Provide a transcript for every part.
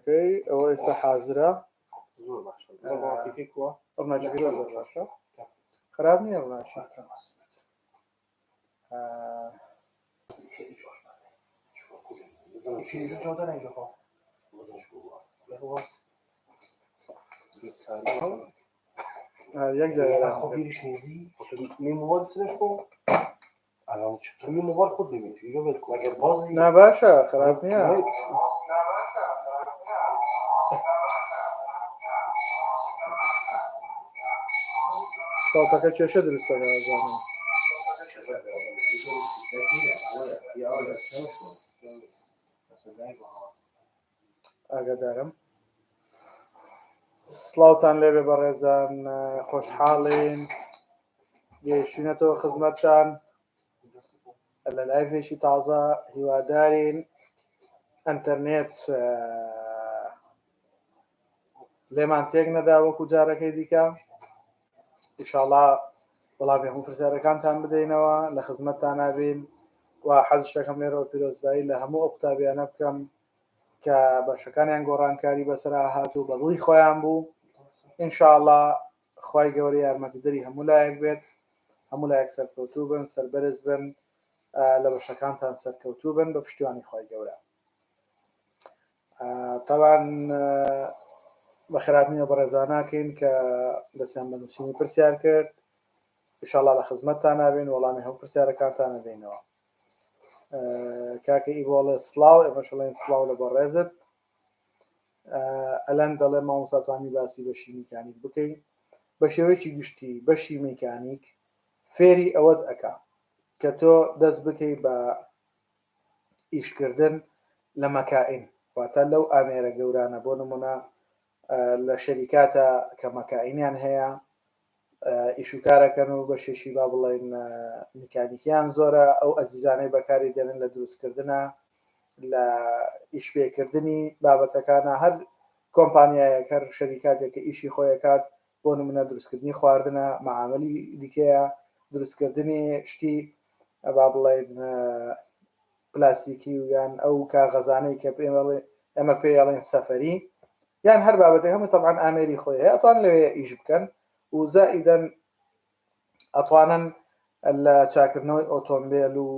ڕووناکیەکەی ئەوە ئێستا حازرە. زۆر باشە. ڕووناکیەکەی کووە؟ ڕووناکیەکەی زۆر زۆر باشە. خراپ نییە ڕووناکی. یەک جار خۆ بیرش نیزی می موبایل سرش کن الان چطور می موبایل خود ببین اینجا ول کن اگر بازی نا باشە خراپ نییە. سەوتەکە کێشە دروست دەکات ئەزانم. ئاگادارم. سڵاوتان لێبێ بەڕێزان خۆشحاڵین گەیشتینەتەوە خزمەتتان لە لایڤێکی تازە هیوادارین ئەتەرنێت لێمان تێک نەدا وەکو جارەکەی دیکە ئیشاڵا وەڵامی هەموو پرسیارەکانتان بدەینەوە لە خزمەتتان نابین و حەز شەکەم لێرەوە پیرۆزبایی لە هەموو ئەو قوتابیانە بکەم کە بەشەکانیان گۆڕانکاری بەسەرا هات و بەدڵی خۆیان بوو ئینشاءاللە خوای گەورە یارمەتیدەری هەموو لایەک بێت هەموو لایەک سەرکەوتوو بن سەربەرز بن لە بەشەکانتان سەرکەوتوو بن بە پشتیوانی خوای گەورە تاوان بە خراپنیە بەڕێزاناکەین کە دەستیان بە نووسینی پرسیار کرد ئیشاڵا لە خزمەتتان نابین وەڵامی هەموو پرسیارەکانتان نەدەینەوە کاکە ئیبۆڵێ سڵاو ئێمەش ئەڵێن سڵاو لە بەڕێزت ئەلەند دەڵێ مامۆستا توانی باسی بەشی میکانیک بکەی بە شێوەیەکی گشتی بەشی میکانیک فێری ئەوەت ئەکا کە تۆ دەست بکەی بە ئیشکردن لە مەکائین واتە لەو ئامێرە گەورانە بۆ نمونە لە شەریکاتە کە مەکائینیان هەیە ئیشوکارەکەن و بەشێکی با بڵێن میکانیکیان زۆرە ئەو ئەزیزانەی بەکاری دێنن لە دروستکردنە لە ئیشپێکردنی بابەتەکانە هەر کۆمپانیایەک هەر شەریکاتێک کە ئیشی خۆیەکات بۆ نمونە دروستکردنی خواردنە مەعاملی دیکەیە دروستکردنی شتی با بڵێن پلاستیکی و یان ئەو کاغەزانەی کە ئێمە پێی ئەڵێن سەفەری یان هەر بابەتێک هەموو تەبعەن ئامێری خۆی هەیە ئەتوان لەوێ ئیش بکەن و زائیدەن ئەتوانن لە چاکردنەوەی ئۆتۆمبێل و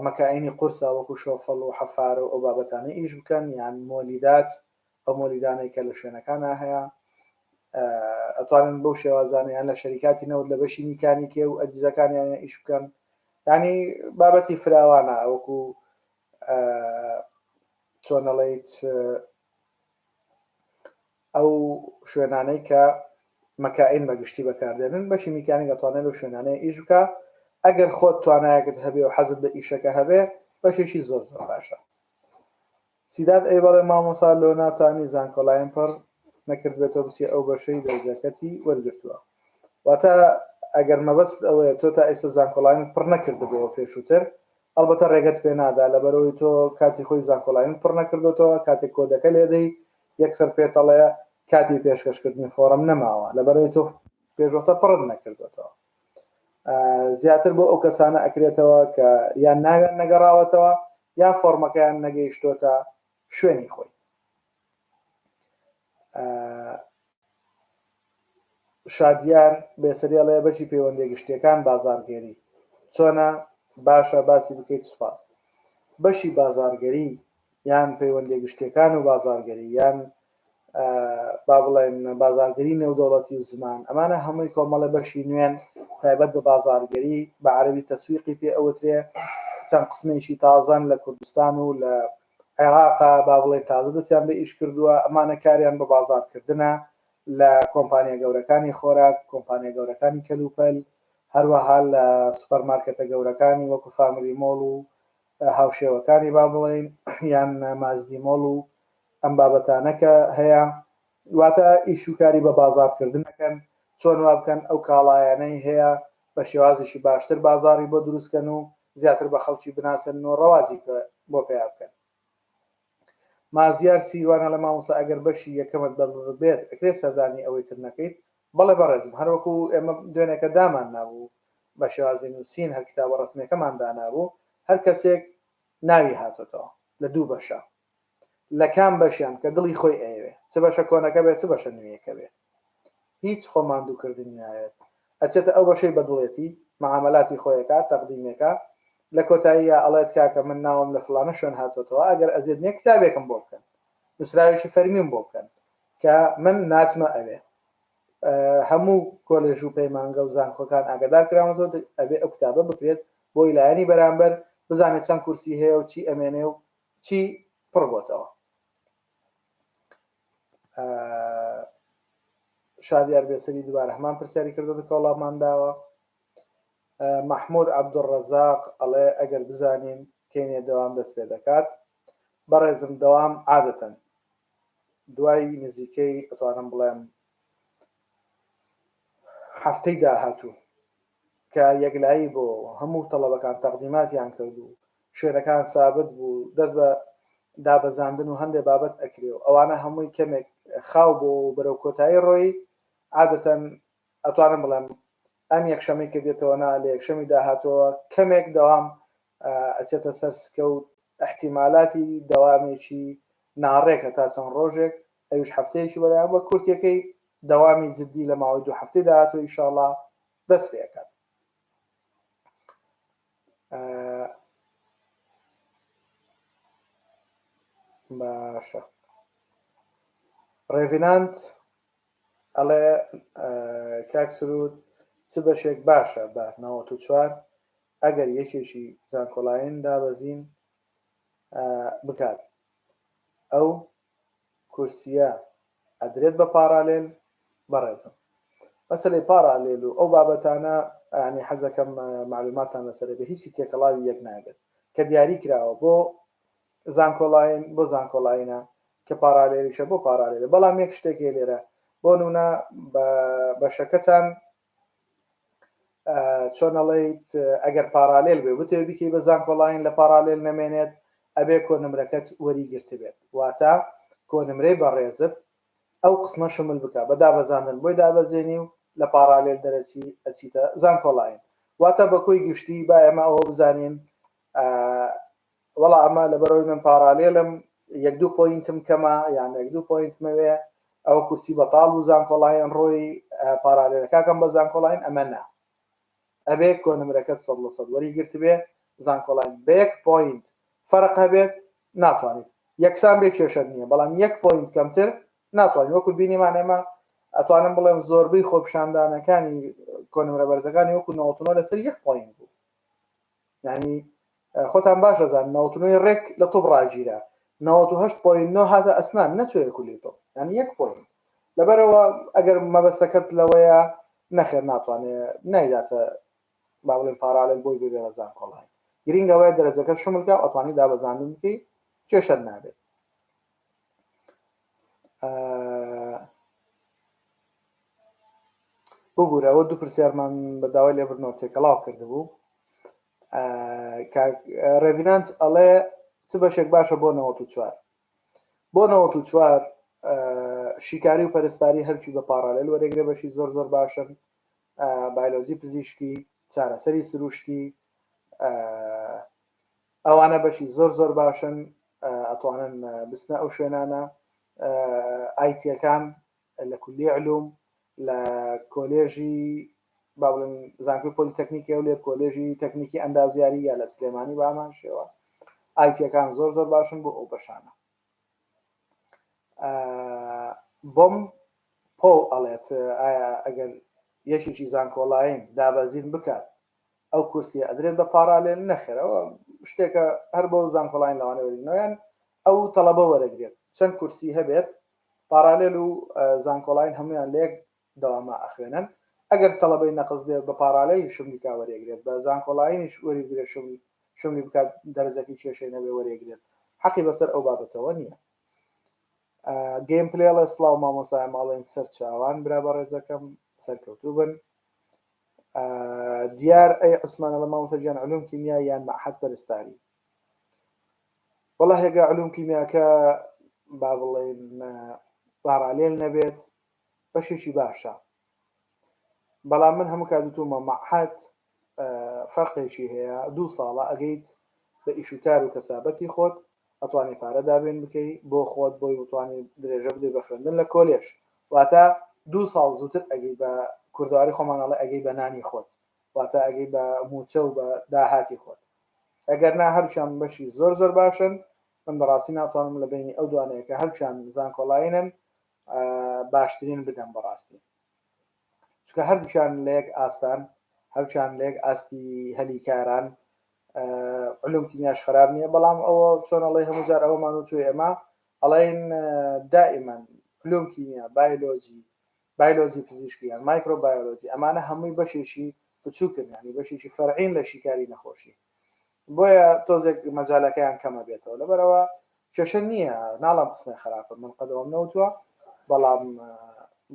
مەکاینی قورسە وەکو شۆفەڵ و حەفارە و ئەو بابەتانە ئیش بکەن یان مۆلیدات ئەو مۆلیدانەی کە لە شوێنەکانە هەیە ئەتوانن بەو شێوازانە یان لە شەریکاتی نەوت لە بەشی میکانیکێ و ئەجیزەکانیان ئیش بکەن ینی بابەتی فراوانە وەکو چۆنەڵیت ئەو شوێنانەی کە مەکائین بە گشتی بەکاردێنن بەشی میکانیک ئەتوانێت لەو شوێنانەیە ئیش بکا ئەگەر خۆت توانایەکت هەبێ و حەزت بە ئیشەکە هەبێ بەشێکی زۆر زۆر باشە سیداد ئەی بەڵێ مامۆسا لۆ ناتانی زانکۆلاین پڕ نەکردبێتەوە بچێ ئەو بەشەی دەرجەکەتی وەرگرتووە واتە ئەگەر مەبەست ئەوەیە تۆ تا ئێستا زانکۆلاینت پڕ نەکردبووە پێشووتر ئەڵبەتە ڕێگەت پێ نادا لەبەرئەوەی تۆ کاتی خۆی زانکۆلاینت پڕ نەکردۆتەوە کاتێک کۆدەکە لێدەی یەکسەر پێتەڵێ کاتی پێشکەشکردنی فۆڕم نەماوە لەبەرئەوەی تۆ پێشوەختە پڕت نەکردۆتەوە زیاتر بۆ ئەو کەسانە ئەکرێتەوە کە یان ناویان نەگەڕاوەتەوە یان فۆڕمەکەیان نەگەیشتۆتە شوێنی خۆی شادیار بێسەری ئەڵێ بەشی پەیوەندیە گشتیەکان بازاڕگەری چۆنە باشە باسی بکەیت سوپاس بەشی بازاڕگەری یان پەیوەندیە گشتیەکان و بازاڕگەری یان با بڵێن بازارگەری نێودەوڵەتی و زمان ئەمانە هەمووی کۆمەڵە بەشی نوێن تایبەت بە بازارگەری بە عەربی تەسویقی پێ ئەوترێ چەند قسمێکی تازەن لە کوردستان و لە عێراقا با بڵێن تازە دەستیان بە ئیش کردووە ئەمانە کاریان بە بازاڕکردنە لە کۆمپانیا گەورەکانی خۆراک، کۆمپانیا گەورەکانی کەلوپەل، هەروەها لە سوپەرمارکێتە گەورەکانی وەکو فاملی مۆڵ و هاوشێوەکانی با بڵێین یان ماجدی مۆڵ و ئەم بابەتانە کە هەیە واتە ئیش و کاری بە بازاڕکردن ئەکەن چۆن وا بکەن ئەو کاڵایانەی هەیە بە شێوازێکی باشتر بازاڕی بۆ دروستکەن و زیاتر بە خەڵکی بناسێنن و ڕەواجی بۆ پەیا بکەن. مازیار سیروان ئەڵێ مامۆستا ئەگەر بەشی یەکەمت بەدڵ بێت ئەکرێت سەردانی ئەوەی تر نەکەیت؟ بەڵێ بەڕێزم هەروەکو ئێمە دوێنێکە دامان نابوو بە شێوازی نووسین هەر کتابە ڕەسمیەکەمان دانابوو هەر کەسێک ناوی هاتۆتەوە لە دوو بەشە. لە کام بەشیان کە دڵی خۆی ئەیەوێ چ بەشە کۆنەکە بێت چ بەشە نوێیەکە بێ هیچ خۆ ماندوو کردنی ناوێت ئەچێتە ئەو بەشەی بەدڵێتی معامەلاتی خۆی ئەکا تەقدیمێکا لە کۆتاییا ئەڵێت کاکە من ناوم لە فڵانە شوێن هاتۆتەوە ئەگەر ئەزێت نیە کتابێکم بۆ بکەن نوسراوێکی فەرمیم بۆ بکەن کە من ناچمە ئەوێ هەموو کۆلێژ و پەیمانگە و زانکۆکان ئاگادار کراونەتەوە ئەبێ ئەو کتابە بکرێت بۆی لایەنی بەرامبەر بزانێت چەند کورسی هەیە و چی ئەمێنێ و چی پڕ بۆتەوە. شادیار بێسەری دووبارە هەمان پرسیاری کردووە کە وەڵاممان داوە. مەحمود عەبدولڕەزاق ئەڵێ ئەگەر بزانین کەینێ دەوام دەست پێ دەکات بەڕێزم دەوام عادەتەن دوای نزیکەی ئەتوانم بڵێم هەفتەی داهاتوو کە یەکلایی بۆ هەموو تەڵەبەکان تەقدیماتیان کرد و شوێنەکان سابت بوو دەست بە دابەزاندن و هەندێ بابەت ئەکرێ و ئەوانە هەمووی کەمێک خاو بۆ و بەرەو کۆتایی ڕۆی عادەتەن ئەتوانم بڵێم ئەم یەکشەمەی کە دێتەوە نا لە یەکشەمی داهاتووە کەمێک دەوام ئەچێتە سەر سکە و ئیحتیمالاتی دەوامێکی ناڕێک هەتا چەند ڕۆژێک ئەویش هەفتەیەکی بەلایەن بە کورتیەکەی دەوامی جدی لە ماوەی دوو هەفتەی داهاتوو ئیشاڵا دەست پێ ئەکات. باشە ڕێڤینانت ئەڵێ کاک سرود چ بەشێک باشە بە 94 ئەگەر یەکێکی زانکۆلاین دابەزین بکات ئەو کورسیە ئەدرێت بە پاڕالێل بەڕێزم مەسەلەی پاڕالێل و ئەو بابەتانە یانی حەزەکەم معلوماتتان لەسەر بێ هیچی تێکەڵاوی یەک نابێت کە دیاری کراوە بۆ زانکۆلاین بۆ زانکۆلاینە کە پاڕالێلیشە بۆ پاڕالێلە بەڵام یەک شتێک هەیە لێرە بۆ نمونە بە بەشەکەتان چۆن ئەڵێیت ئەگەر پاڕالێل بێ بتەوێ بیکەی بە زانکۆلاین لە پاڕالێل نەمێنێت ئەبێ کۆنمرەکەت وەری گرتبێت واتە کۆنمرەی بەڕێزت ئەو قسمە شمل بکە بە دابەزاندن بۆی دابەزێنی و لە پاڕالێل دەرەچی ئەچیتە زانکۆلاین واتە بە کۆی گشتی با ئێمە ئەوە بزانین وەڵا ئەمە لەبەرئەوەی من پاڕالێلم یەک دوو point م کەمە یان یەک دوو point مەوێ ئەوە کورسی بەتاڵ بوو زانکۆڵاین ڕۆی پاڕالێلەکەکەم بە زانکۆڵاین ئەمە نا ئەبێ کۆنمرەکەت سەد لە سەد وەری گرتبێ زانکۆڵاین بە یەک point فەرق هەبێت ناتوانیت یەکسان بێ کێشەت نییە بەڵام یەک point کەمتر ناتوانین وەکو بینیمان ئێمە ئەتوانم بڵێم زۆربەی خۆپیشاندانەکانی کۆنمرە بەرزەکانی وەکو 99 لەسەر یەک point بوو یانی خۆتان باش ئەزانن 99 ی ڕێک لە طب ڕاگیرا 98.9 هاتە ئەسنان نەچۆیە کولی طب یانی یەک point لەبەرەوە ئەگەر مەبەستەکەت لەوەیە نەخێر ناتوانێ نایداتە با بڵێن پارالێل بۆی ببێ بە زانکۆڵای گرینگ ئەوەیە دەرەجەکە شملکە ئەتوانی دابەزاندن بکەی کێشەت نابێت ببورە ئەوە دوو پرسیارمان بە داوای لێبوردنەوە تێکەڵاو کردبوو کاک ڕێڤینانت ئەڵێ چ بەشێک باشە بۆ 94 بۆ 94 شیکاری و پەرستاری هەرچی بە پاڕالێل وەرەگرێ بەشی زۆر زۆر باشن بایلۆزی پزیشکی چارەسەری سروشتی ئەوانە بەشی زۆر زۆر باشن ئەتوانن بچنە ئەو شوێنانە ئایتیەکان لە کولیەی علوم لە کۆلێژی با بڵێن زانکۆی پۆلیتەکنیکی هەولێر کۆلێژی تەکنیکی ئەندازیاری یا لە سلێمانی بە هەمان شێوە ئایتیەکان زۆر زۆر باشن بۆ ئەو بەشانە بۆم پۆل ئەڵێت ئایا ئەگەر یەکێکی زانکۆلاین دابەزین بکات ئەو کورسیە ئەدرێت بە پاڕالێل نەخێر ئەوە شتێکە هەر بۆ زانکۆلاین لەوانەیە وەرگرنەوە یان ئەو تەڵەبە وەرەگرێت چەند کورسی هەبێت پاڕالێل و زانکۆلاین هەمویان لە یەک دەواما ئەخوێنن ئەگەر تەڵەبەی نەقس بێ بە پاڕالێلی شملی کا وەرێگرێت بە زانکۆلاینیش وەریبگرێت شملی شملی بکات دەرەجەکەی کێشەی نەبێ وەرێگرێت حەقی بەسەر ئەو بابەتەوە نییە گەیم پلێڵێ سڵاو مامۆسای ماڵێن سەر چاوان برا بەڕێزەکەم سەرکەوتوو بن دیار ئەی عوسمان ئەڵێ مامۆستا گیان علوم کیمیا یان مەعهەد پەرستاری وەڵا هێگا علوم کیمیاکە با بڵێین پارالێل نەبێت بەشێکی باشە بەڵام من هەموو کات وتومە مەعهەد فەرقێکی هەیە دوو ساڵە ئەگەیت بە ئیش و کار و کەسابەتی خۆت. ئەتوانی پارە دابین بکەی بۆ خۆت بۆی بتوانی درێژە بدەی بە خوێندن لە کۆلێژ واتە دوو ساڵ زووتر ئەگەی بە کوردەواری خۆمان ئەڵێ ئەگەی بە نانی خۆت واتە ئەگەی بە مووچە و بە داهاتی خۆت ئەگەر نا هەرچیان بەشی زۆر زۆر باشن من بەڕاستی ناتوانم لە بینی ئەو دوانەیە کە هەرچیان زانکۆلاینن باشترین بدەم بەڕاستی چونکە هەردووکیان لە یەک ئاستان هەرچیان لە یەک ئاستی هەلی کاران علوم کیمیاش خراپ نییە بەڵام ئەوە چۆن ئەڵێ هەموو جار ئەوەمان و توێ ئێمە ئەڵێن دائیمەن علوم کیمیا بایلۆجی بایلۆجی پزیشکی یان مایکرۆبایۆلۆجی ئەمانە هەمووی بەشێکی بچووکن ینی بەشێکی فەرعین لە شیکاری نەخۆشی بۆیە تۆزێک مەجالەکەیان کەمە بێتەوە لەبەرەوە کێشە نییە ناڵم قسمە خراپە من قەدەوەم نەوتووە بەڵام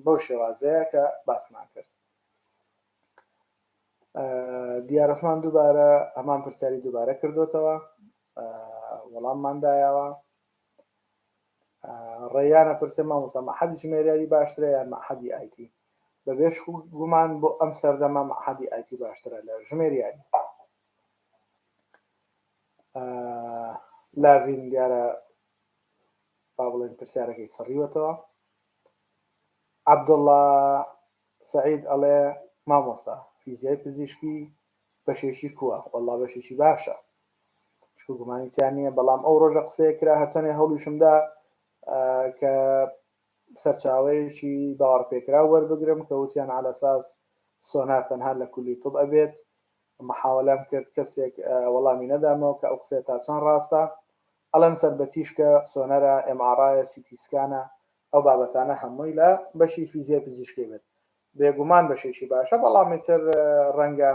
بەو شێوازەیە کە باسمان کرد دیارەسمان دووبارە هەمان پرسیاری دووبارە کردوتەوە وەڵاممان دایەوە ڕێیانە پرسێ مامۆستا مەحەدی ژمێریاری باشترە یان مەحەدی ئایتی بەبێ گومان بۆ ئەم سەردەمە مەحەدی ئایتی باشترە لە ژمێریاری لاڤین دیارە با بڵێن پرسیارەکەی سڕیوەتەوە عەبدوڵڵا سەعید ئەڵێ مامۆستا فیزیای پزیشکی بەشێکی کووە وەڵا بەشێکی باشە شک و گومانی تیا نییە بەڵام ئەو ڕۆژە قسەیە کرا هەرچەندێ هەوڵیشمدا کە سەرچاوەیەکی باوەڕپێکراو وەربگرم کە وتیان عەلەساس سۆنار تەنها لە کولی طب ئەبێت محاوەلەم کرد کەسێک وەڵامی نەدامەوە کە ئەو قسەیە تا چەند ڕاستە ئەڵێن سەر بە تیشکە سۆنەرە MRI یە CT scan ە ئەو بابەتانە هەمووی لە بەشی فیزیای پزیشکی بێت بێگومان بەشێکی باشە بەڵام ئیتر ڕەنگە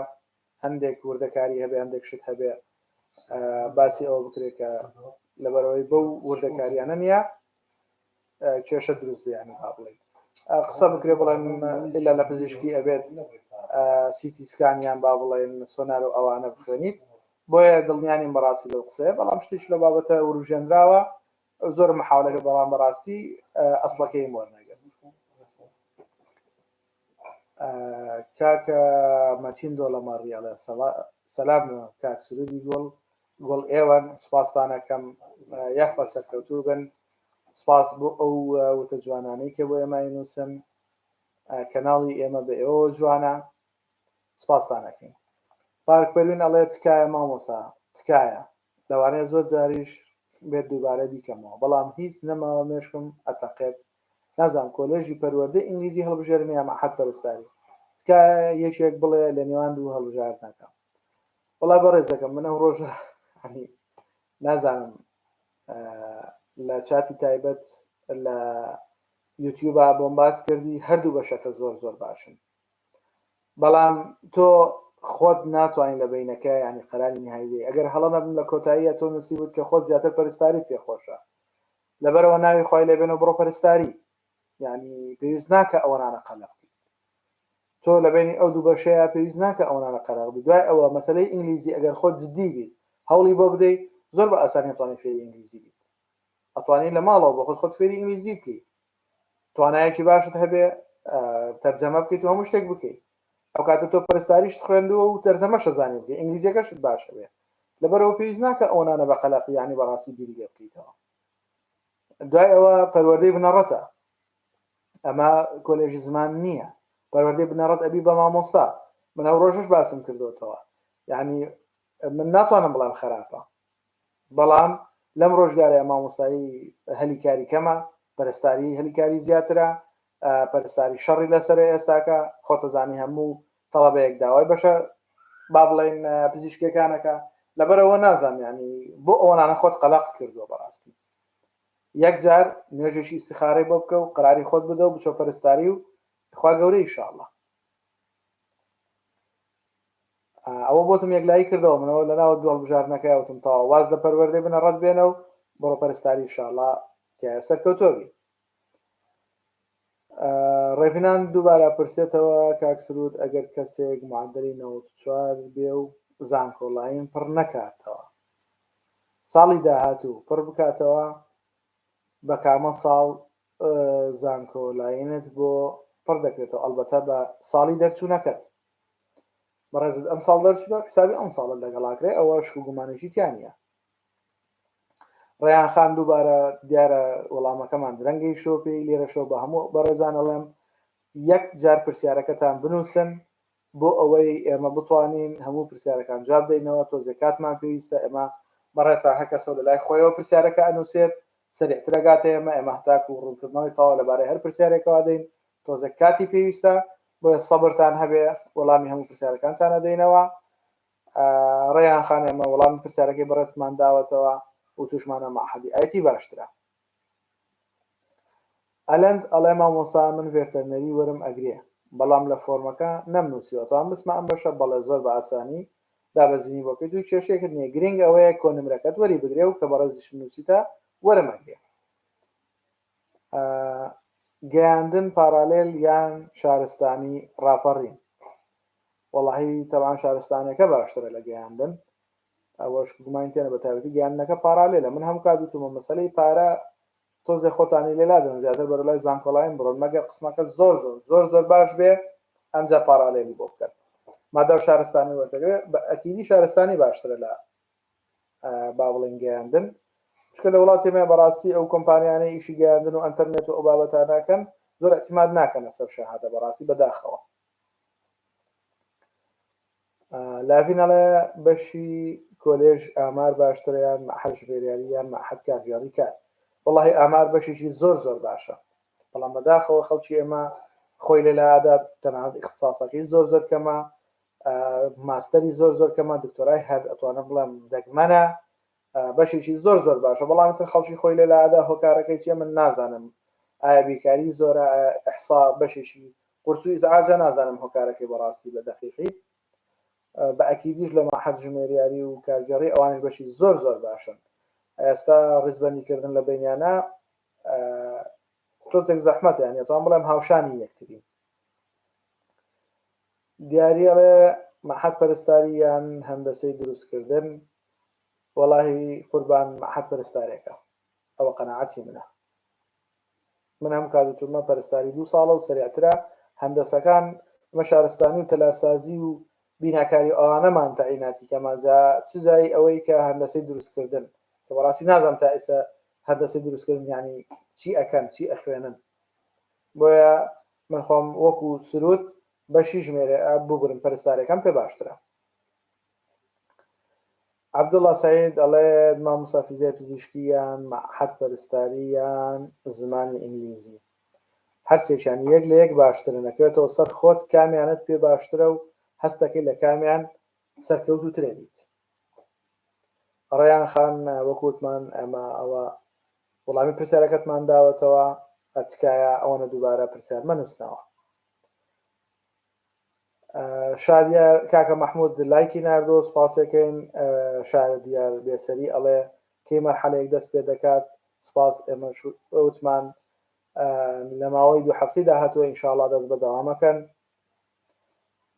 هەندێک وردەکاری هەبێ هەندێک شت هەبێ باسی ئەوە بکرێت کە لەبەرەوەی بەو وردەکاریانە نییە کێشە دروست بیانی با بڵێن قسە بکرێ بڵێن ئللا لە پزیشکی ئەبێت CT scan یان با بڵێن سۆنار و ئەوانە بخوێنیت بۆیە دڵنیانیم بەڕاستی لەو قسەیە بەڵام شتێک لە بابەتە وروژێنراوە زۆر محاولەکە بەڵام بەڕاستی ئەسڵەکەیم وەرنەگرت کاکە مەتین دۆڵەمەڕی ئەڵێ سەلام کاک سرودی گوڵ گوڵ ئێوەن سپاستانەکەم یاخوا سەرکەوتوو بن سپاس بۆ ئەو وتە جوانانەی کە بۆ ئێمە نووسن کەناڵی ئێمە بە ئێوە جوانە سپاستانەکەین پارک پەروین ئەڵێ تکایە مامۆسا تکایە لەوانەیە زۆر جاریش بێت دووبارە بیکەمەوە بەڵام هیچ نەماوە مێشکم ئەتەقێت نازانم کۆلێژی پەروەردەی ئینگلیزی هەڵبژێرم یا مەعهەد پەرستاری تکایە یەکێک بڵێ لە نێوان دوو هەڵبژاردنەکە وەڵا بەڕێزەکەم من ئەو ڕۆژە نازانم لە چاتی تایبەت لە یوتیوبا بۆم باس کردی هەردوو بەشەکە زۆر زۆر باشن بەڵام تۆ خۆت ناتوانانی لە بینەکە ینی قەراری نهایی بێ ئەگەر هەڵە نەبم لە کۆتاییە تۆ نووسی بوت کە خۆت زیاتر پەرستاریت پێخۆشە لەبەرەوە ناوی خوای لێبێنە بڕۆ پەرستاری یعنی پێویست ناکە ئەوەنانە قەلەق بیت تۆ لە بینی ئەو دوو بەشەیە پێویست ناکە ئەوەنانە قەلەق بیت دوای ئەوە مەسلەی ئینگلیزی ئەگەر خۆت جدی بیت هەوڵی بۆ بدەیت زۆر بە ئاسانی ئەتوانی فێری ئینگلیزی بیت ئەتوانی لە ماڵەوە بۆ خۆت خۆت فێری ئینگلیزی بکەیت توانایەکی باشت هەبێ تەرجەمە بکەیت و هەموو شتێک بکەیت ئەو کاتە تۆ پەرستاریشت خوێندووە و تەرجەمەش ئەزانی بکەی ئینگلیزیەکەشت باش هەبێ لەبەرەوە پێویست ناکە ئەوەنانە بە قەلەقی یعنی بەڕاستی بیری لێ بکەیتەوە دوای ئەوە پەروەردەی بنەڕەتە ئەمە کۆلێژی زمان نییە پەروەردەی بنەڕەت ئەبی بە مامۆستا من ئەو ڕۆژەش باسم کردوتەوە یعنی من ناتوانم بڵێم خراپە بەڵام لەم ڕۆژگارەیە مامۆستایی هەلی کاری کەمە پەرستاری هەلی کاری زیاترە پەرستاری شەڕی لەسەرە ئێستاکە خۆتەزانی هەموو تەڵەبەیەک داوای بەشە با بڵێن پزیشکەکانەکە لەبەرەوە نازانم ینی بۆ ئەوانە خۆت قەلق کردووە بەڕاستی یەک جار نوێژێکی ئیستیخارەی بۆ بکە و قراری خۆت بدە و بچۆ پەرستاری و خوا گەورە ئیشاءاللە ئەوە بۆتم یەکلایی کردەوە منەوە لەناو دوو هەڵبژاردنەکەی وتم تەواو واز لە پەروەردەی بنەڕەت بێنە و بڕۆ پەرستاری ئیشاءاللە تیایا سەرکەوتووە بی ڕێڤنان دووبارە پرسێتەوە کاک سرود ئەگەر کەسێک معدلی 94 بێ و زانکۆلاین پڕ نەکاتەوە ساڵی داهاتوو پڕ بکاتەوە بە کامە ساڵ زانکۆلاینت بۆ پڕ دەکرێتەوە ئەڵبەتە بە ساڵی دەرچوونەکەت بەڕێزت ئەم ساڵ دەرچووە حسابی ئەم ساڵت لەگەڵاکرێ ئەوە شک و گومانێکی تیا نییە. ڕەیان خان دووبارە دیارە وەڵامەکەمان درەنگ گەیشتووە پێی، لێرەشەوە بە هەموو بەڕێزان ئەڵێم یەک جار پرسیارەکەتان بنووسن بۆ ئەوەی ئێمە بتوانین هەموو پرسیارەکان جواب دەینەوە، تۆزێ کاتمان پێویستە، ئێمە بەڕێزتان هەر کەسەو لەلای خۆیەوە پرسیارەکە ئەنووسێت سەریعتر ئەگاتە ئێمە، ئێمە هەتاکو ڕوونکردنەوەی تەواو لەبارەی هەر پرسیارێکەوە دەین تۆزێک کاتی پێویستە، بۆیە سەبرتان هەبێ وەڵامی هەموو پرسیارەکانتان ئەدەینەوە. ڕەیان خان ئێمە وەڵامی پرسیارەکەی بەڕێزتمان داوەتەوە و توشمانە مەعهەدی ئایتی باشترە. ئەلەند ئەڵێ مامۆستا من ڤێرتەرنەری وەرم ئەگرێ بەڵام لە فۆرمەکە نەم نوسیوە توان بچمە ئەم بەشە بەڵێ زۆر بە ئاسانی دابەزینی بۆ کەیت و کێشەیەکت نیە گرنگ ئەوەیە کۆنمرەکەت وەری بگرێ و کە بەڕێزیشت نوسیتە وەرم ئەگرێ. گەیاندن پارالێل یان شارستانی ڕاپەڕین؟ وەڵاهی تەبعەن شارستانەکە باشترە لە گەیاندن ئەوەش گومانی تێنە بە تایبەتی گەیاندنەکە پارالێلە من هەموو کات وتومە مەسەلەی پارە تۆزێ خۆتانی لێ لادەن زیاتر بەرەو لای زانکۆلاین بڕۆن مەگەر قسمەکە زۆر زۆر زۆر زۆر باش بێ ئەمجا پارالێلی بۆ بکەن مادام شارستانی وەردەگرێ بە ئەکیدی شارستانی باشترە لە با بڵێین گەیاندن چونکە لە وڵاتی مە بەڕاستی ئەو کۆمپانیانەی ئیشی گەیاندن و ئەتەرنێت و ئەو بابەتانەکەن زۆر اعتماد ناکەنە سەر شەهادە بەڕاستی بەداخەوە لاڤین ئەڵێ بەشی کۆلێژ ئامار باشترە یان مەعهەد ژمێریاری یان مەعهەد کارگێڕی کار وەڵاهی ئامار بەشێکی زۆر زۆر باشە بەڵام بەداخەوە خەڵکی ئێمە خۆی لێ لادات تەنانەت ئیختساسەکەی زۆر زۆر کەمە ماستەری زۆر زۆر کەمە دکتۆرای هەر ئەتوانم بڵێم دەگمەنە بەشێکی زۆر زۆر باشە بەڵام تر خەڵکی خۆی لێ لادا هۆکارەکەی چیە من نازانم ئایا بیکاری زۆرە ئەحسا بەشێکی قورس و ئیزعاجە نازانم هۆکارەکەی بەڕاستی بە دەقیقی بە ئەکیدیش لە ماحەد ژمێریاری و کارگێڕی ئەوانش بەشی زۆر زۆر باشن ئێستا ڕیزبەندی کردن لە بینیانە تۆزێک زەحمەتە یانی ئەتوانم بڵێم هاوشانی یەکترین دیاری ئەڵێ مەحەد پەرستاری یان هەندەسەی دروستکردن وەڵاهی قوربان مەحەد پەرستارێکە ئەوە قەناعەتی منە من هەم کات وتومە پەرستاری دوو ساڵە و سەریعترە هەندەسەکان ئمە شارستانی و تەلارسازی و بیناکاری و ئەوانەمان تەعیناتی کەمە جا چ جای ئەوەی کە هەندەسەی دروستکردن کە بەڕاستی نازانم تا ئێستا هەندەسەی دروستکردن یعنی چی ئەکەن چی ئەخوێنن بۆیە من خۆم وەکو سرود بەشی ژمێرە ببورن پەرستارەکەم پێ باشترە. عەبدوڵا سەعید ئەڵێت مامۆستا فیزیای پزیشکی یان مەعهەد پەرستاری یان زمانی ئینگلیزی هەرسێکیان یەک لە یەک باشترن ئەکەوێتەوە سەر خۆت کامیانت پێ باشترە و هەستەکەی لە کامیان سەرکەوتووترە بیت ڕەیان خان وەکو وتمان ئەمە ئەوە وەڵامی پرسیارەکەتمان داوەتەوە تکایە ئەوەنە دووبارە پرسیار مەنووسنەوە. شادیار کاکە مەحمود لایکی ناردۆ سوپاسێکەین شارە دیار بێسەری ئەڵێ کەی مەرحەلەیەک دەست پێ دەکات سوپاس ئێمە وتمان لە ماوەی دوو هەفتەی داهاتووە ئینشاءڵا دەست بە دەوامەکەن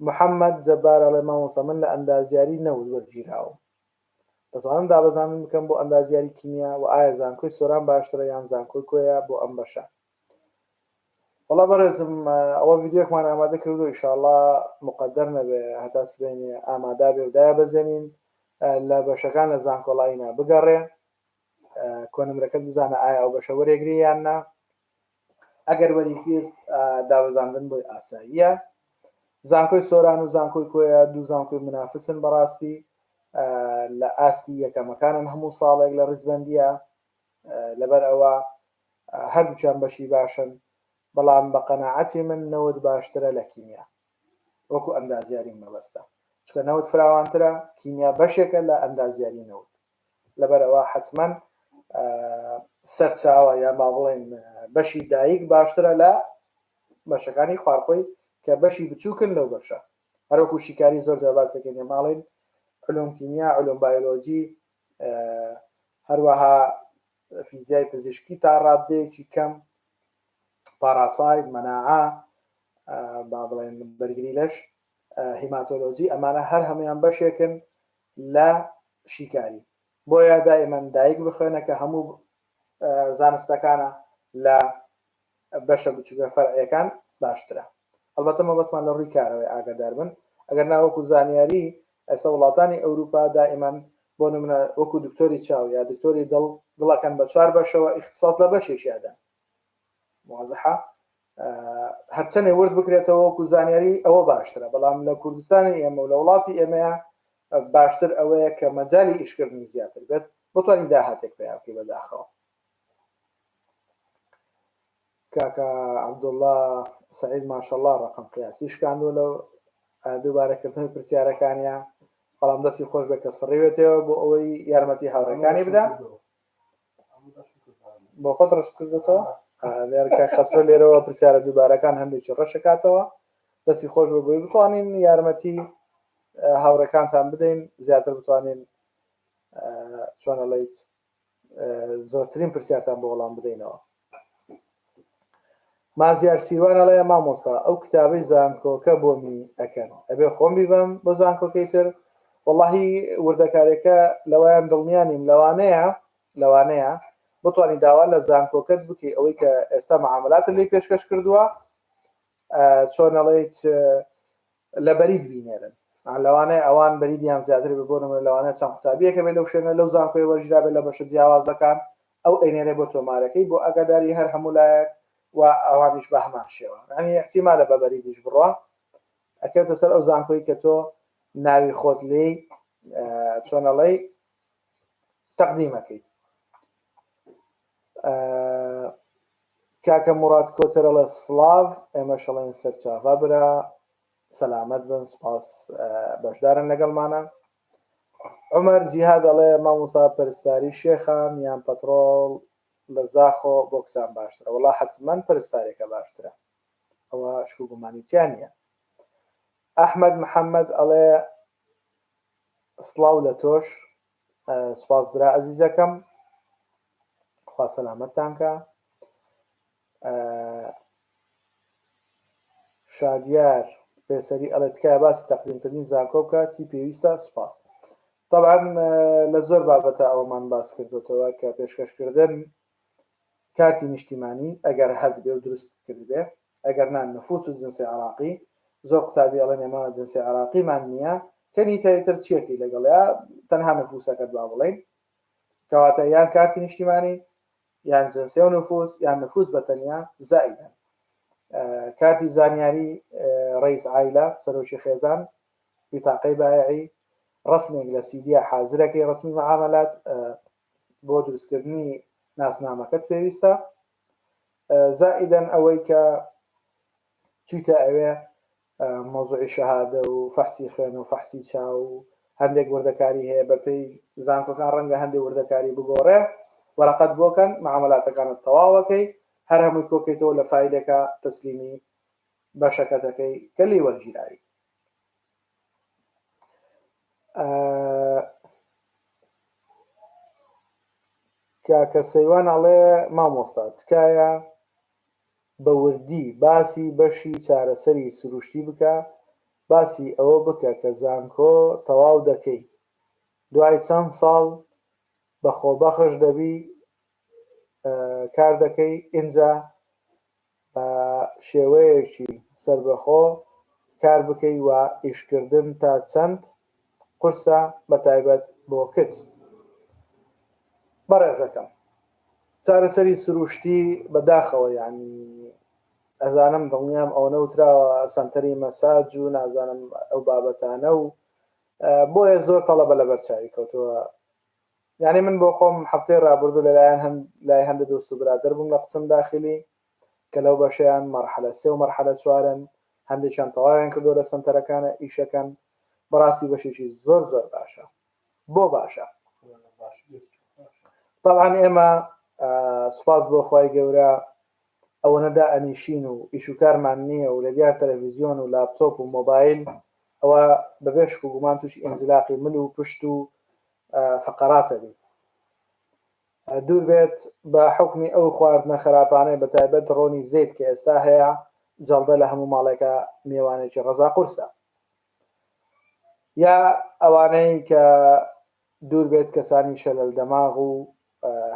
محەممەد جەبار ئەڵێ مامۆستا من لە ئەندازیاری نەوت وەرگیراوم دەتوانم دابەزاندن بکەم بۆ ئەندازیاری کیمیا و ئایا زانکۆی سۆران باشترە یان زانکۆی کۆیە بۆ ئەم بەشە وەڵا بەڕێزم ئەوە ڤیدیۆکمان ئامادە کردو ئیشاڵا مقدر نەبێ هەتا سبەینێ ئامادا بێ و دایە بەزێنین لە بەشەکان لە زانکۆڵاینا بگەڕێ کۆنمرەکەت بزانە ئایا ئەو بەشە وەرێگری یان نا ئەگەر وەریگرت دابەزاندن بۆی ئاساییە زانکۆی سۆران و زانکۆی کۆیە دوو زانکۆی منافسن بەڕاستی لە ئاستی یەکەمەکانن هەموو ساڵێک لە ڕیزبندیە لەبەر ئەوە هەردووکیان بەشی باشن بەڵام بە قەناعەتی من نەوت باشترە لە کیمیا وەکو ئەندازیاری مەبەستە چکە نەوت فراوانترە کیمیا بەشێکە لە ئەندازیاری نەوت لەبەرئەوە حەتمەن سەرچاوە یان با بڵێین بەشی دایک باشترە لە بەشەکانی خوارخۆی کە بەشی بچووکن لەو بەشە هەروەکو شیکاری زۆر جار باس دەکەین ئێمە ئەڵێین علوم کیمیا علوم بایۆلۆجی هەروەها فیزیای پزیشکی تا ڕاددەیەکی کەم پاراسایت مەناعە با بڵێن بەرگری لەش هیماتۆلۆجی ئەمانە هەر هەمویان بەشێکن لە شیکاری بۆیە دائیمەن دایک بخوێنە کە هەموو زانستەکانە لە بەشە بچووکە فەرعیەکان باشترە ئەڵبەتە مەبەستمان لە ڕووی کارەوەی ئاگادار بن ئەگەر نا وەکو زانیاری ئێستا وڵاتانی ئەوروپا دائیمەن بۆ نمونە وەکو دکتۆری چاو یا دکتۆری دڵ. گڵەکەن بە چوار بەشەوە ئیختساس لە بەشێکیادا وازحە هەرچەندێ ورد بکرێتەوە وەکو زانیاری ئەوە باشترە بەڵام لە کوردستانی ئێمە و لە وڵاتی ئێمەیە باشتر ئەوەیە کە مەجای ئیشکردنی زیاتر بێت بتوانین داهاتێک پیا بکەی بەداخەوە کاکە عەبدوڵڵا سەعید ماشەڵڵا ڕەقەم قیاسی شکاندووە لەو دووبارەکردنەوەی پرسیارەکانیا بەڵام دەستی خۆش بێت کە سڕیوێتەوە بۆ ئەوەی یارمەتی هاوڕێکانی بدا بۆ خۆت ڕەش کردێتەوە لێرکە خەسرە لێرەوە پرسیارە دووبارەکان هەندێکی ڕەشەکاتەوە دەستی خۆش بە بۆی بتوانین یارمەتی هاوڕێکانتان بدەین زیاتر بتوانین چۆنەڵیت زۆرترین پرسیارتان بۆ وەڵام بدەینەوە. مازیار سیروان ئەڵێ مامۆستا ئەو کتابەی زانکۆکە بۆمی ئەکەن ئەبێ خۆم بیبەم بۆ زانکۆکەی تر وەڵاهی وردەکارێکە لەوەیان دڵنیا نیم لەوانەیە لەوانەیە بتوانی داوا لە زانکۆکەت بکەی ئەوەی کە ئێستا معاملاتت لێی پێشکەش کردووە چۆن ئەڵێیت لە بەرید بینێرن لەوانەیە ئەوان بەریدیان زیاتر بێ بۆ نمونە لەوانەیە چەند قوتابیەکە بێ لەو شوێنە لەو زانکۆی وەرگیرابێ لە بەشە جیاوازەکان ئەو ئەینێرێ بۆ تۆمارەکەی بۆ ئاگاداری هەر هەموو لایەک و ئەوانیش بە هەمان شێوە یعنی احتیمالە بە بەریدیش بڕوا ئەکەوێتە سەر ئەو زانکۆی کە تۆ ناوی خۆت لێی چۆنەڵی تەقدیمەکەیت کاکە موڕاد کۆچەر ئەڵێ سڵاڤ ئێمەش ئەڵێین سەرچاڤە برا سەلامەت بن سپاس بەشدارن لەگەڵمانە عمر جیهاد ئەڵێ مامۆستا پەرستاری شێخان یان پەترۆڵ لە زاخۆ بۆ کچان باشترە وەڵا حەتمەن پەرستارێکە باشترە ئەوە شک و گومانی تیا نییە ئەحمەد محەممەد ئەڵێ سڵاو لە تۆش سوپاس برا ئەزیزەکەم خوا سەلامەتتان کە شادیار پێسەری ئەڵێ تکایە باسی تەقدیمکردنی زانکۆ بکە چی پێویستە سوپاس طبعا لە زۆر بابەتە ئەوەمان باس کردوتەوە کە پێشکەشکردن کارتی نیشتیمانی ئەگەر هەت بێ و دروست کردبێ ئەگەر نا نفوس و جنسی عراقی زۆر قوتابی ئەڵێن ئێمە جنسی عراقیمان نییە کە نیتە ئیتر چیەکەی لەگەڵیا تەنها نفوسەکەت با بڵێین کەواتە یان کارتی نیشتیمانی یان جنسیە و نفوس یان نفوس بە تەنیا زائیدەن کارتی زانیاری ڕئیس عایلە سەرۆکی خێزان بتاقەی بایعی ڕسمێک لە سیدیا حازرەکەی ڕسمی معاملات بۆ دروستکردنی ناسنامەکەت پێویستە زائیدەن ئەوەی کە چویتە ئەوێ مەوزوعی شەهادە و فەحسی خوێن و فەحسی چاو و هەندێک وردەکاری هەیە بەپێی زانکۆکان ڕەنگە هەندێک وردەکاری بگۆڕێ وەرەقەت بۆکەن معاملاتەکانت تەواوەکەی هەر هەمووی کۆکەیتەوە لە فایلێکە تەسلیمی بەشەکەتەکەی کە لێی وەرگیراوی. کاکە سەیوان ئەڵێ مامۆستا تکایە بە وردی باسی بەشی چارەسەری سروشتی بکە باسی ئەوە بکە کە زانکۆ تەواو دەکەی دوای چەند ساڵ بە خۆبەخش دەبی کار دەکەی ئینجا بە شێوەیەکی سەربەخۆ کار بکەی و ئیشکردن تا چەند قورسە بە تایبەت بۆ کچ؟ بەڕێزەکەم چارەسەری سروشتی بە داخەوە یانی ئەزانم دڵنیام ئەوەنە وتراوە سەنتەری مەساج و نازانم ئەو بابەتانە و بۆیە زۆر تەڵەبە لەبەر چاوی کەوتووە یانی من بۆ خۆم هەفتەی ڕابردوو لەلایەن هەند لای هەندە دۆست و برادەر بووم لە قسم داخلی کە لەو بەشەیان مەرحەلە سێ و مەرحەلە چوارن هەندێکیان تەواویان کردووە لە سەنتەرەکانە ئیشەکەن بەڕاستی بەشێکی زۆر زۆر باشە بۆ باشە طبعا ئێمە سوپاس بۆ خوای گەورە ئەوەنە دائەنیشین و ئیش و کارمان نییە و لە دیار تەلەڤیزیۆن و لاپتۆپ و مۆبایل ئەوە بەبێ شک و گومان تووشی ئینزلاقی مل و پشت و فەقەراتە بین دوور بێت بە حوکمی ئەو خواردنە خراپانەی بە تایبەت ڕۆنی زەیت کە ئێستا هەیە جەڵدە لە هەموو ماڵێکە مێوانێکی ڕەزا قورسە یا ئەوانەی کە دوور بێت کەسانی شەلەل دەماغ و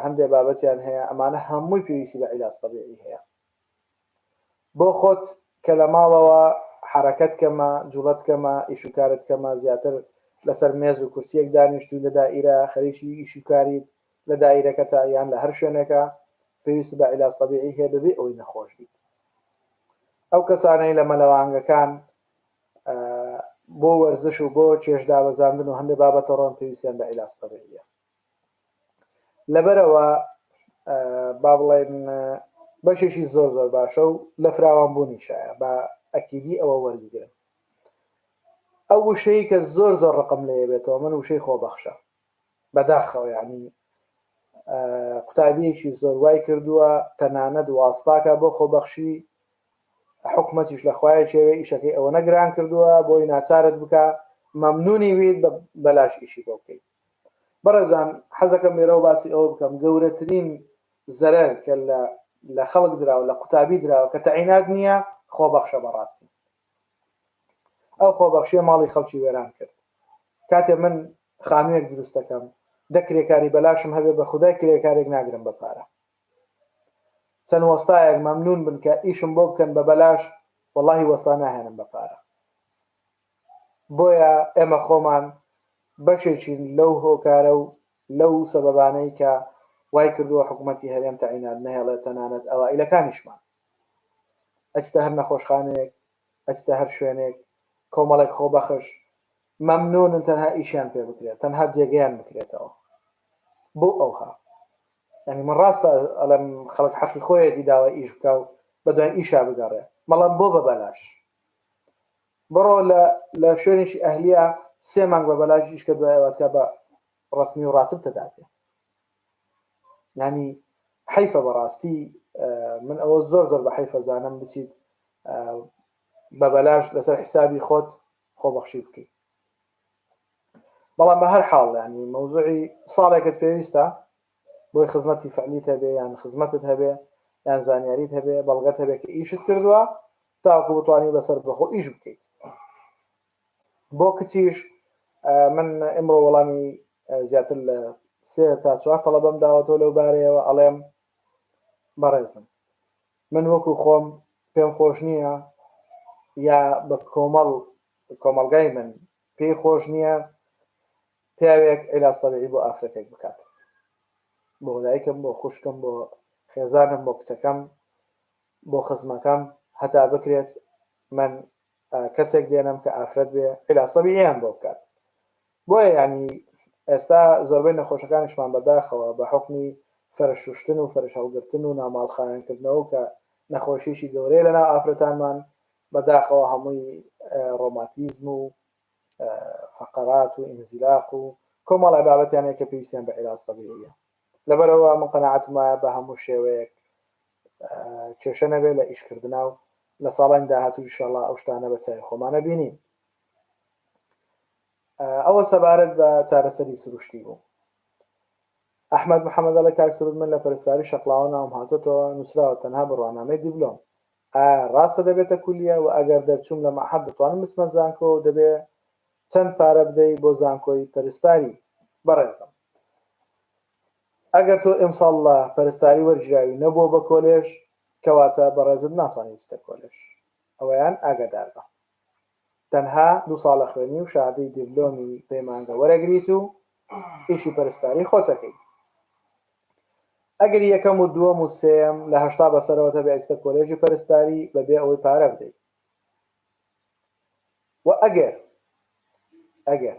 هەندێ بابەتیان هەیە ئەمانە هەمووی پێویستی بە عیلاج تەبیعی هەیە بۆ خۆت کە لە ماڵەوە حەرەکەت کەمە جوڵەت کەمە ئیش و کارت کەمە زیاتر لەسەر مێز و کورسیەک دانیشتووی لە دائیرە خەریکی ئیش و کاریت. لە دایرەکەتا یان لە هەر شوێنێکە پێویست بە عیلاج تەبیعی هەیە بەبێ ئەوەی نەخۆش بیت. ئەو کەسانەی لە مەلەوانگەکان بۆ وەرزش و بۆ چێژ دابەزاندن و هەندێک بابەتە ڕۆن پێویستیان بە عیلاج تەبیعیە. لەبەرەوە با بڵێن بەشێکی زۆر زۆر باشە و لە فراوان بوونیشایە بە ئەکیدی ئەوە وەربگرن. ئەو وشەی کە زۆر زۆر ڕقم لێ بێتەوە من وشەی خۆبەخشە. بەداخەوە یانی قوتابیەکی زۆر وای کردووە تەنانەت واستاکە بۆ خۆبەخشی حکومەتیش لە خوایە چێوێ ئیشەکەی ئەوەنە گران کردووە بۆی ناچارت بکە مەمنونی ویت بە بەلاش ئیشی بۆ بکەیت. بەڕێزان حەزەکەم لێرەوە باسی ئەوە بکەم گەورەترین زەرەر کە لە لە خەڵک دراوە لە قوتابی دراوە کە تەعینات نییە خۆبەخشە بەڕاستی ئەو خۆبەخشیە ماڵی خەڵکی وێران کرد کاتێ من خانوویەک دروست دەکەم دە کرێکاری بەلاشم هەبێ بە خودای کرێکارێک ناگرم بە پارە چەند وەستایەک مەمنون بن کە ئیشم بۆ بکەن بە بەلاش وەڵاهی وەستا ناهێنم بە پارە بۆیە ئێمە خۆمان بەشێکین لەو هۆکارە و لەو سەبەبانەی کە وای کردووە حکوومەتی هەرێم تەعینات نەهێڵێت تەنانەت ئەوائیلەکانیشمان ئەچتە هەر نەخۆشخانەیەک ئەچتە هەر شوێنێک کۆمەڵێک خۆبەخش مەمنونن تەنها ئیشیان پێ بکرێت تەنها جێگەیان بکرێتەوە بۆ ئەوها یعنی من ڕاستە ئەڵێم خەڵک حەقی خۆیەتی داوای ئیش بکە و بەدوای ئیشا بگەڕێ بەڵام بۆ بە بەلاش بڕۆ لە لە شوێنێکی ئەهلیە سێ مانگ بە بەلاش ئیش کە دوای ئەواتکە بە ڕەسمی و ڕاتب تەداتێ ینی حەیفە بەڕاستی من ئەوە زۆر زۆر بە حەیفە زانم بچیت بە بەلاش لەسەر حیسابی خۆت خۆبەخشی بکەیت بەڵام بە هەر حاڵ ینی مەوزوعی ساڵێکت پێویستە بۆی خزمەتی فعلیت هەبێ یان خزمەتت هەبێ یان زانیاریت هەبێ بەڵگەت هەبێ کە ئیشت کردووە تاوەکو بتوانانی بەسەر بەخۆ ئیش بکەیت بۆ کچیش من ئمڕۆ وەڵامی زیاتر لە سێ تا چوار تەڵەبەم داوەتەوە لەو بارەیەوە ئەڵێم بەڕێزم من وەکو خۆم پێم خۆش نییە یا بە کۆمەڵ کۆمەڵگای من پێی خۆش نییە پیاوێک عیلاج تەبیعی بۆ ئافرەتێک بکات بۆ دایکم بۆ خوشکم بۆ خێزانم بۆ کچەکەم بۆ خزمەکەم هەتا بکرێت من کەسێک دێنم کە ئافرەت بێ عیلاج تەبیعیان بۆ بکات بۆیە یانی ئێستا زۆربەی نەخۆشەکانیشمان بەداخەوە بە حوکمی فەرش شوشتن و فەرش هەڵگرتن و ناوماڵ خاوێن کردنەوە کە نەخۆشیەکی گەورەیە لەناو ئافرەتانمان بەداخەوە هەمووی ڕۆماتیزم و فەقەرات و ئینزیلاق و کۆمەڵە بابەتیان هەیە کە پێویستیان بە عیلاج تەبیعیە لەبەرەوە من قەناعەتم وایە بە هەموو شێوەیەک کێشە نەبێت لە ئیشکردنا و لە ساڵانی داهاتوو ئیشەڵا ئەو شتانە بە چاوی خۆمانە بینین ئەوە سەبارەت بە چارەسەری سروشتی بوو. ئەحمەد محەمەد دەڵێ کاک سرود من لە پەرستاری شەقڵاوە ناوم هاتۆتەوە نووسراوە تەنها بڕوانامەی دیبلۆم ئایا ڕاستە دەبێتە کولیە وە ئەگەر دەرچووم لە مەعهەد دەتوانم بچمە زانکۆ و دەبێ چەند پارە بدەی بۆ زانکۆی پەرستاری بەڕێزم ئەگەر تۆ ئیمساڵ لە پەرستاری وەرگیراوی نەبووە بە کۆلێژ کەواتە بەڕێزت ناتوانی بچیتە کۆلێژ ئەوەیان ئاگادار بە. تەنها دوو ساڵە خوێنی و شەهادەی دیبلۆمی پەیمانگە وەرەگریت و ئیشی پەرستاری خۆتەکەی. ئەگەر یەکەم و دووەم و سێیەم لە 80 بەسەرەوە تەبێ ئەچیتە کۆلێژی پەرستاری بەبێ ئەوەی پارە بدەیت. و ئەگەر ئەگەر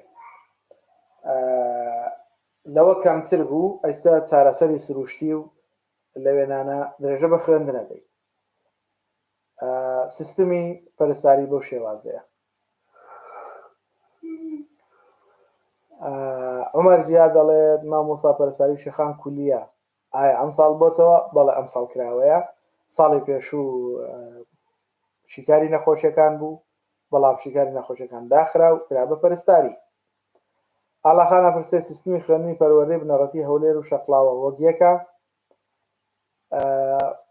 لەوە کەمتر بوو ئەچتە چارەسەری سروشتی و لەوێنانە درێژە بە خوێندنە دەیت. سیستمی پەرستاری بەو شێوازەیە. عومەر جیا دەڵێت مامۆستا پەرستاری شێخان کولیە ئایا ئەمساڵ بۆتەوە؟ بەڵێ ئەمساڵ کراوەیە ساڵی پێشوو شیکاری نەخۆشیەکان بوو بەڵام شیکاری نەخۆشیەکان داخرا و کرا بە پەرستاری. ئاڵاخان ئەپرسێ سیستمی خوێندنی پەروەردەی بنەڕەتی هەولێر و شەقڵاوە وەک یەکە؟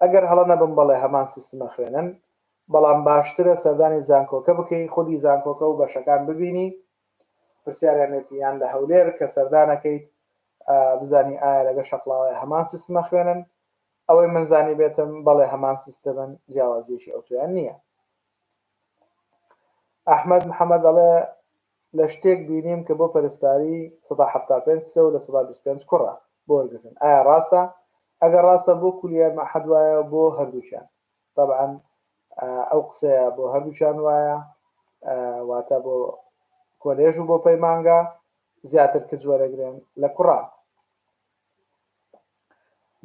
ئەگەر هەڵە نەبم بەڵێ هەمان سیستمە خوێنن بەڵام باشترە سەردانی زانکۆکە بکەی خودی زانکۆکە و بەشەکان ببینی پرسیاریان لێ بکەی یان لە هەولێر کە سەردانەکەیت بزانی ئایا لەگە شەقڵاوەیە هەمان سیستمە خوێنن ئەوەی من زانی بێتم بەڵێ هەمان سیستمن جیاوازیەکی ئەوتۆیان نییە ئەحمەد محەممەد دەڵێ لە شتێک بینیم کە بۆ پەرستاری 75 کچە و لە 25 کوڕە. بۆ وەرگرتن ئایا ڕاستە؟ ئەگەر ڕاستە بۆ کولیە مەعهەد وایە بۆ هەردووکیان؟ تەبعەن ئەو قسەیە بۆ هەردووکیان وایە واتە بۆ کۆلێژ و بۆ پەیمانگا زیاتر کچ وەرەگرن لە کوڕان.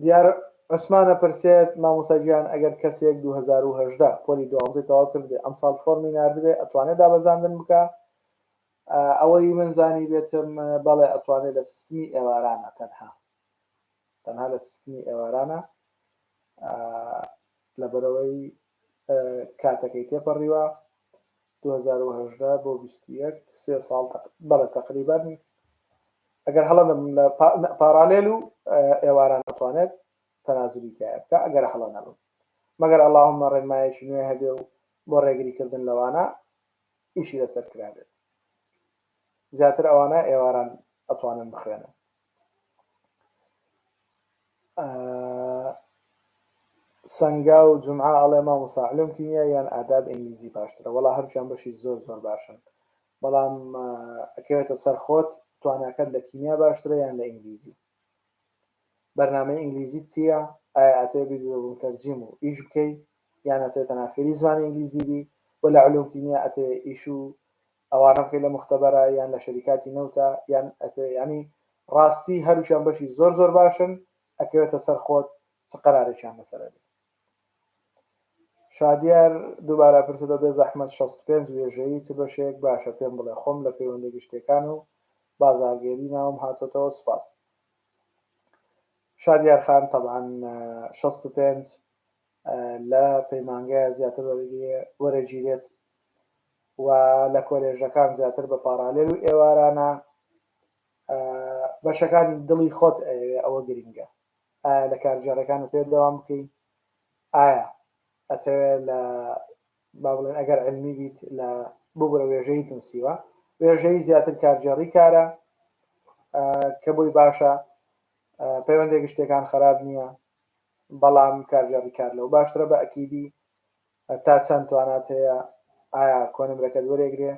دیار عوسمان ئەپرسێت، مامۆستا گیان ئەگەر کەسێک 2018 پۆلی دوانزەی تەواو کردبێ ئەمساڵ فۆرمی ناردبێ ئەتوانێ دابەزاندن بکا؟ ئەوەی من زانیبێتم بەڵێ ئەتوانێ لە سیستمی ئێوارانە تەنها تەنها لە سیستمی ئێوارانە لەبەرەوەی کاتەکەی تێپەڕیوە 2018 بۆ 21 سێ ساڵ بەڵێ تقریبا ئەگەر هەڵە نەبم لە پاڕالێل و ئێواران ئەتوانێت تەنازولی تایە بکە ئەگەر هەڵە نەبم مەگەر اللهم ڕێنمایەکی نوێ هەبێ و بۆ ڕێگری کردن لەوانە ئیشی لەسەر کرابێت زیاتر ئەوانە ئێواران ئەتوانن بخوێنن. سەنگاو جومعە ئەڵێ مامۆستا علوم کیمیا یان ئاداب ئینگلیزی باشترە وەڵا هەردووکیان بەشی زۆر زۆر باشن بەڵام ئەکەوێتە سەر خۆت تواناکەت لە کیمیا باشترە یان لە ئینگلیزی بەرنامەی ئینگلیزیت چییە ئایا ئەتەوێ بیبی بە موتەرجیم و ئیش بکەی یان ئەتەوێ تەنها فێری زمانی ئینگلیزی بی و لە علوم کیمیا ئەتەوێ ئیش و ئەوانە بکەی لە موختەبەرە یان لە شەریکاتی نەوتە یان ئەتەوێ یانی ڕاستی هەردووکیان بەشی زۆر زۆر باشن ئەکەوێتە سەر خۆت چ قەرارێکیان لەسەر ئەبێ. شادیار دووبارە پرسیتەوە بێ زەحمەت 65 وێژەیی چ بەشێک باشە پێم بڵێ خۆم لە پەیوەندیە گشتیەکان و بازارگێری ناوم هاتۆتەوە سوپاس. شادیار خان تەبعەن 65 لە پەیمانگەیە زیاتر وەرەگیرێت و لە کۆلێژەکان زیاتر بە پاڕالێل و ئێوارانە بەشەکانی دڵی خۆت ئەیەوێ ئەوە گرنگە ئایا لە کارگێڕەکان ئەتەوێت دەوام بکەی ئایا ئەتەوێت لە با بڵێن ئەگەر علمی بیت لە ببورە وێژەیی نووسیوە وێژەیی زیاتر کارگێڕی کارە کە بۆی باشە پەیوەندی گشتەکان خراپ نییە بەڵام کارگێڕی کار لەو باشترە بە ئەکیدی تا چەند توانات هەیە ئایا کۆنمرەکەت وەرێگرێ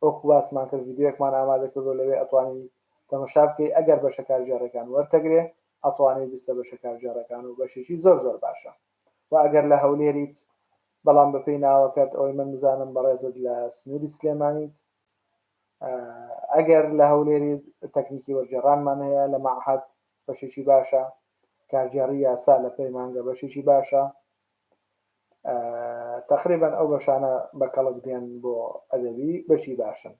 وەکو باسمان کرد ڤیدیۆیەکمان ئامادە کردوە لەوێ ئەتوانی تەمەشا بکەی ئەگەر بەشە کارگێڕەکان وەرتەگرێ ئەتوانی بچتە بەشە کارگێڕەکان و بەشێکی زۆر زۆر باشە و ئەگەر لە هەولێریت بەڵام بەپێی ناوەکەت ئەوەی من بزانم بەڕێزت لە سنووری سلێمانیت ئەگەر لە هەولێریت تەکنیکی وەرگێڕانمان هەیە لە مەعهەد بەشێکی باشە کارگێڕی یاسا لە پەیمانگە بەشێکی باشە تەقریبەن ئەو بەشانە بە کەڵک دێن بۆ ئەدەبی بەشی باشن.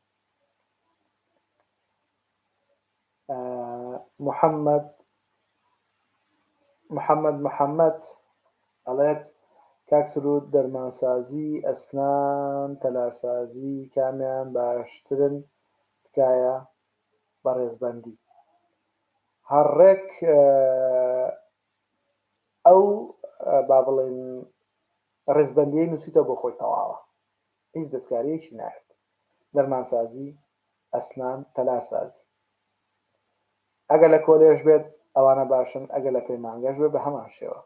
محەممەد محەممەد محەممەد ئەڵێت کاک سرود دەرمانسازی ئەسنان تەلارسازی کامیان باشترن تکایە بەڕێزبەندی هەر ڕێک ئەو با بڵێین ڕیزبەندیەی نووسیتە بۆ خۆی تەواوە هیچ دەستکاریەکی ناوێت دەرمانسازی ئەسنان تەلارسازی ئەگەر لە کۆلێژ بێت ئەوانە باشن ئەگەر لە پەیمانگەش بێت بە هەمان شێوە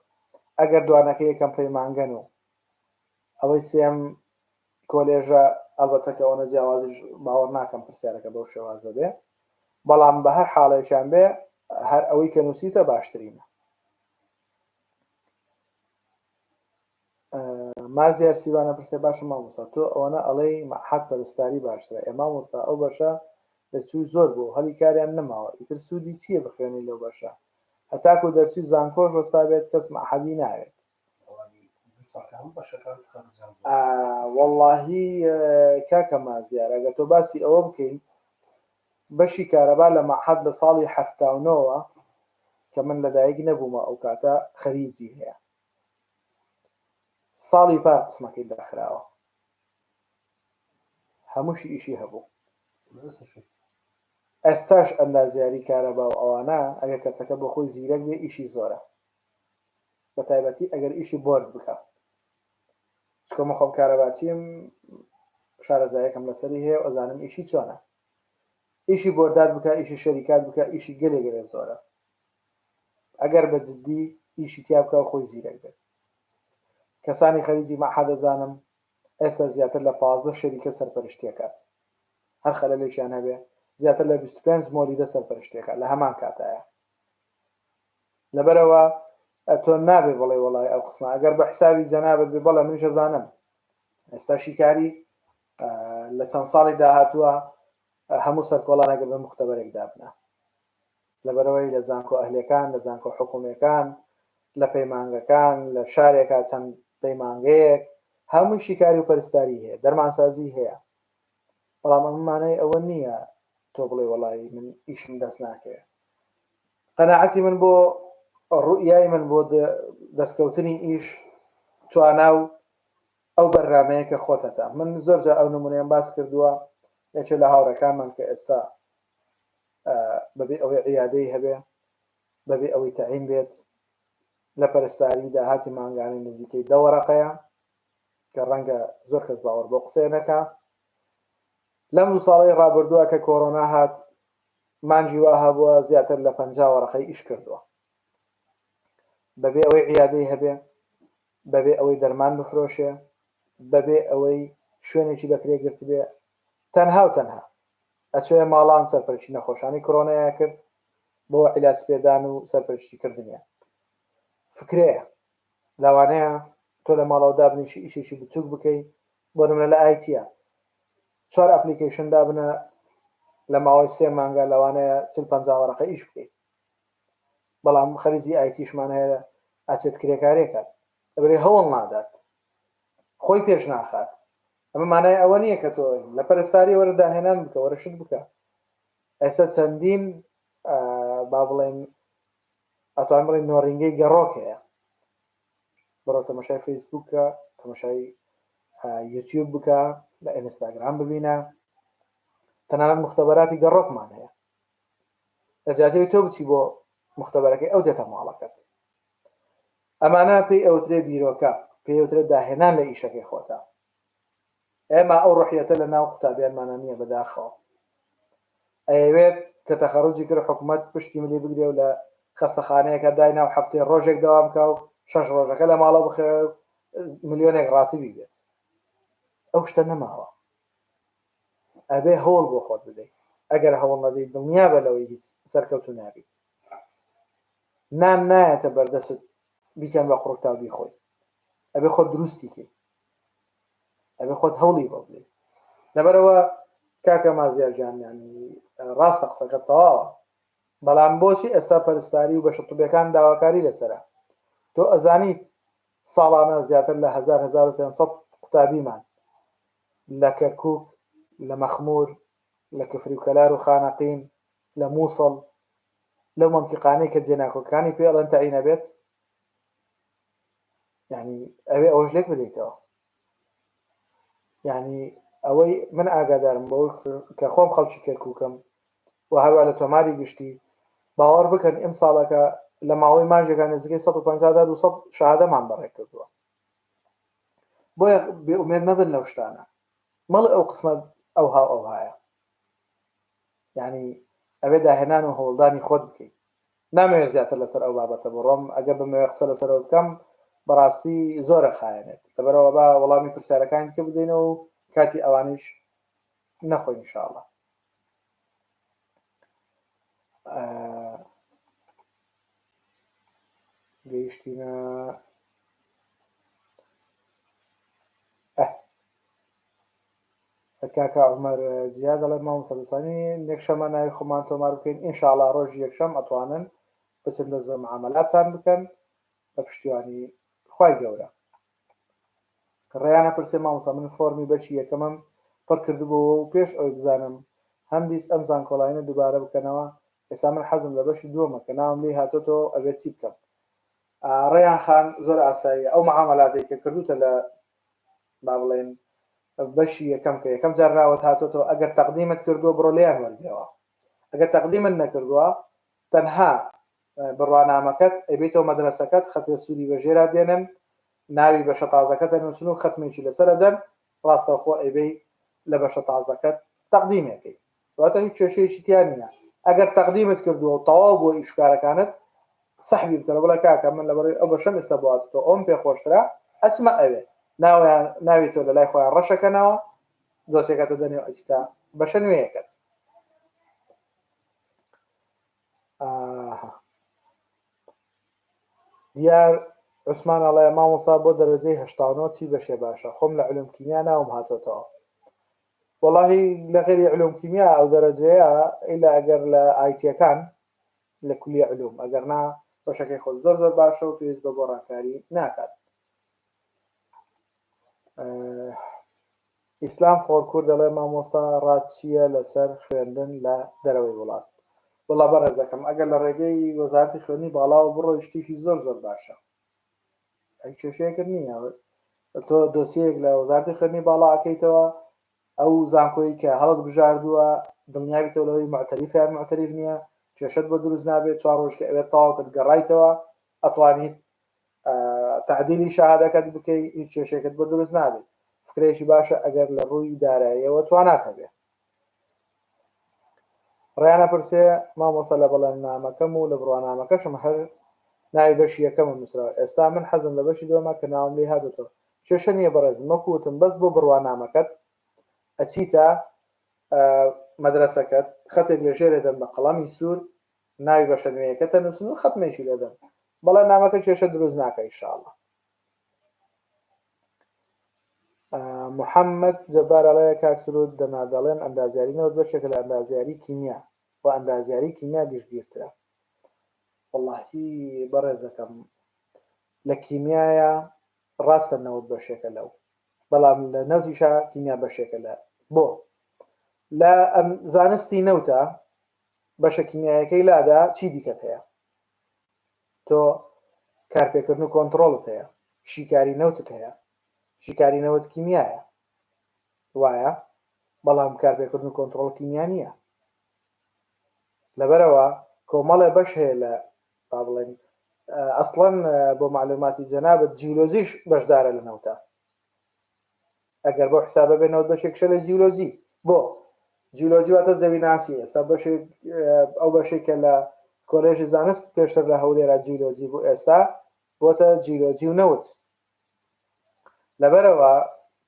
ئەگەر دوانەکە یەکەم پەیمانگەن و ئەوەی سێم کۆلێژە ئەلبەتە کە ئەوەنە جیاوازیش باوەڕ ناکەم پرسیارەکە بەو شێوازە بێ بەڵام بە هەر حاڵێکیان بێ هەر ئەوەی کە نووسیتە باشترینە. مازیار سیوانە پرسێ باشە مامۆستا تۆ ئەوەنە ئەڵێی مەعهەد پەرستاری باشترە ئێ مامۆستا ئەو بەشە دەرچووی زۆر بوو هەلی کاریان نەماوە ئیتر سوودی چییە بخوێنی لەو بەشە هەتاکو دەرچووی زانکۆش وەستا بێت کەس مەعهەدی ناوێت. وەڵاهی کاکە مازیار ئەگەر تۆ باسی ئەوە بکەی بەشی کارەبا لە مەعهەد لە ساڵی 79 وە کە من لەدایک نەبوومە ئەو کاتە خەریجی هەیە ساڵی پار قسمەکەی داخراوە هەمووشی ئیشی هەبوو ئێستاش ئەندازیاری کارەبا و ئەوانە ئەگەر کەسەکە بۆ خۆی زیرەک بێ ئیشی زۆرە بە تایبەتی ئەگەر ئیشی بۆرد بکا چونکە من خۆم کارەباچیم شارەزایەکم لەسەری هەیە و ئەزانم ئیشی چۆنە ئیشی بۆردات بکە ئیشی شەریکات بکە ئیشی گەلێ گەلێ زۆرە ئەگەر بە جدی ئیشی تیا بکە و خۆی زیرەک بێت کەسانی خەریجی مەعهەد ئەزانم ئێستا زیاتر لە 15 شەریکە سەرپەرشتیەکات هەر خەلەلێکیان هەبێ زیاتر لە 25 مۆلیدە سەرپەرشتیەکە لە هەمان کاتایە. لەبەرئەوە ئەتۆ نابێ بڵێ وەڵای ئەو قسمە ئەگەر بە حسابی جەنابت بێ بەڵێ منیش ئەزانم ئێستا شیکاری لە چەند ساڵی داهاتووە هەموو سەرکۆڵانێکە بە مختبەرێک دابنا لەبەرەوەی لە زانکۆ ئەهلەکان لە زانکۆ حکوومەکان لە پەیمانگەکان لە شارێکا چەند پەیمانگەیەک هەمووی شیکاری و پەرستاری هەیە دەرمانسازی هەیە بەڵام ئەمە مانای ئەوە نییە تۆ بڵێ وەڵی من ئیشم دەست ناکەوێت قەناعەتی من بۆ ڕوئیای من بۆ دەستکەوتنی ئیش توانا و ئەو بەرنامەیە کە خۆتەتە من زۆر جار ئەو نمونەیەم باس کردووە یەکێ لە هاوڕێکانمان کە ئێستا بەبێ ئەوەی عیادەی هەبێ بەبێ ئەوەی تەعین بێت لە پەرستاری داهاتی مانگانەی نزیکەی دە وەرەقەیە کە ڕەنگە زۆر کەس باوەڕ بۆ قسەیە نەکا لەم دوو ساڵەی ڕابردووە کە کۆرۆنا هات مانگی وا هەبووە زیاتر لە 50 وەرەقەی ئیش کردووە بەبێ ئەوەی عیادەی هەبێ بەبێ ئەوەی دەرمان بفرۆشێ بەبێ ئەوەی شوێنێکی بەکرێ گرتبێ تەنها و تەنها ئەچۆیە ماڵان سەرپەرشتی نەخۆشانی کۆرۆنایە کرد بۆ عیلاج پێدان و سەرپەرشتی کردنیان فکرەیە لەوانەیە تۆ لە ماڵەوە دابنیشی ئیشێکی بچووک بکەی بۆ نمونە لە ئایتیە چوار application دابنە لە ماوەی سێ مانگە لەوانەیە چل پەنجا وەرەقە ئیش بکەیت بەڵام خەریجی ئایتیشمان هەیە ئەچێت کرێکارێکات لەبەرئ هەوڵ نادات خۆی پێش ناخات ئەمە مانای ئەوە نییە کە تۆ لە پەرستاری وەرە داهێنان بکە وەرە شت بکە ئێستا چەندین با بڵێن ئەتوان بڵێن نۆڕینگەی گەڕۆک هەیە بڕۆ تەمەشای فەیسبوک کە تەمەشای یوتیوب بکە لە ئینستاگرام ببینە تەنانەت مختبەراتی گەڕۆکمان هەیە لە جیاتی تۆ بچی بۆ مختبەرەکەی ئەو دێتە ماڵەکەت ئەمانە پێی ئەوترێ بیرۆکە پێی ئەوترێ داهێنان لە ئیشەکەی خۆتا ئێمە ئەو ڕۆحیەتە لە ناو قوتابیانمانا نییە بەداخەوە. ئەیەوێت کە تەخەروجی کرد حکومەت پشتی ملی بگرێ و لە خەستەخانەیەکا داینا و هەفتەی ڕۆژێک دەوام کا و شەش ڕۆژەکە لە ماڵەوە بخەوێ و ملیۆنێک ڕاتبی بێت. ئەو شتە نەماوە. ئەبێ هەوڵ بۆ خۆت بدەی. ئەگەر هەوڵ نەدەی دڵنیابە لەوەی هیچ سەرکەوتوو نابی. نان نایەتە بەردەست بیکەن بە قوڕگتا و بیخۆی. ئەبێ خۆت دروستی کەی. ئەبێ خۆت هەوڵی بۆ بدەیت لەبەرەوە کاکە مازیار گیان ینی ڕاستە قسەکە تەواوە بەڵام بۆچی ئێستا پەرستاری و بەشە طبەکان داواکاری لەسرە تۆ ئەزانیت ساڵانە زیاتر لە 1000 1500 قوتابیمان لە کەرکک لە مەخمور لە کفری و کەلار و خانەقین لە مووسڵ لەو مەنتیقانەی کە جێناکۆکانی پێ ئەڵێن تەعینە بێت یعنی ئەوێ ئەوەش لێک بدەیتەوە یعنی ئەوەی من ئاگادارم بۆ کە خۆم خەڵکی کەرکووکم و هەروە لە تۆماری گشتی باوەڕ بکەن ئەم ساڵەکە لە ماوەی مانگێکا نزیکەی 150 تا 200 شەهادەمان بەڕێ کردووە بۆیە بێ ئومێد مەبن لەو شتانە مەڵێ ئەو قسمە ئەوها و ئەوهایە یعنی ئەوێ داهێنان و هەوڵدانی خۆت بکەیت نامەوێت زیاتر لەسەر ئەو بابەتە بڕۆم، ئەگەر بمەوێت قسە لەسەرەوە بکەم بەڕاستی زۆرە خایەنێت، لەبەرئەوە با وەڵامی پرسیارەکانی دیکە بدەینەوە و کاتی ئەوانیش نەخۆین ان شاء اللە. گەیشتینە ئه کاکە عومەر جیا دەڵێ مامۆستا دەتوانین یەکشەمە ناوی خۆمان تۆمار بکەین ئینشاڵا ڕۆژی یەکشەم ئەتوانن بچن دەست بە معاملاتتان بکەن بە پشتیوانی خوای گەورە ڕێیانە پرسێ مامۆستا من فۆرمی بەشی یەکەمم پڕ کردبووەوە و پێش ئەوەی بزانم هەمدیس ئەم زانکۆلاینە دووبارە بکەنەوە ئێستا من حەزم لە بەشی دووەمە کە ناوم لێی هاتۆتەوە ئەبێت چی بکەم ڕێیان خان زۆر ئاساییە ئەو معاملاتێک کە کردوتە لە با بڵێن بەشی یەکەم کە یەکەم جار ناوت هاتۆتەوە ئەگەر تەقدیمت کردووە بڕۆ لێیان وەرگرەوە ئەگەر تەقدیمت نەکردووە تەنها بڕوانامەکەت ئەبیتەوە مەدرەسەکەت خەتێ سووری بە ژێرا دێنن ناوی بەشە تازەکەت ئەنووسن و خەتمێکی لەسەر ئەدەن ڕاستەوخۆ ئەیبەی لە بەشە تازەکەت تەقدیمێکەی واتە هیچ کێشەیەکی تیا نییە ئەگەر تەقدیمت کردووە و تەواو بووە ئیشکارەکانت سەحبی بکەرە بڵێ کاکە من لەبەرەوەی ئەو بەشەم ئێستا بۆ هاتووە ئەوم پێ خۆشترە ئەچمە ئەوێ ناویان ناوی تۆ لەلای خۆیان ڕەشەکەنەوە دۆسێکەتە دەنێ و ئەچیتە بەشە نوێیەکەت ئاها. دیار عوسمان ئەڵێ مامۆستا بۆ دەرەجەی 89 چی بەشێ باشە خۆم لە علوم کیمیا ناوم هاتۆتەوە وەڵاهی لە غەیری علوم کیمیا ئەو دەرەجەیە ئیلا ئەگەر لە ئایتیەکان لە کولیە علوم ئەگەر نا بەشەکەی خۆت زۆر زۆر باشە و پێویست بە گۆڕانکاری ناکات. ئیسلام فۆر کورد دەڵێ مامۆستا ڕات چییە لەسەر خوێندن لە دەرەوەی وڵات؟ وەڵا بەڕێزەکەم ئەگەر لە ڕێگەی وەزارەتی خوێندنی باڵاوە بڕۆی شتێکی زۆر زۆر باشە ئەی کێشەیەکت نییە تۆ دۆسیەیەک لە وەزارەتی خوێندنی باڵا ئەکەیتەوە ئەو زانکۆی کە هەڵت بژاردووە دڵنیابیتەوە لەوەی معتەریفە یان معتەریف نییە کێشەت بۆ دروست نابێت چوار ڕۆژ کە ئەوێت تەواو کرد گەڕایتەوە ئەتوانیت تعدیلی شەهادەکەت بکەی هیچ کێشێکت بۆ دروست نابێت فکرێکی باشە ئەگەر لە ڕووی داراییەوە توانات هەبێ ڕیانە پرسێ مامۆستا لە بەڵێننامەکەم و لە بڕوانامەکەشم هەر ناوی بەشی یەکەمم نووسراوە ئێستا من حەزم لە بەشی دووەمە کە ناوم لێ هاتۆتەوە کێشە نییە بەڕێزم وەکو وتم بەس بۆ بڕوانامەکەت ئەچیتە مەدرەسەکەت خەتێک لە ژێرێ دەن بە قەڵەمی سوور ناوی بەشە نوێیەکەت ئەنووسن و خەتمێکی لێدەن بەڵێننامەکە کێشە دروست ناکە ئیشاڵڵا محەممەد جەبار ئەڵێ کاک سرود دەنا دەڵێن ئەندازیاری نەوت بەشێکە لە ئەندازیاری کیمیا و ئەندازیاری کیمیا گشتگیرترە وەڵاهی بەڕێزەکەم لە کیمیایە ڕاستە نەوت بەشێکە لەو بەڵام لە نەوتیشا کیمیا بەشێکە لە بۆ لە زانستی نەوتە بەشە کیمیایەکەی لادا چی دیکەت هەیە تۆ کارپێکردن و کۆنتڕۆڵت هەیە، شیکاری نەوتت هەیە، شیکاری نەوت کیمیایە وایە، بەڵام کارپێکردن و کۆنتڕۆڵ کیمیا نییە. لەبەرئەوە کۆمەڵێ بەش هەیە لە با بڵێن ئەسڵەن بۆ مەعلوماتی جەنابت جیولۆجیش بەشدارە لە نەوتە. ئەگەر بەو حسابە بێ نەوت بەشێکشە لە جیولۆجی بۆ جیولۆجی واتە زەویناسی ئێستا بەشێک ئەو بەشێک کە لە کۆلێژی زانست پێشتر لە هەولێرا جیولۆجی بوو ئێستا بۆتە جیولۆجی و نەوت لەبەرەوە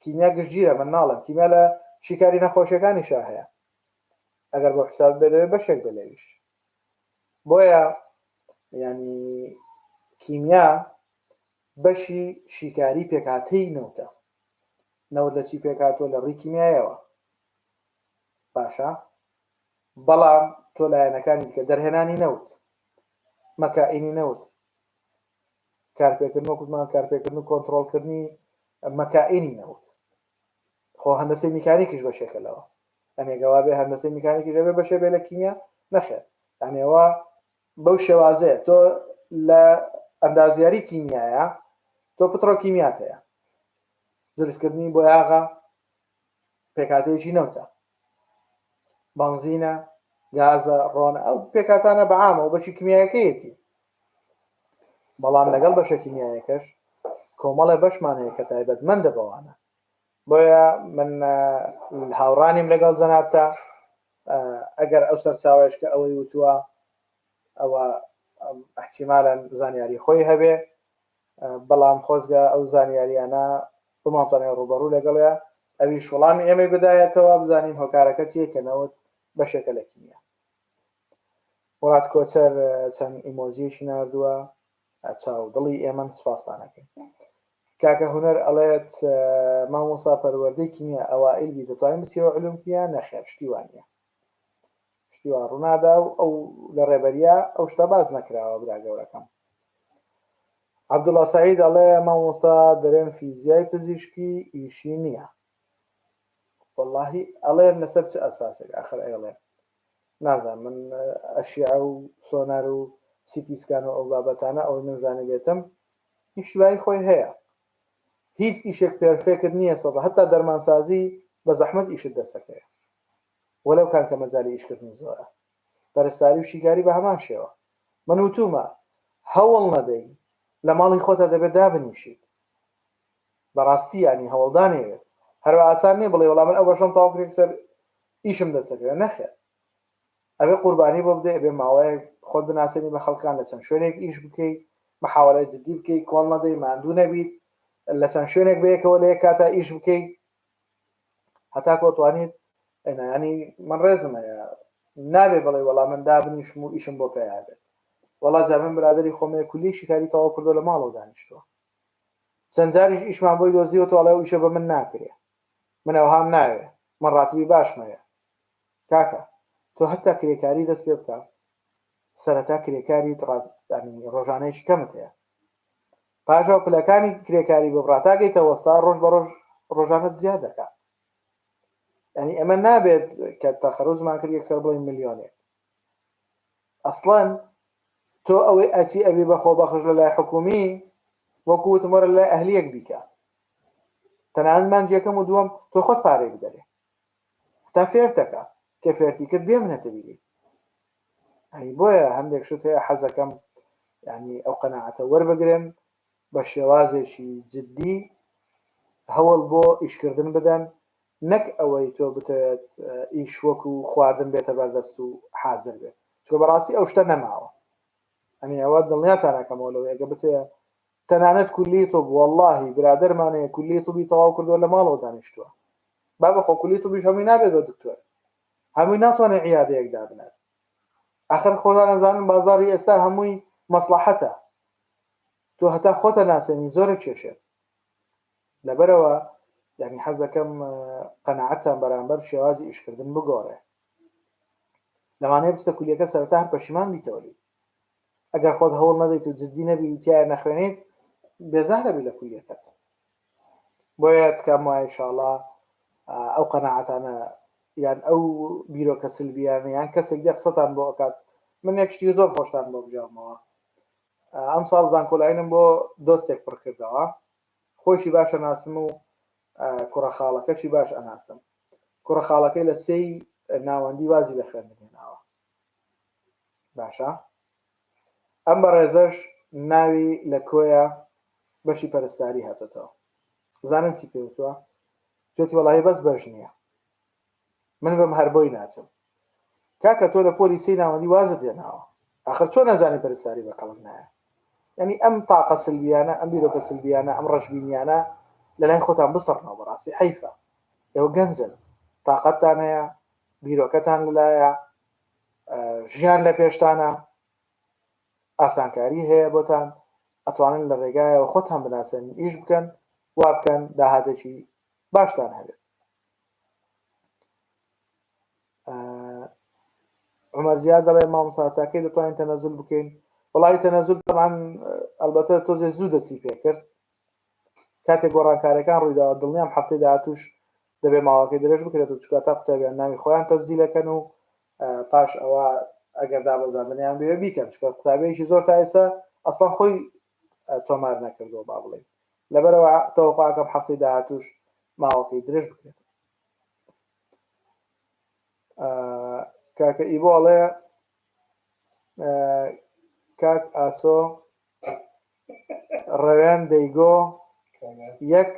کیمیا گشتگیرە من ناڵم کیمیا لە شیکاری نەخۆشیەکانیشا هەیە ئەگەر بۆ حساب بێ دەبێ بەشێک بێ لەویش بۆیە ینی کیمیا بەشی شیکاری پێکهاتەی نەوتە. نەوت لە چی پێکهاتووە لە ڕووی کیمیایەوە باشە بەڵام تۆ لایەنەکانی دیکە دەرهێنانی نەوت مەکائینی نەوت کارپێکردن وەکوتمان کارپێکردن و کۆنتترۆلکردنی مەکائینی نەوت خۆ هەندەسەی میکانیکیش بەشێکە لەوە ئەنێگەوا بێ هەندەسەی میکانیکی دەبێ بەشێ بێ لە کیمیا نەخێر ئەنێەوە بەو شێوازەیە تۆ لە ئەندازیاری کیمیایە تۆ پترۆکیمیات هەیە دروستکردنی بۆیاغە پێکاتەیەکی نەوتە بەنزینە گازە ڕۆنە ئەو پێکاتانە بەعامەوە بەشی کیمیایەکەیەتی بەڵام لەگەڵ بەشە کیمیایەکەش کۆمەڵێ بەشمان هەیە کە تایبەتمەندە بەوانە بۆیە من هاوڕانیم لەگەڵ جەنابتا ئەگەر ئەو سەرچاوەیش کە ئەوەی وتووە ئەوە احتیمالەن زانیاری خۆی هەبێ بەڵام خۆزگە ئەو زانیاریانە بمانتوانێت ڕوبەڕوو لەگەڵیا ئەویش وەڵامی ئێمەی بدایەتەوە بزانین هۆکارەکە چییە کە نەوت بەشێکە لە کیمیا وڵات کۆچەر چەند ئیمۆجیەکی ناردووە چاو دڵی ئێمەن سوپاستانەکەین کاکە هونەر ئەڵێت مامۆستا پەروەردەی کیمیا ئەوائیل بی دەتوانین بچیەوە علوم کیمیا نەخێر شتی وا نییە شتی وا ڕوونادا و ئەو لە ڕێبەریە ئەو شتە باس نەکراوە برا گەورەکەم عەبدوڵا سعید ئەڵێ مامۆستا دەرێن فیزیای پزیشکی ئیشی نییە واللهی ئەڵێن لەسەر چ ئەساسێک ئاخر ئەیڵێن نازانم من ئەشیعە و سۆنار و سیتی سکان و ئەو بابەتانە ئەوەی من زانیبێتم ئیشی بایی خۆی هەیە هیچ ئیشێک perfect نییە سەدا هەتا دەرمانسازی بە زەحمەت ئیشت دەستەکەوێ وەلەو کان کە مەجالی ئیشکردنی زۆرە پەرستاری و شیکاری بە هەمان شێوە من وتومە هەوڵ نەدەی لە ماڵی خۆتا دەبێت دابنیشیت بەڕاستی ینی هەوڵدانەوێت هەروە ئاسان نییە بڵێ وەڵا من ئەو بەشەم تەواو کرد سەر ئیشم دەستەکەوێت نەخێر ئەبێ قوربانی بۆ بدەی ئەبێ ماوەیەک خۆت بناسێنی بە خەڵکان لە چەند شوێنێک ئیش بکەی محاوەلەی جدی بکەی کۆڵ نەدەی ماندوو نەبیت لە چەند شوێنێک بەیەکەوە لە یەک کاتا ئیش بکەی هەتا کۆتوانیت ینی من ڕێزم هەیە نابێ بڵێ وەڵا من دابنیشم و ئیشم بۆ پەیا بێت. وەڵا جا من برادەری خۆم هەیە کولیەی شیکاری تەواو کردووە لە ماڵەوە دانیشتووە چەند جاریش ئیشمان بۆی دۆزیوەتەوە ئەڵێ ئەو ئیشە بە من ناکرێ من ئەوهام ناوێ من ڕاتبی باشم هەیە کاکە تۆ هەتا کرێکاری دەست پێ بکە سەرەتا کرێکاری ڕۆژانەیەکی کەمت هەیە پاشەوە پلەکانی کرێکاری ببڕا تا گەیتە وەستا ڕۆژ بە ڕۆژ ڕۆژانەت زیاد دەکا یعنی ئەمە نابێت کە تەخەروزمان کرد یەکسەر بڵێن ملیۆنێک ئەسڵەن تۆ ئەوەی ئەچی ئەبی بە خۆبەخش لە لای حکومی وەکو وتم وەرە لای ئەهلیەک بیکە تەنانەت مانگی یەکەم و دووەم تۆ خۆت پارەی بدەرێ تا فێرتەکە کە فێرتی کرد بێ منەتە بیری ئەی بۆیە هەندێک شت هەیە حەزەکەم ینی ئەو قەناعەتە وەربگرن بە شێوازێکی جددی هەوڵ بۆ ئیشکردن بدەن نەک ئەوەی تۆ بتەوێت ئیش وەکو خواردن بێتە بەردەست و حازر بێت چونکە بەڕاستی ئەو شتە نەماوە ئەنی ئەوە دڵنیاتان ئەکەمەوە لەوەی ئەگە بتەوێت تەنانەت کولی طب واللهی برادەرمان هەیە کولی طبی تەواو کردووە لە ماڵەوە دانیشتووە بابە خۆ کولی طبیش هەمووی نابێت بە دکتۆر هەمووی ناتوانێت عیادەیەک دابنات ئەخر خۆتان ئەزانن بازاڕی ئێستا هەمووی مەسڵەحەتە تۆ هەتا خۆتە ناسێنی زۆرە کێشێت لەبەرئەوە یانی حەزەکەم قەناعەتتان بەرامبەر شێوازی ئیشکردن بگۆڕێ. لەوانەیە بچتە کولیەکە سەرەتا هەر پەشیمان بیتەوە لێی. ئەگەر خۆت هەوڵ نەدەیت و جدی نەبی و تیایا نەخوێنیت بێزار ئەبی لە کولیەکەت. بۆیە تکام وایە ئیشاڵا ئەو قەناعەتانە یان ئەو بیرۆکە سلبیانە یان کەسێک دێ قسەتان بۆ ئەکات من یەک شتی زۆر خۆشتان بۆ بگێڕمەوە ئەمساڵ زانکۆلاینم بۆ دۆستێک پڕ کردەوە خۆیشی باش ئەناسم و کوڕە خاڵەکەشی باش ئەناسم کوڕە خاڵەکەی لە سێی ناوەندی وازی لە خوێندن هێناوە باشە ئەم بەڕێزەش ناوی لە کۆیە بەشی پەرستاری هاتۆتەوە زانن چی پێوتووە چێتی وەڵی بەس بەش نییە من بم هەر بۆی ناچم کاکە تۆ لە پۆلی سێی ناوەندی وازت هێناوە ئاخر چۆن نەزانی پەرستاری بە کەڵک نایە یعنی ئەم تاقە سلبیانە ئەم بیرۆکە سلبیانە ئەم ڕەشبینیانە لە لای خۆتان بسڕنەوە بەڕاستی حەیفە ئێوە گەنجن تاقەتتان هەیە بیرۆکەتان لەلایە ژیان لە پێشتانە ئاسانکاری هەیە بۆتان ئەتوانن لە ڕێگایەوە خۆتان بناسێن ئیش بکەن وا بکەن داهاتێکی باشتان هەبێت عمر زیاد دەڵێ مامۆستا تاکەی دەتوانین تەنەزول بکەین وڵی تەنەزول تەمان ئەلبەتە تۆزێ زوو دەسی پێکرد کاتێک گۆڕانکارەکان ڕوویداوە دڵنیام هەفتەی داهاتوش دەبێ ماوەکەی درێژ بکرێت و چکا تا قوتابیان ناوی خۆیان تەسجیلەکەن و پاش ئەوە ئەگەر دابەزاندنیان بێ بیکەن چکە قوتابیەکی زۆر تا ئێستا ئەسڵان خۆی تۆمار نەکردەوە با بڵێ لەبەرەوە تەوەقعەکەم هەفتەی داهاتوش ماوەکەی درێژ بکرێت کاکە ئیبۆ ئەڵێ کاک ئاسۆ ڕەوێن دەیگۆ یەک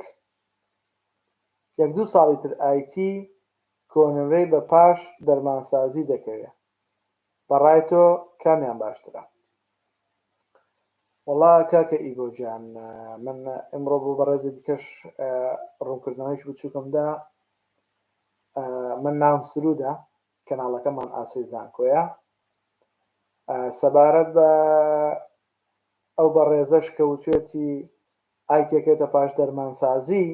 یەک دوو ساڵی تر ئایتی کۆنمرەی بە پاش دەرمانسازی دەکەوێ بەڕای تۆ کامیان باشترە؟ وەڵا کاکە ئیگۆ گیان من ئمڕۆ بۆ بەڕێزی دیکەش ڕوونکردنەوەیش بچووکم دا من ناوم سرودە کەناڵەکەمان ئاسۆی زانکۆیە سەبارەت بە ئەو بەڕێزەش کە وتوێتی ئایتیەکەوێتە پاش دەرمانسازی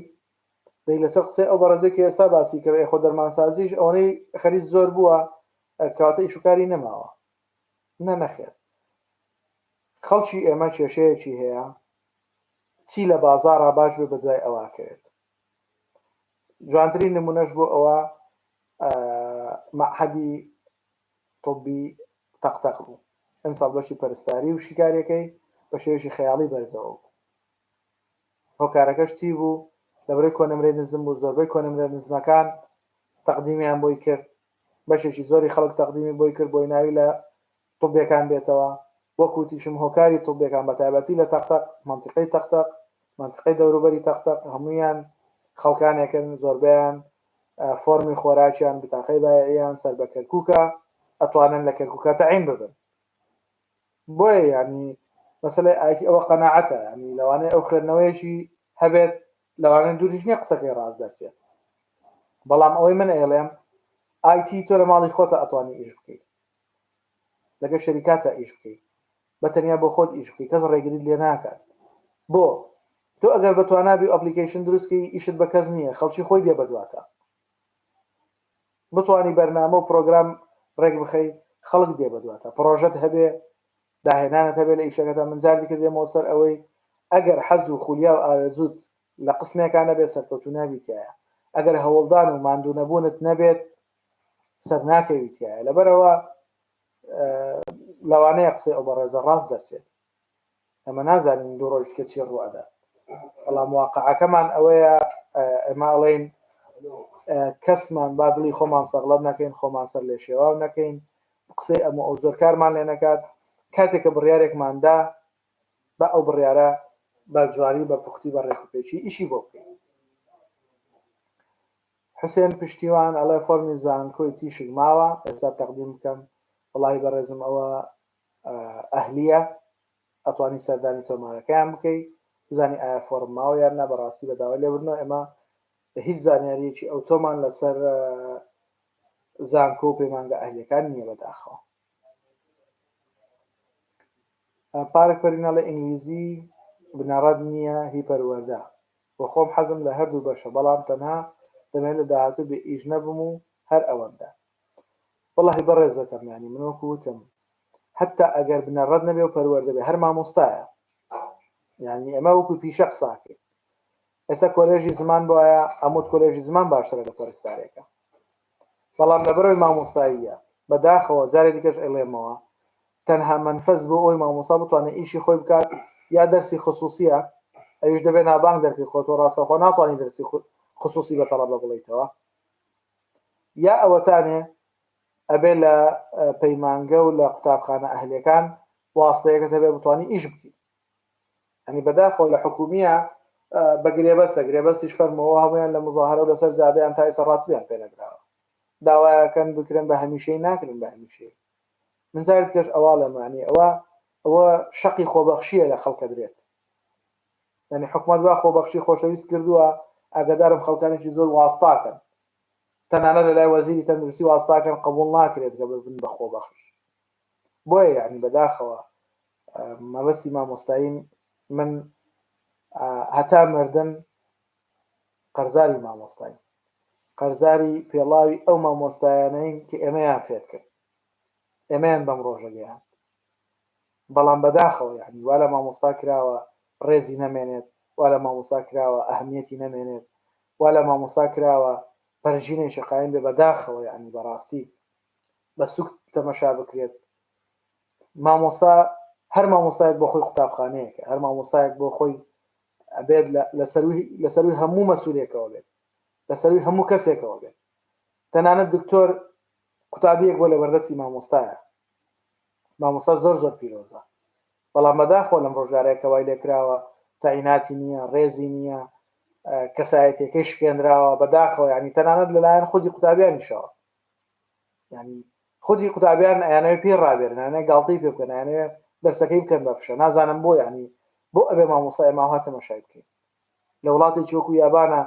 دەی لەسەر قسەی ئەو بەڕێزەی کە ئێستا باسی کرد ئێ خۆ دەرمانسازیش ئەوەنەی خەریک زۆر بووە کەواتە ئیشوکاری نەماوە نە نەخێر خەڵکی ئێمە کێشەیەکی هەیە چی لە بازاڕا باش بێ بەدوای ئەوە کەوێت جوانترین نمونەش بۆ ئەوە مەعهەدی طبی تەقتەق بوو ئەمساڵ بەشی پەرستاری و شیکاریەکەی بە شێوەیەکی خەیاڵی بەرزەوە بوو هۆکارەکەش چی بوو لەبەرەی کۆنمرەی نزم بوو زۆربەی کۆنمرە نزمەکان تەقدیمیان بۆی کرد بەشێکی زۆری خەڵک تەقدیمی بۆی کرد بۆی ناوی لە طبیەکان بێتەوە وەک وتیشم هۆکاری طبیەکان بە تایبەتی لە تەقتەق مەنتیقەی تەقتەق مەنتیقەی دەوروبەری تەقتەق هەموویان خەڵکانێکن زۆربەیان فۆرمی خۆراکیان بتاقەی بایعیان سەر بە کەرکوکە ئەتوانن لە کەرکوکە تەعین ببن بۆیە یعنی مەسەلەی ئایتی ئەوە قەناعەتە یعنی لەوانەیە ئەو خوێندنەوەیەکی هەبێت لەوانەیە دووریش نییە قسەکەی ڕاست دەرچێت بەڵام ئەوەی من ئەیڵێم ئایتی تۆ لە ماڵی خۆتە ئەتوانی ئیش بکەیت لەگەڵ شەریکاتە ئیش بکەیت. بە تەنیا بۆ خۆت ئیش بکەی کەس ڕێگریت لێ ناکات بۆ تۆ ئەگەر بە توانابی و application دروستکەی ئیشت بە کەس نییە خەڵکی خۆی دێ بەدواتە بتانی بەرنامە و پرۆگرام ڕێک بخەی خەڵک دێ بەدواتە پرۆژەت هەبێ داهێنانت هەبێ لە ئیشەکەتا من جار دیکە دێمەوە سەر ئەوەی ئەگەر حەز و خولیا و ئارەزووت لە قسمێکا نەبێت سەرکەوتوو نابی تیایا ئەگەر هەوڵدان و ماندوو نەبوونت نەبێت سەرناکەوی تیایا لەبەرئەوە لەوانەیە قسەی ئەو بەڕێزە ڕاست دەرچێت ئەمە نازانین دوو ڕۆژ کە چی ڕوئەدات بەڵام واقعەکەمان ئەوەیە ئێمە ئەڵێین کەسمان با دڵی خۆمان سەغڵەت نەکەین خۆمان سەر لێ شێواو نەکەین قسەی ئەم و ئەو زۆر کارمان لێ نەکات کاتێک کە بڕیارێکمان دا با ئەو بڕیارە بە جوانی بە پوختی بە ڕێکوپێکی ئیشی بۆ بکەین. حوسێن پشتیوان ئەڵێ فۆرمی زانکۆی تیشک ماوە ئێستا تەقدیم بکەم وەڵاهی بەڕێزم ئەوە ئەهلیە ئەتوانی سەردانی تۆمارەکەیان بکەی بزانی ئایا فۆرم ماوە یان نا بەڕاستی بە داوای لێبوردنەوە ئێمە هیچ زانیاریەکی ئەوتۆمان لەسەر زانکۆ و پەیمانگە ئەهلیەکان نییە بەداخەوە. پارک پەرین ئەڵێ ئینگلیزی بنەڕەت نییە هی پەروەردە وە خۆم حەزم لە هەردوو بەشە بەڵام تەنها دەمەوێت لە داهاتوو بێ ئیش نەبم و هەر ئەوەندە وەڵاهی بەڕێزەکەم یانی من وەکو وتم هەتا ئەگەر بنەڕەت نەبێ و پەروەردە بێ هەر مامۆستایە یانی ئێمە وەکو پیشە قساکەین ئێستا کۆلێژی زمان بۆیە ئەموت کۆلێژی زمان باشترە لە پەرستارێکە بەڵام لەبەرەوەی مامۆستاییە بەداخەوە جارێ دیکەش ئەیڵێمەوە تەنها مەنفەز بۆ ئەوی مامۆستا بتوانێت ئیشی خۆی بکات یا دەرسی خصوصیە ئەویش دەبێت نابانگ دەرکەی خۆ تۆ ڕاستەوخۆ ناتوانانی دەرسی خصوصی بە تەڵەبە بڵیتەوە یا ئەوەتانێ ئەبێ لە پەیمانگە و لە قوتابخانە ئەهلیەکان واستەیەکت هەبێ بتوانی ئیش بکەیت ئەنی بەداخەوە لە حکومیە بە گرێبەستە گرێبەستیش فەرمەوە هەمویان لە مظاهرە و لەسەر جادەیان تا ئێستا ڕاتبیان پێ نەدراوە داوایەکەن بکرێن بە هەمیشەی ناکرن بە هەمیشەی من جارێک دیکەش ئەواڵێم یانی ئەوە ئەوە شەقی خۆبەخشیە لە خەڵکە درێت یعنی حکومەت وا خۆبەخشی خۆشەویست کردووە ئاگادارم خەڵکانێکی زۆر واستاکەن تەنانەت لە لای وەزیری تەندروستی واستاکەن قبول ناکرێت کە ببن بە خۆبەخش بۆیە یعنی بەداخەوە مەبەستی مامۆستایی من هەتا مردن قەرزاری مامۆستاین قەرزاری پێڵاوی ئەو مامۆستایانەین کە ئێمەیان فێر کرد ئێمەیان بەم ڕۆژە گەیاند بەڵام بەداخەوە یعنی وا لە مامۆستا کراوە ڕێزی نەمێنێت وا لە مامۆستا کراوە ئەهمیەتی نەمێنێت وا لە مامۆستا کراوە پەرژینێکی قایم بێ بەداخەوە یعنی بەڕاستی بە سوک تەمەشا بکرێت مامۆستا هەر مامۆستایەک بۆ خۆی قوتابخانەیەکە هەر مامۆستایەک بۆ خۆی ئەبێت لە سەروی هەموو مەسولێکەوە بێت لە سەروی هەموو کەسێکەوە بێت تەنانەت دکتۆر قوتابیەک بۆ لە بەردەستی مامۆستایە مامۆستا زۆر زۆر پیرۆزە بەڵام بەداخەوە لەم ڕۆژگارەیە کە وای لێکراوە تەعیناتی نییە ڕێزی نییە کەسایەتەکەی شکێنراوە بەداخەوە ینی تەنانەت لەلایەن خودی قوتابیانیشەوە ینی خودی قوتابیان ئەیانەوێ پێی ڕابێرن ئەیانەوێ گاڵتەی پێ بکەن ئەیانەوێ دەرسەکەی بکەن بە فشە نازانم بۆ یعنی بۆ ئەبێ مامۆستا ئێمە ئەوها تەمەشای بکەین لە وڵاتێکی وەکو یابانە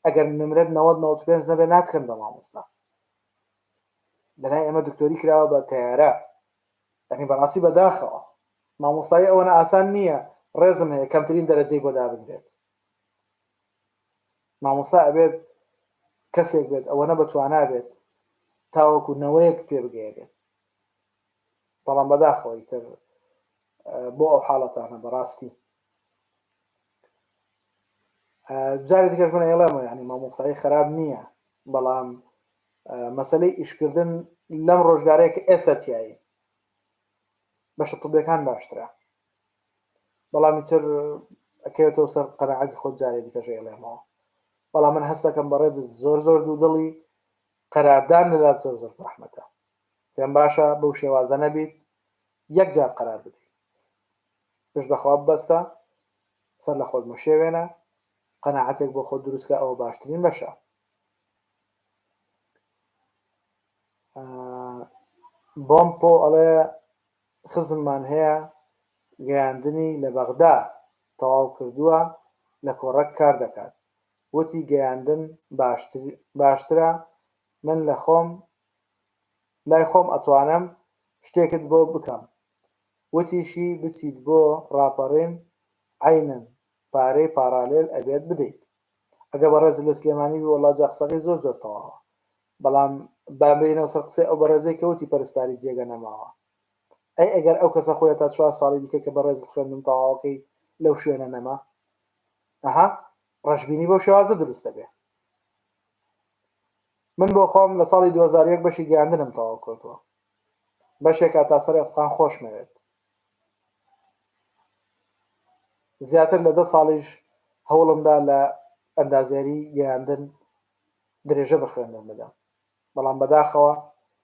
ئەگەر نمرەت 90 95 نەبێ ناتکەن بە مامۆستا لەلای ئێمە دکتۆری کراوە بە تەیارە یعنی بەڕاستی بەداخەوە مامۆستایی ئەوەنە ئاسان نییە ڕێزم هەیە کەمترین دەرەجەی بۆ دابنرێت مامۆستا ئەبێت کەسێک بێت ئەوەنە بەتوانا بێت تاوەکو نەوەیەک پێ بگەیەنێت بەڵام بەداخەوە ئیتر بۆ ئەو حاڵەتانە بەڕاستی جارێ دیکەش من ئەیڵێمەوە یعنی مامۆستایی خراپ نییە بەڵام مەسلەی ئیشکردن لەم ڕۆژگارەیە کە ئێستا تیایی بەشە طبیەکان باشترە بەڵام ئیتر ئەکەوێتەوە سەر قەناعەتی خۆت جارێ دیکەش ئەیڵێمەوە بەڵام من هەستەکەم بەڕێزت زۆر زۆر دوودڵی قەراردان لەلات زۆر زۆر زەحمەتە پێم باشە بەو شێوازە نەبیت یەک جار قەرار بدەیت پشت بەخوا ببەستە سەر لە خۆت مەشێوێنە قەناعەتێک بۆ خۆت دروستکە ئەوە باشترین بەشە بۆمپۆ ئەڵێ خزممان هەیە گەیاندنی لە بەغدا تەواو کردووە لە کۆڕەک کار دەکات وتی گەیاندن باشترە من لە خۆم لای خۆم ئەتوانم شتێکت بۆ بکەم. وتیشی بچیت بۆ ڕاپەڕین عەینەن پارەی پاڕالێل ئەبێت بدەیت ئەگە بەڕێزت لە سلێمانی بی وەڵا جا قسەکەی زۆر زۆر تەواوە بەڵام با بێینەوە سەر قسەی ئەو بەڕێزەی کە وتی پەرستاری جێگە نەماوە ئەی ئەگەر ئەو کەسە خۆی تا چوار ساڵی دیکە کە بەڕێزت خوێندن تەواوەکەی لەو شوێنە نەما ئەها ڕەشبینی بەو شێوازە دروست دەبێ من بۆ خۆم لە ساڵی 2001 بەشی گەیاندنم تەواو کردووە بەشێکە تا سەر ئێسقان خۆشمەوێت زیاتر لە دە ساڵیش هەوڵمدا لە ئەندازیاری گەیاندن درێژە بە خوێندن بدەم بەڵام بەداخەوە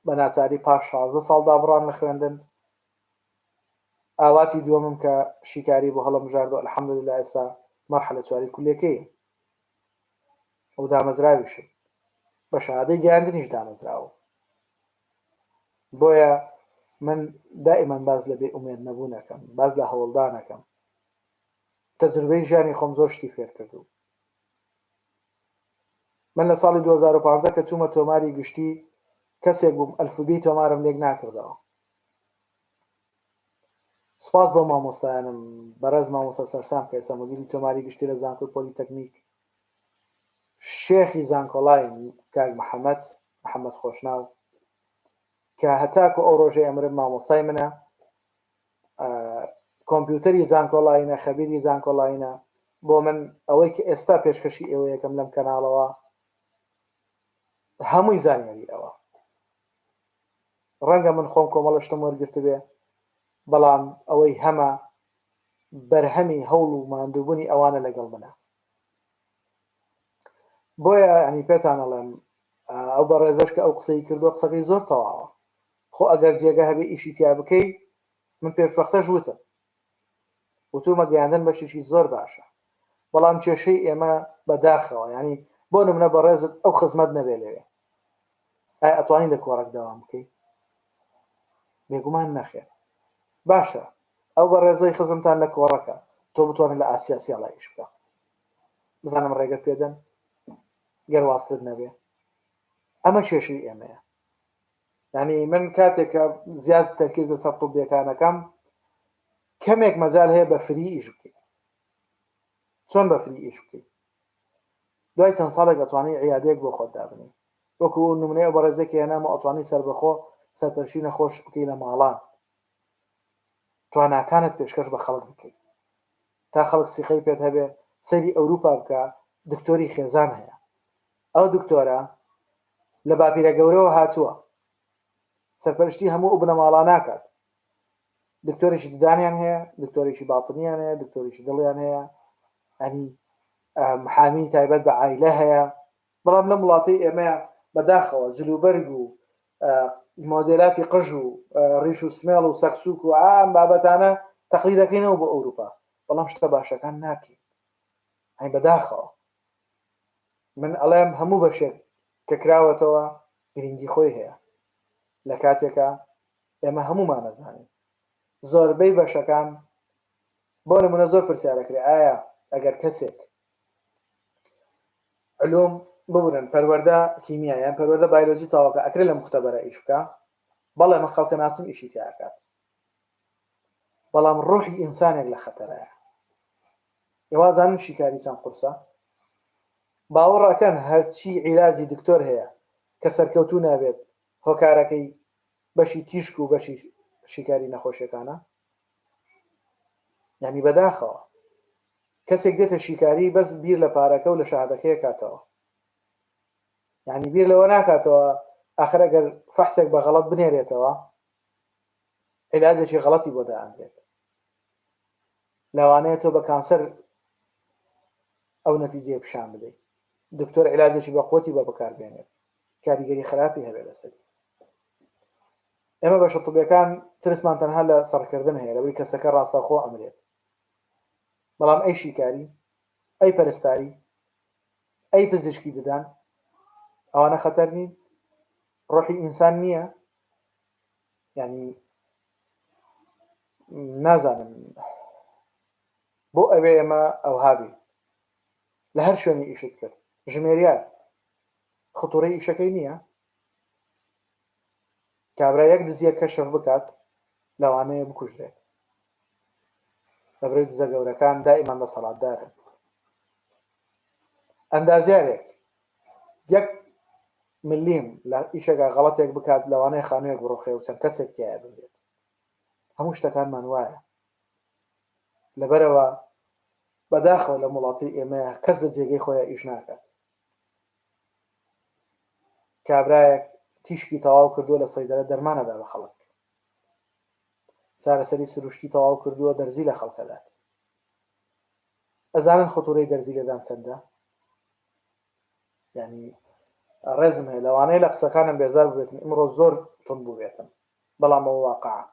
بە ناچاری پاش 16 ساڵ دابڕان لە خوێندن ئاواتی دووەمم کە شیکاری بۆ هەڵمبژاردو الحمدللە ئێستا مەرحەلە چواری کولێکەیم و دامەزراویشم بە شەهادەی گەیاندنیش دامەزراوم بۆیە من دائیمەن باس لە بێ ئومێد نەبوونەکەم باس لە هەوڵدانەکەم تەجروبەی ژیانی خۆم زۆر شتی فێر کردووم من لە ساڵی 2015 کە چوومە تۆماری گشتی کەسێک بووم ئەلفوبێی تۆمارم لێک ناکردەوە سوپاس بۆ مامۆستایانم بەڕێز مامۆستا سەرسام کە ئێستا مدیری تۆماری گشتی لە زانکۆی پۆلیتەکنیک شێخی زانکۆلاین کاک محەممەد محەممەد خۆشناو کە هەتاکو ئەو ڕۆژەی ئەمرم مامۆستای منە کۆمپیوتەری زانکۆلاینە خەبیری زانکۆلاینە بۆ من ئەوەی کە ئێستا پێشکەشی ئێوە یەکەم لەم کەناڵەوە هەمووی زانیاری ئەوە ڕەنگە من خۆم کۆمەڵە شتم وەرگرتبێ بەڵام ئەوەی هەمە بەرهەمی هەوڵ و ماندووبوونی ئەوانە لەگەڵ منە بۆیە ئەنی پێتان ئەڵێم ئەو بەڕێزەش کە ئەو قسەی کردو قسەکەی زۆر تەواوە خۆ ئەگەر جێگە هەبێ ئیشی تیا بکەی من پێشوەختەش وتم وتومە گەیاندن بەشێکی زۆر باشە بەڵام کێشەی ئێمە بەداخەوە ینی بۆ نمونە بەڕێزت ئەو خزمەت نەبێ لەوێ ئایا ئەتوانی لە کۆڕەک دەوام بکەی بێگومان نەخێر باشە ئەو بەڕێزەی خزمتان لە کۆڕەکە تۆ بتوانێت لە ئاسیا سیاڵا ئیش بکە بزانم ڕێگەت پێدەن گەر واستت نەبێ ئەمە کێشەی ئێمەیە یعنی من کاتێک کە زیاد تەرکیز لەسەر طبیەکانەکەم کەمێک مەجال هەیە بە free ئیش بکەیت چۆن بە free ئیش بکەیت دوای چەند ساڵێک ئەتوانی عیادەیەک بۆ خۆت دابنێی وەکو ئەو نمونەی ئەو بەڕێزەی کە هێنام و ئەتوانی سەربەخۆ سەرپەرشی نەخۆش بکەی لە ماڵان تواناکانت پێشکەش بە خەڵک بکەی تا خەڵک سیقەی پێت هەبێ سەیری ئەوروپا بکە دکتۆری خێزان هەیە ئەو دکتۆرە لە باپیرە گەورەوە هاتووە سەرپەرشتی هەموو ئەو بنەماڵا ناکات دکتۆرێکی ددانیان هەیە دکتۆرێکی باتنیان هەیە دکتۆرێکی دڵیان هەیە ئەنی محامی تایبەت بە عایلە هەیە بەڵام لەم وڵاتەی ئێمەیە بەداخەوە جلوبەرگ و مۆدێلاتی قژ و ڕیش و سمێڵ و سەکسوک و ئام بابەتانە تەقلیدەکەینەوە بۆ ئەوروپا بەڵام شتە باشەکان ناکەین ئەی بەداخەوە من ئەڵێم هەموو بەشێک کە کراوەتەوە گرنگی خۆی هەیە لە کاتێکا ئێمە هەموومان ئەزانین زۆربەی بەشەکان بۆ نمونە زۆر پرسیارەکرێ ئایا ئەگەر کەسێک علوم ببورن پەروەردە کیمیا یان پەروەردە بایلۆجی تەواوکە ئەکرێ لە مختبەرە ئیش بکە بەڵێ من خەڵکە ناسم ئیشی تیا ئەکات بەڵام ڕۆحی ئینسانێک لە خەتەرایە ئێوازانن شیکاری چەند قورسە باوەڕەکەن هەرچی عیلاجی دکتۆر هەیە کە سەرکەوتوو نابێت هۆکارەکەی بەشی تیشک و بەشی شیکاری نەخۆشیەکانە یعنی بەداخەوە کەسێک دێتە شیکاری بەس بیر لە پارەکە و لە شەهادەکەی کاتەوە یعنی بیر لەوە ناکاتەوە ئاخر ئەگەر فەحسێک بە غەڵەت بنێرێتەوە عیلاجێکی غەڵەتی بۆ دائەنرێت لەوانەیە تۆ بە کانسەر ئەو نەتیجەیە پیشان بدەیت دکتۆر عیلاجێکی بە قوتی بە بەکاربێنێت کاریگەری خراپی هەبێت لەسەری ئێمە بەشە طبیەکان ترسمان تەنها لە سڕکردن هەیە لەوەی کەسەکە ڕاستەوخۆ ئەمرێت بەڵام ئەی شیکاری ئەی پەرستاری ئەی پزیشکی ددان ئەوانە خەتەر نین ڕۆحی ئینسان نییە یعنی نازانم بۆ ئەوێ ئێمە ئەوها بین لە هەر شوێنی ئیشت کرد ژمێریار خطوڕی ئیشەکەی نییە کابرا یەک دزیە کەشف بکات لەوانەیە بکوژرێت. لەبەرئەوەی دزە گەورەکان دائیمان دەسەڵاتدارن. ئەندازیارێک یەک ملیم لە ئیشێکا غەڵەتێک بکات لەوانەیە خانوویەک بڕوخێ و چەند کەسێک تیایا بمرێت. هەموو شتەکانمان وایە. لەبەرئەوە بەداخەوە لەم وڵاتەی ئێمەیا کەس لە جێگەی خۆیا ئیش ناکات. کابرایەک تیشکی تەواو کردووە لە سەیدەلە دەرمان ئەدا بە خەڵک. چارەسەری سروشتی تەواو کردووە دەرزی لە خەڵک ئەدات. ئەزانن خطورەی دەرزی لێدان چەندە؟ یعنی ڕێزم هەیە لەوانەیە لە قسەکانم بێزار ببێتن ئمڕۆ زۆر تون بووبێتم بەڵام ئەوە واقعە.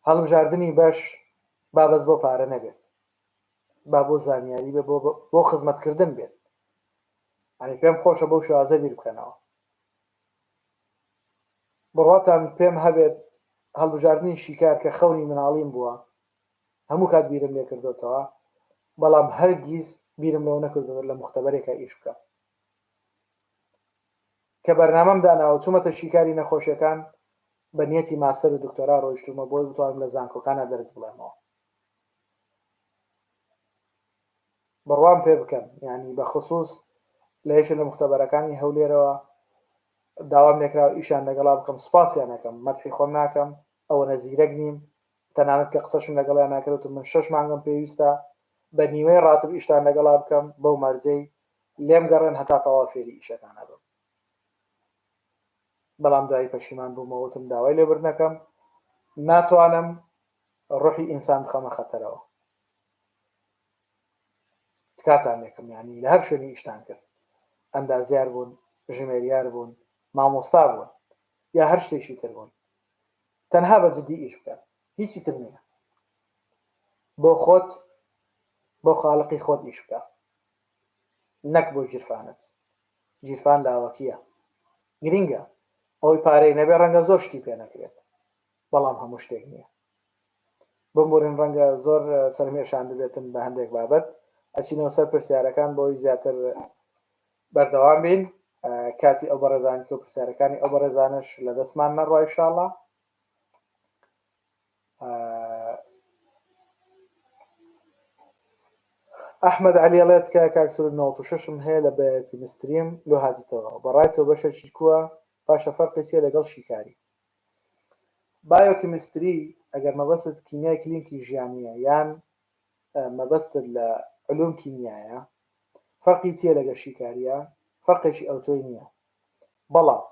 هەڵبژاردنی بەش با بەس بۆ پارە نەبێت با بۆ زانیاری بێ بۆ بۆ خزمەتکردن بێت ئەنی پێم خۆشە بەو شێوازە بیر بکەنەوە بڕواتان پێم هەبێت هەڵبژاردنی شیکار کە خەونی مناڵیم بووە هەموو کات بیرم لێ کردۆتەوە بەڵام هەرگیز بیرم لەوە نەکردووە لە مختبەرێکا ئیش بکەم کە بەرنامەم داناوە چوومەتە شیکاری نەخۆشیەکان بە نیەتی ماستەر و دکتۆرا ڕۆیشتوومە بۆی بتوانم لە زانکۆکانا دەرس بڵێمەوە بڕوام پێ بکەن یعنی بە خصوص لە یەکێ لە مختبەرەکانی هەولێرەوە داوام لێکراوە ئیشیان لەگەڵا بکەم سوپاسیان ئەکەم مەدحی خۆم ناکەم ئەوەنە زیرەک نیم تەنانەت کە قسەشم لەگەڵیان ناکرد وتم من شەش مانگم پێویستە بە نیوەی ڕاتب ئیشتان لەگەڵا بکەم بەو مەرجەی لێم گەڕێن هەتا تەواو فێری ئیشەکان ئەبم بەڵام دوایی پەشیمان بوومەوە وتم داوای لێبوردنەکەم ناتوانم ڕۆحی ئینسان بخەمە خەتەرەوە تکاتان لێکم یعنی لە هەر شوێنی ئیشتان کرد ئەندازیار بوون ژمێریار بوون مامۆستا بوون یا هەر شتێکی تر بوون تەنها بە جدی ئیش بکەن هیچی تر نییە بۆ خۆت بۆ خاڵقی خۆت ئیش بکە نەک بۆ گیرفانت گیرفان لاوەکیە گرینگە ئەوەی پارەی نەبێ ڕەنگە زۆر شتی پێ نەکرێت بەڵام هەموو شتێک نییە بمبورن ڕەنگە زۆر سەرمێشاندبێتن بە هەندێک بابەت ئەچینەوە سەر پرسیارەکان بۆی زیاتر بەردەوام بین کاتی ئەو بەڕێزانی کە پرسیارەکانی ئەو بەڕێزانش لە دەستمان نەڕای شاڵە ئەحمەد عەلی ئەڵێت کە کاک سرود 96م هەیە لە بایۆکیمستریم لۆ هاتیتەوە بەڕای تۆ بەشێکی کووە باشە فەرقی چیە لەگەڵ شیکاری بایۆکیمستری ئەگەر مەبەستت کیمیای کلینکی ژیانیە یان مەبەستت لە علوم کیمیایە فەرقی چیە لەگەر شیکاریە فەرقێکی ئەوتۆی نیە بەڵام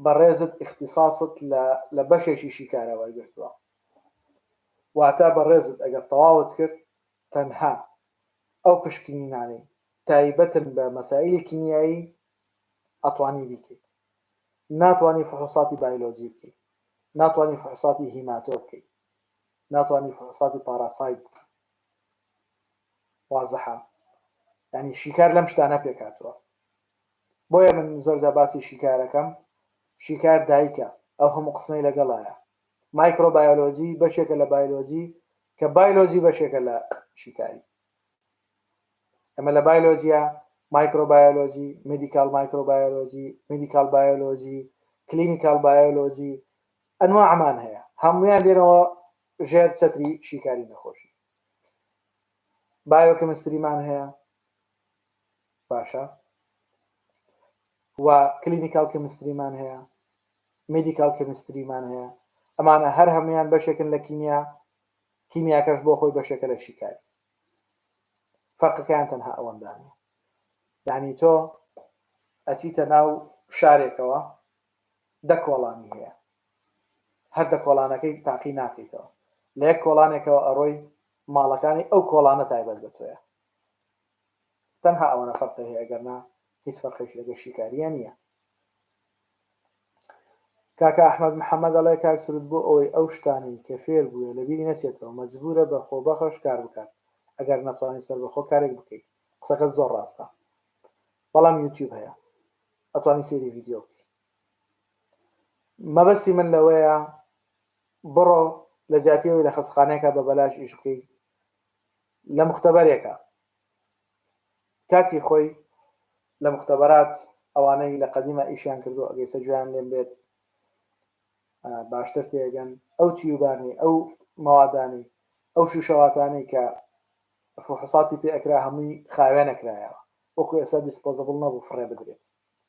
بەڕێزت ئیختیساست لە لە بەشێکی شیکارە وەرگرتووە واتە بەڕێزت ئەگەر تەواوت کرد تەنها ئەو پشکنینانەی تایبەتن بە مەسائیلی کیمیایی ئەتوانی بیکەیت ناتوانی فحوساتی بایلۆجی بکەیت ناتوانی فحوساتی هیماتۆ بکەیت ناتوانی فحوساتی parasite بکەیت وازحە یعنی شیکار لەم شتانە پێکهاتووە بۆیە من زۆر جار باسی شیکارەکەم شیکار دایکە ئەو هەموو قسمەی لەگەڵایە مایکرۆبایۆلۆجی بەشێکە لە بایلۆجی کە بایلۆجی بەشێکە لە شیکاری ئەمە لە بایلۆجیە مایکرۆبایۆلۆجی medical microbiology medical biology clinical biology ئەنواعمان هەیە هەمویان دێنەوە ژێر چەتری شیکاری نەخۆشی biochemistry مان هەیە باشە و clinical chemistry مان هەیە medical chemistry مان هەیە ئەمانە هەر هەمویان بەشێکن لە کیمیا کیمیاکەش بۆ خۆی بەشێکە لە شیکاری فەرقەکەیان تەنها ئەوەندانە یعنی تۆ ئەچیتە ناو شارێکەوە دە کۆڵانی هەیە هەر دە کۆڵانەکەی تاقی ناکەیتەوە لە یەک کۆڵانێکەوە ئەڕۆی ماڵەکانی ئەو کۆڵانە تایبەت بە تۆیە تەنها ئەوەنە فەرقی هەیە گەرنا هیچ فەرقێکی لەگەڵ شیکاریە نییە. کاکە ئەحمەد محەمەد ئەڵێ کاک سرود بۆ ئەوەی ئەو شتانەی کە فێر بوویە لەبیری نەچێتەوە مەجبورە بە خۆبەخش کار بکات ئەگەر نەتوانی سەربەخۆ کارێک بکەیت قسەکەت زۆر ڕاستە بەڵام یوتیوب هەیە ئەتوانی سەیری ڤیدیۆ بکەی مەبەستی من لەوەیە بڕۆ لە جیاتی ئەوەی لە خەستخانەیەکە بە بەلاش ئیش بکەی لە مختبەرێکە کاتی خۆی لە مختبەرات ئەوانەی لە قەدیمە ئیشیان کردو ئەگەیسە گوێیان لێم بێت باشتر تێگەن ئەو تیوبانەی ئەو مەوادانەی ئەو شوشەواتانەی کە فحوساتی پێ ئەکرا هەمووی خاوێن ئەکرایەوە وەکو ئێستا disposable نەبوو فڕێ بدرێت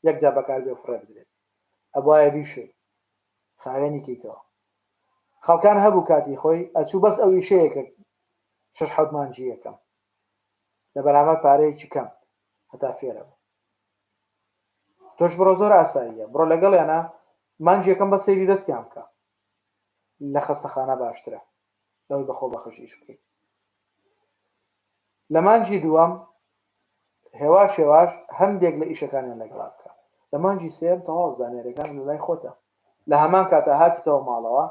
یەک جار بەکار بێ و فڕێ بدرێت ئەبوایە بیشۆی خاوێنی کەیتەوە خەڵکان هەبوو کاتی خۆی ئەچوو بەس ئەو ئیشەیە کە شەش حەوت مانگی یەکەم لە بەرامبەر پارەیەکی کەم هەتا فێرە بوو تۆش بڕۆ زۆر ئاساییە بڕۆ لەگەڵیانە مانگی یەکەم بە سەیری دەستیان بکە لە خەستەخانە باشترە لەوەی بەخۆ بەخش ئیش بکەیت لە مانگی دووەم هێواش هێواش هەندێک لە ئیشەکانیان لەگەڵا بکە لە مانگی سێم تەواو زانیاریەکان لە لای خۆتە لە هەمان کاتا هاتیتەوە ماڵەوە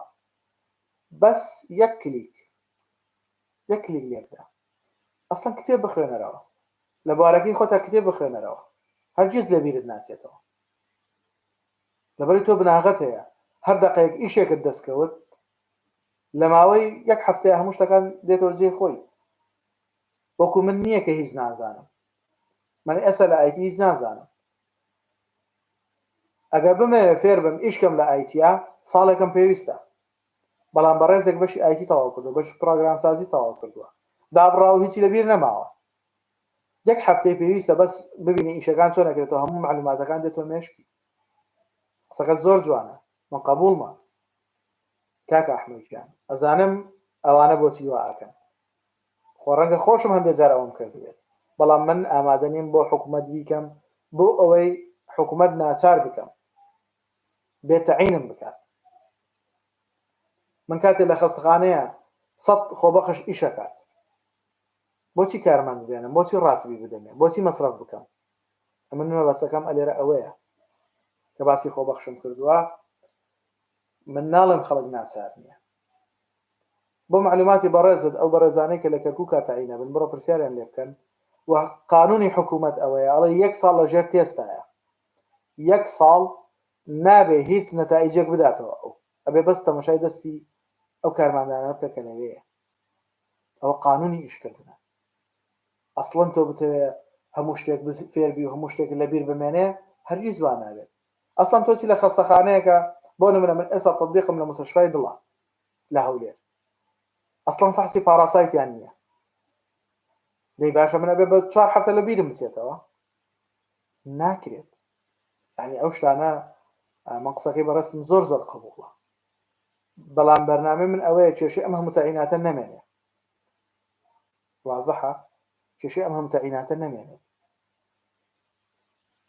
بەس یەک کلیک یەک کلیک لێبدە ئەسڵەن کتێب بخوێنەرەوە لە بوارەکەی خۆتا کتێب بخوێنەرەوە هەرگیز لەبیرت ناچێتەوە لەبەری تۆ بناغەت هەیە هەر دەقەیەک ئیشێکت دەستکەوت لە ماوەی یەک هەفتەیە هەموو شتەکان دێتەوە جێی خۆی وەکو من نییە کە هیچ نازانم من ئێستا لە IT هیچ نازانم ئەگەر بمەوێ فێر بم ئیشکەم لە IT یا ساڵێکم پێویستە بەڵام بەڕێزێک بەشی IT تەواو کردو بەشی پرۆگرامسازی تەواو کردووە دابڕاو هیچی لەبیر نەماوە یەک هەفتەی پێویستە بەس ببینی ئیشەکان چۆن ئەکرێتەوە هەموو معلوماتەکان دێتەوە مێشکی قسەکەت زۆر جوانە من قبوڵمە کاکە ئەحمەد گیان ئەزانم ئەوانە بۆچی وا ئەکەن خۆ ڕەنگە خۆشم هەندێک جار ئەوەم کردبێت بەڵام من ئامادە نیم بۆ حکوومەت بیکەم بۆ ئەوەی حکوومەت ناچار بکەم بێ تەعینم بکات من کاتێ لە خەستخانەیە سەد خۆبەخش ئیشەکات بۆچی کارمەند بێنم بۆچی ڕاتبی بدەمێ بۆچی مەسرەف بکەم ئەمن مەبەستەکەم ئەلێرە ئەوەیە کە باسی خۆبەخشم کردووە من ناڵێم خەڵک ناچار نییە بۆ معلوماتی بەڕێزت ئەو بەڕێزانەی کە لە کەرکووکا تەعینە بن بڕۆ پرسیاریان لێ بکەن و قانونی حکوومەت ئەوەیە ئەڵێ یەک ساڵ لە ژێر تێستایە یەک ساڵ نابێ هیچ نەتائیجێک بداتەوە ئەو ئەبێ بەس تەمەشای دەستی ئەو کارماندانە بکە کە لەوێیە ئەوە قانونی ئیشکردنە ئەسڵەن تۆ بتەوێ هەموو شتێک فێربی و هەموو شتێک لەبیر بمێنێ هەرگیز وا نابێت ئەسڵەن تۆ چی لە خەستەخانەیەکە بۆ نمونە من ئێستا تەتبیقم لە مستشفای دڵە لە هەولێر ئەسڵەن فەحسی پاراسایتیان نییە دەی باشە من ئەبێ بە چوار هەفتە لە بیرم بچێتەوە ناکرێت یعنی ئەو شتانە من قسەکەی بەڕێزتم زۆر زۆر قبوڵە بەڵام بەرنامەی من ئەوەیە کێشەی ئەم هەموو تەعیناتە نەمێنێ وازحە کێشەی ئەم هەموو تەعیناتە نەمێنێت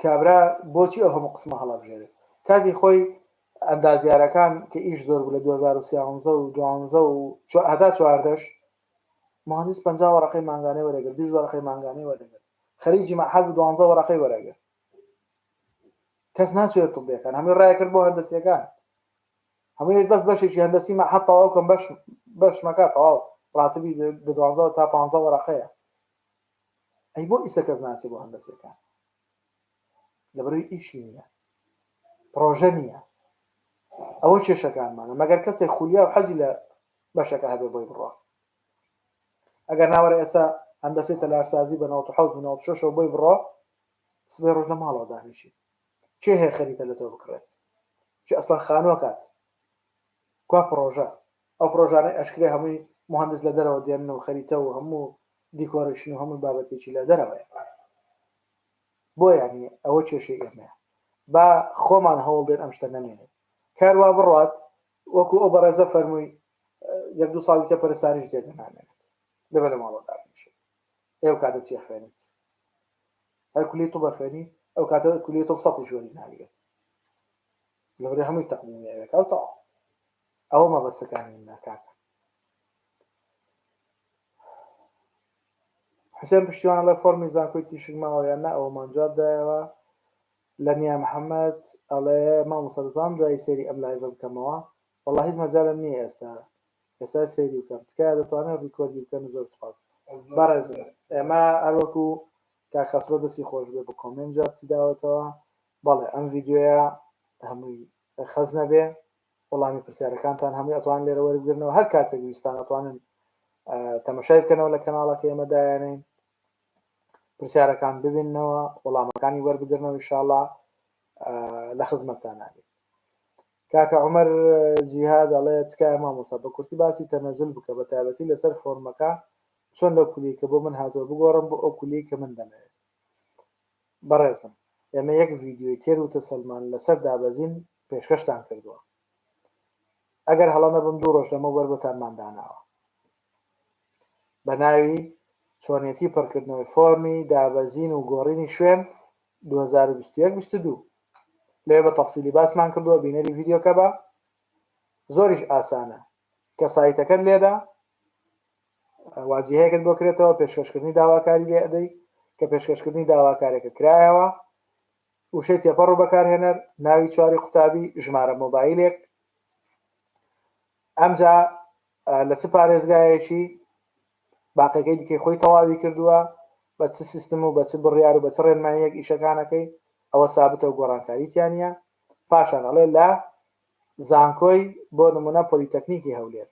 کابرا بۆچی ئەو هەموو قسمە هەڵەبژێرێت کاتی خۆی ئەندازیارەکان کە ئیش زۆر بوو لە 2013 و 12 و هەتا چواردەش مهندس 50 وەرەقەی مانگانەی وەرەگرت 20 وەرەقەی مانگانەی وەرەگرت خەریجی مەحەل بوو 12 وەرەقەی وەرەگرت کەس ناچێت طبیەکان هەمووی ڕایکرد بۆ هەندەسیەکان هەمووی بەس بەشێکی هەندەسی مەحەد تەواو کەم بەش بەشمەکە تەواو ڕاتبی لە دوانزە تا پانزە وەرەقەیە ئەی بۆ ئیسە کەس ناچێ بۆ هەندەسیەکان لەبەرەوەی ئیشی نییە پرۆژە نییە ئەوە کێشەکانمانە مەگەر کەسێک خولیا و حەزی لە بەشەکە هەبێ بۆی بڕۆ ئەگەر ناوەرە ئێستا هەندەسی تەلارسازی بە 96 و 96 بۆی بڕۆ سبەی ڕۆژ لە ماڵەوە دانیشی کێ هەیە خەریتە لە تۆ بکڕێت کێ ئەسڵەن خانوو ئەکات کوا پڕۆژە ئەو پڕۆژانەی ئەشکرێ هەمووی مهندس لە دەرەوە دێنن و خەریتە و هەموو decoration و هەموو بابەتێکی لە دەرەوەیە بۆ یعنی ئەوە کێشەی ئێمەیە با خۆمان هەوڵ دێن ئەم شتە نەمێنێت کار وا بڕات وەکو ئەو بەڕێزە فەرمووی یەک دوو ساڵی کە پەرستاریش جێگە نامێنێت دەبێت لە ماڵەوە دابنیشێت ئێو کاتە چی خوێنیت هەر کولی طب ئەخوێنی ئەو کاتە کولی طب سەتی ژۆری ناگرێت لەبەر هەمووی تەقدیمی ئەوێکا و تەواو ئەوە مەبەستەکانی منە کاکە حسێن پشتیوان لە فۆرمی زانکۆی تیشک ماوە یان نا ئەوەمان جواب دایەوە لەمیا محەممەد ئەڵێ مامۆستا دەتوانم دوایی سەیری ئەم live ە بکەمەوە وەڵا هیچ مەجالم نییە ئێستا ئێستا سەیری بکەم تکایە دەتوانن record ی بکەن زۆر سوپاس بەڕێزم ئێمە هەروەکو کاک خەسرۆ دەستی خۆش بێ بە comment جوابتی داوەتەوە بەڵێ ئەم ڤیدیۆیە هەمووی خەز نەبێ وەڵامی پرسیارەکانتان هەمووی ئەتوان لێرە وەربگرنەوە هەر کاتێک ویستان ئەتوانن تەمەشای بکەنەوە لە کەناڵەکە ئێمە دایانین پرسیارەکان ببیننەوە وەڵامەکانی وەربگرنەوە ئینشاڵا لە خزمەتتان نابێت. کاکە عومەر جیهاد ئەڵێ تکایە مامۆستا بە کورتی باسی تەنەزول بکە بە تایبەتی لەسەر فۆرمەکە چۆن لەو کولیەی کە بۆ من هاتووە بگۆڕم بۆ ئەو کولیەی کە من دەمەوێت. بەڕێزم ئێمە یەک ڤیدیۆی تێر و تەسەلمان لەسەر دابەزین پێشکەشتان کردووە ئەگەر هەڵە نەبم دوو ڕۆژ لەمەوبەر بۆتانمان داناوە بە ناوی چۆنیەتی پڕکردنەوەی فۆرمی دابەزین و گۆڕینی شوێن 2021 22 لەوێ بە تەفسیلی باسمان کردووە بینەری ڤیدیۆکە بە زۆریش ئاسانە کە سایتەکەت لێدا واجیهەیەکت بۆ کرێتەوە پێشکەشکردنی داواکاری لێ ئەدەی کە پێشکەشکردنی داواکارێکە کرایەوە وشەی تێپەڕ و بەکارهێنەر ناوی چواری قوتابی ژمارە مۆبایلێک ئەمجا لە چ پارێزگایەکی باقیەکەی دیکەی خۆی تەواوی کردووە بە چ سیستم و بە چ بڕیار و بە چ ڕێنماییەک ئیشەکانەکەی ئەوە سابتە و گۆڕانکاری تیا نییە پاشان ئەڵێ لە زانکۆی بۆ نمونە پۆلیتەکنیکی هەولێر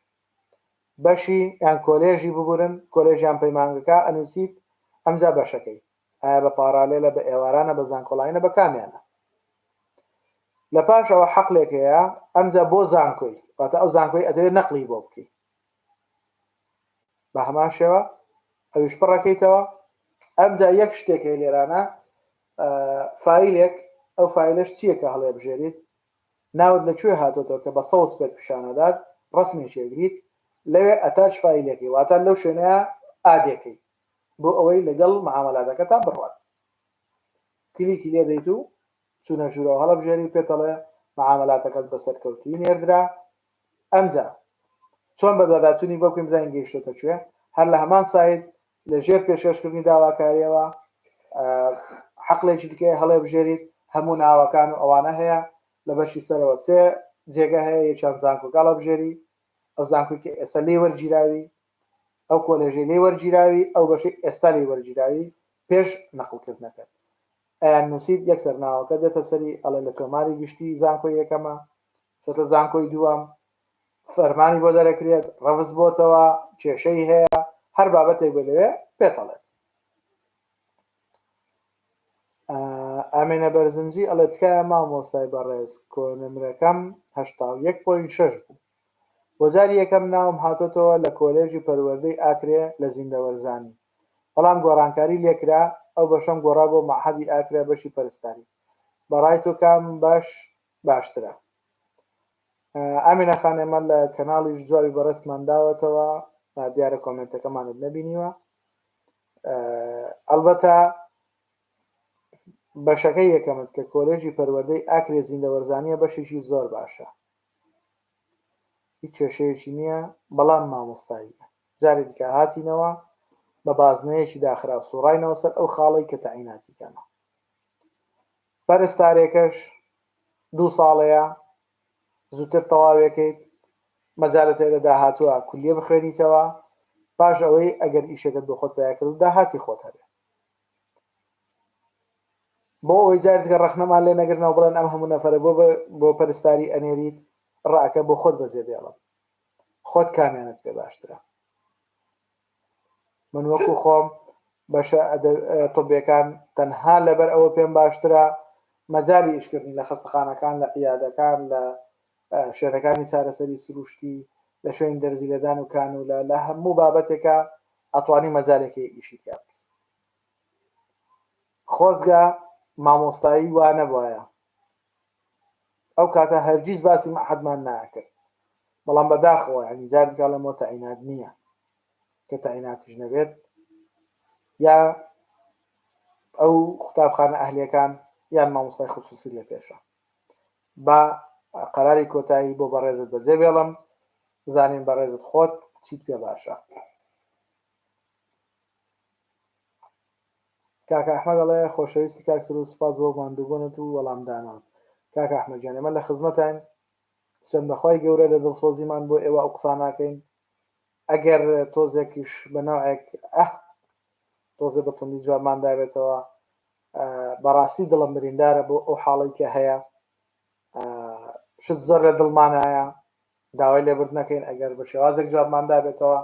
بەشی یان کۆلێژی ببورن کۆلێژیان پەیمانگەکە ئەنووسیت ئەمجا بەشەکەی ئایا بە پاڕالێلە بە ئێوارانە بە زانکۆڵاینە بە کامیانە لە پاش ئەوە حەقلێک هەیە ئەمجا بۆ زانکۆی واتە ئەو زانکۆی ئەتەوێت نەقلی بۆ بکەی بە هەمان شێوە ئەویش پڕەکەیتەوە ئەمجا یەک شتێک هەیە لێرانە فایلێک ئەو فایلەش چییە کە هەڵێبژێریت ناوت لە کوێ هاتۆتەوە کە بە سەوز پێت پیشانەدات ڕسمێکی ئەگریت لەوێ attach فایلەکەی واتە لەو شوێنەیە add ێکەی بۆ ئەوەی لەگەڵ معاملاتەکەتا بڕوات کلیکی لێ دەیت و چوونە ژوورەوە هەڵەبژێری پێتەڵێ معاملاتەکەت بە سەرکەوتووی نێردرا ئەمجا چۆن بەدواداچوونی بۆ بکەین بزانین گەیشتۆتە کوێ هەر لە هەمان سایت لە ژێر پێشکەشکردنی داواکاریەوە حەقلێکی دیکەی هەڵێبژێریت هەموو ناوەکان و ئەوانە هەیە لە بەشی سەرەوە سێ جێگە هەیە یەکیان زانکۆکە هەڵەبژێری ئەو زانکۆی کە ئێستا لێی وەرگیراوی ئەو کۆلێژەی لێی وەرگیراوی ئەو بەشەی ئێستا لێی وەرگیراوی پێش نەقڵکردنەکەت ئەیان نووسیت یەکسەر ناوەکە دێتە سەری ئەڵێ لە تۆماری گشتی زانکۆی یەکەمە چۆتە زانکۆی دووەم فەرمانی بۆ دەرەکرێت ڕەفز بۆتەوە کێشەی هەیە هەر بابەتێک بێ لەوێ پێتەڵێت ئامێنە بەرزنجی ئەڵێ تکایە مامۆستای بەڕێز کۆنمرەکەم 81.6 بوو بۆ جاری یەکەم ناوم هاتۆتەوە لە کۆلێژی پەروەردەی ئاکرێ لە زیندەوەرزانی بەڵام گۆڕانکاری لێکرا ئەو بەشەم گۆڕا بۆ مەعهەدی ئاکرە بەشی پەرستاری بەڕای تۆ کام بەش باشترە؟ ئامینە خان ئێمە لە کەناڵیش جوابی بەڕێزمان داوەتەوە دیارە کۆمێنتەکەمانت نەبینیوە ئەلبەتە بەشەکەی یەکەمت کە کۆلێژی پەروەردەی ئاکرێ زیندەوەرزانیە بەشێکی زۆر باشە هیچ کێشەیەکی نییە بەڵام مامۆستاییە جارێ دیکە هاتینەوە بە بازنەیەکی داخراو سوڕاینەوە سەر ئەو خاڵەی کە تەعیناتی کەمە پەرستارێکەش دوو ساڵەیە زووتر تەواوێکەیت مەجالت هەیە لە داهاتووە کولیە بخوێنیتەوە پاش ئەوەی ئەگەر ئیشەکەت بۆ خۆت پیا کرد و داهاتی خۆت هەبێ بۆ ئەوەی جار دیکە ڕەخنەمان لێ نەگرنەوە بڵێن ئەم هەموو نەفەرە بۆ بۆ پەرستاری ئەنێریت ڕاکە بۆ خۆت بەجێ بێڵم خۆت کامیانت پێ باشترە من وەکو خۆم بەشە طبیەکان تەنها لەبەر ئەوە پێم باشترە مەجای ئیشکردنی لە خەستەخانەکان لە عیادەکان لە شوێنەکانی چارەسەری سروشتی لە شوێن دەرزی لێدان و کان و لە لە هەموو بابەتێکە ئەتوانی مەجالێکی ئیشی تیا بکەی خۆزگە مامۆستایی وا نەبوایە ئەو کاتە هەرگیز باسی مەعهەدمان ناکرد بەڵام بەداخەوە یانی جار دیکە ئەڵێمەوە تەعینات نییە کە تەعیناتیش نەبێت یا ئەو قوتابخانە ئەهلیەکان یان مامۆستای خصوصی لە پێشە با قەراری کۆتایی بۆ بەڕێزت بەجێ بێڵم بزانین بەڕێزت خۆت چیت پێ باشە کاکە ئەحمەد ئەڵێ خۆشەویستی کاک سرود سوپاس بۆ ماندووبوونت و وەڵامدانەوەت کاکە ئەحمەد گیان ئێمە لە خزمەتاین سوێند بەخوای گەورە لە دڵسۆزیمان بۆ ئێوە ئەو قسانە ناکەین ئەگەر تۆزێکیش بە نەوعێک ئه تۆزێ بە توندی جوابمان دابێتەوە بەڕاستی دڵم بریندارە بۆ ئەو حاڵی کە هەیە شت زۆر لە دڵمانایە داوای لێبوردنەکەین ئەگەر بە شێوازێک جوابمان دابێتەوە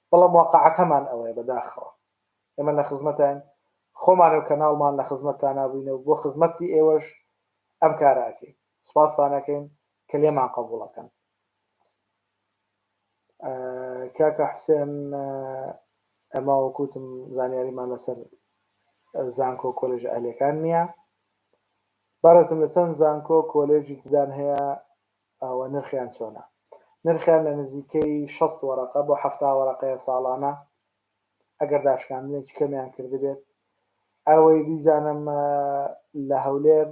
بەڵام واقعەکەمان ئەوەیە بەداخەوە ئێمە لە خزمەتاین خۆمان و کەناڵمان لە خزمەتتانا بووینە و بۆ خزمەتی ئێوەش ئەم کارە ئەکەین سوپاستان ئەکەین. کە لێمان قبوڵەکەن. کاکە حوسێن ئەمە وەکوتم زانیاریمان لەسەر زانکۆ کۆلێژە ئەهلیەکان نییە. بەڕێزم لە چەند زانکۆ کۆلێژی ددان هەیە ئەوە نرخیان چۆنە؟ نرخیان لە نزیکەی 60 وەرەقە بۆ 70 وەرەقەیە ساڵانە ئەگەر داشکاندنێکی کەمیان کردبێت. ئەوەی بیزانم لە هەولێر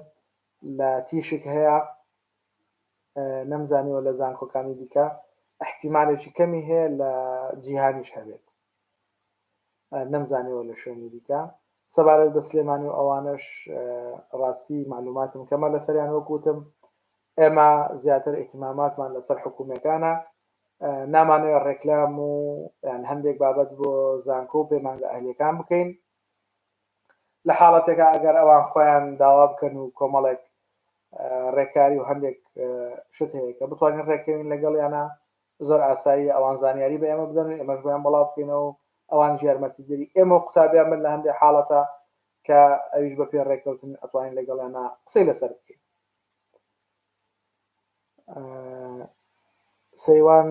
لە تیشک هەیە نەمزانیوە لە زانکۆکانی دیکە احتیمالێکی کەمی هەیە لە جیهانیش هەبێت نەمزانیوە لە شوێنی دیکە سەبارەت بە سلێمانی و ئەوانەش ڕاستی معلوماتم کەمە لەسەریان وەکوتم ئێمە زیاتر ئیهتیماماتمان لەسەر حکوومەکانە نامانەوێت ڕێکلام و یان هەندێک بابەت بۆ زانکۆ و پەیمانگە ئەهلیەکان بکەین لە حاڵەتێکا ئەگەر ئەوان خۆیان داوا بکەن و کۆمەڵێک ڕێکاری و هەندێک شت هەیە کە بتوانین ڕێکەوین لەگەڵیانە زۆر ئاسایی ئەوان زانیاری بە ئێمە بدەن و ئێمەش بۆیان بڵاو بکەینەوە ئەوان یارمەتیدەری ئێمە و قوتابیان بن لە هەندێک حاڵەتە کە ئەویش بە پێ ڕێککەوتن ئەتوانین لەگەڵیانە قسەی لەسەر بکەین. سەیوان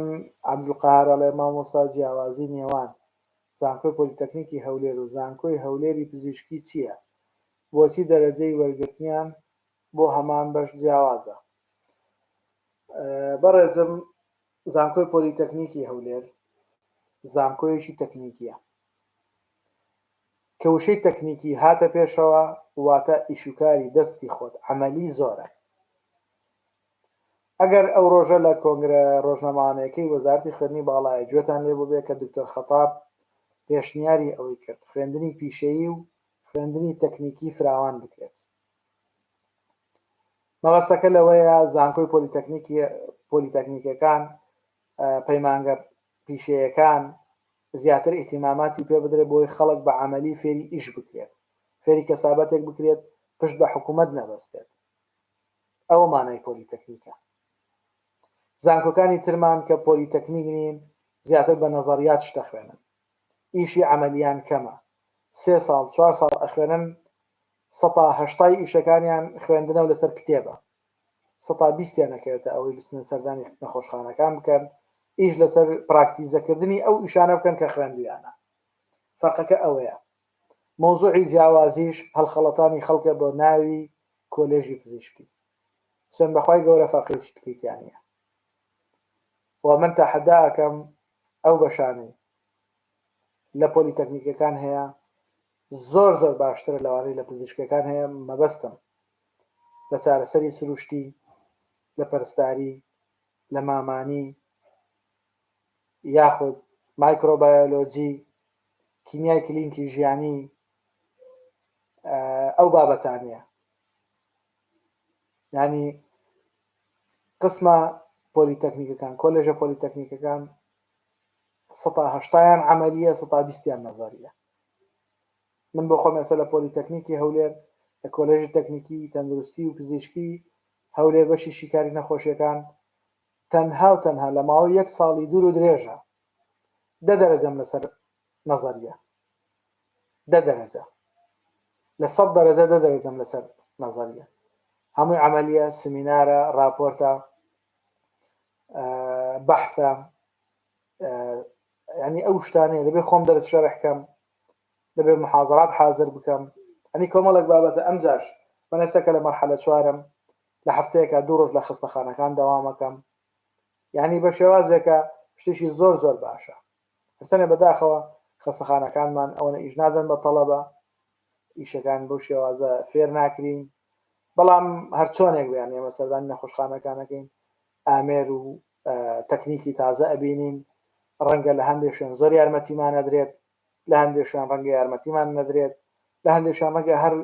عەبدولقەهار ئەڵێ مامۆستا جیاوازی نێوان زانکۆی پۆلیتەکنیکی هەولێر و زانکۆی هەولێری پزیشکی چییە؟ بۆچی دەرەجەی وەرگرتنیان بۆ هەمان بەش جیاوازە؟ بەڕێزم زانکۆی پۆلیتەکنیکی هەولێر زانکۆیەکی تەکنیکیە کە وشەی تەکنیکی هاتە پێشەوە واتە ئیشوکاری دەستی خۆت عەمەلی زۆرە ئەگەر ئەو ڕۆژە لە کۆنگرە ڕۆژنامەوانیەکەی وەزارەتی خوێندنی باڵایە گوێتان لێ بووبێ کە دکتۆر خەتاب پێشنیاری ئەوەی کرد خوێندنی پیشەیی و خوێندنی تەکنیکی فراوان بکرێت. مەبەستەکە لەوەیە زانکۆی پۆلیتەکنیکی پۆلیتەکنیکەکان پەیمانگە پیشەیەکان زیاتر ئیهتیماماتی پێ بدرێت بۆی خەڵک بە عەمەلی فێری ئیش بکرێت فێری کەسابەتێک بکرێت پشت بە حکوومەت نەبەستێت ئەوە مانای پۆلیتەکنیکە. زانکۆکانی ترمان کە پۆلیتەکنیک نین زیاتر بە نەزەریات شت ئەخوێنن. ئیشی عەمەلیان کەمە. سێ ساڵ چوار ساڵ ئەخوێنن سەتا هەشتای ئیشەکانیان خوێندنە و لەسەر کتێبە. سەتا بیستیان ئەکەوێتە ئەوەی بچنە سەردانی نەخۆشخانەکان بکەن ئیش لەسەر پراکتیزەکردنی ئەو ئیشانە بکەن کە خوێندویانە. فەرقەکە ئەوەیە. مەوزوعی جیاوازیش هەڵخەڵەتانی خەڵکە بۆ ناوی کۆلێژی پزیشکی سوێن بەخوای گەورە فەرقێکی تری تیا نیە و من تەحەدا ئەکەم ئەو بەشانەی لە پۆلیتەکنیکەکان هەیە زۆر زۆر باشترە لەوانەی لە پزیشکەکان هەیە مەبەستم لە چارەسەری سروشتی لە پەرستاری لە مامانی یاخود مایکرۆبایۆلۆجی کیمیای کلینکی ژیانی ئەو بابەتانەیە یانی قسمە پۆلیتەکنیکەکان کۆلێژە پۆلیتەکنیکەکان سەتا هەشتایان عملیە سەتا بیستیان نەزەریە من بۆ خۆم ئێستا لە پۆلیتەکنیکی هەولێر لە کۆلێژی تەکنیکی تەندروستی و پزیشکی هەولێر بەشی شیکاری نەخۆشیەکان تەنها و تەنها لە ماوەی یەک ساڵی دوور و درێژە دە دەرەجەم لەسەر نەزەریە دە دەرەجە لە سەد دەرەجە دە دەرەجەم لەسەر نەزەریە هەمووی عملیە سمینارە راپۆرتە بەحثە ینی ئەو شتانەیە دەبێ خۆم دەرس شەرحکەم دەبێ محازرات حاضر بکەم ئەنی کۆمەڵێک بابەتە ئەمجاش من ئێستا کە لە مەرحەلە چوارم لە هەفتەیەکە دوو ڕۆژ لە خەستەخانەکان دەوامەکەم یعنی بە شێوازێکە شتێکی زۆر زۆر باشە هەرچەنێ بەداخەوە خەستەخانەکانمان ئەوەنە ئیش نادەن بە تەڵەبە، ئیشەکان بەو شێوازە فێر ناکرین، بەڵام هەرچۆنێک بێ یانی ئێمە سەردانی نەخۆشخانەکان ئەکەین ئامێر و تەکنیکی تازە ئەبینین، ڕەنگە لە هەندێک شوێن زۆر یارمەتیمان ئەدرێت، لە هەندێک شوێن ڕەنگە یارمەتیمان نەدرێت، لە هەندێک شوێن ڕەنگە هەر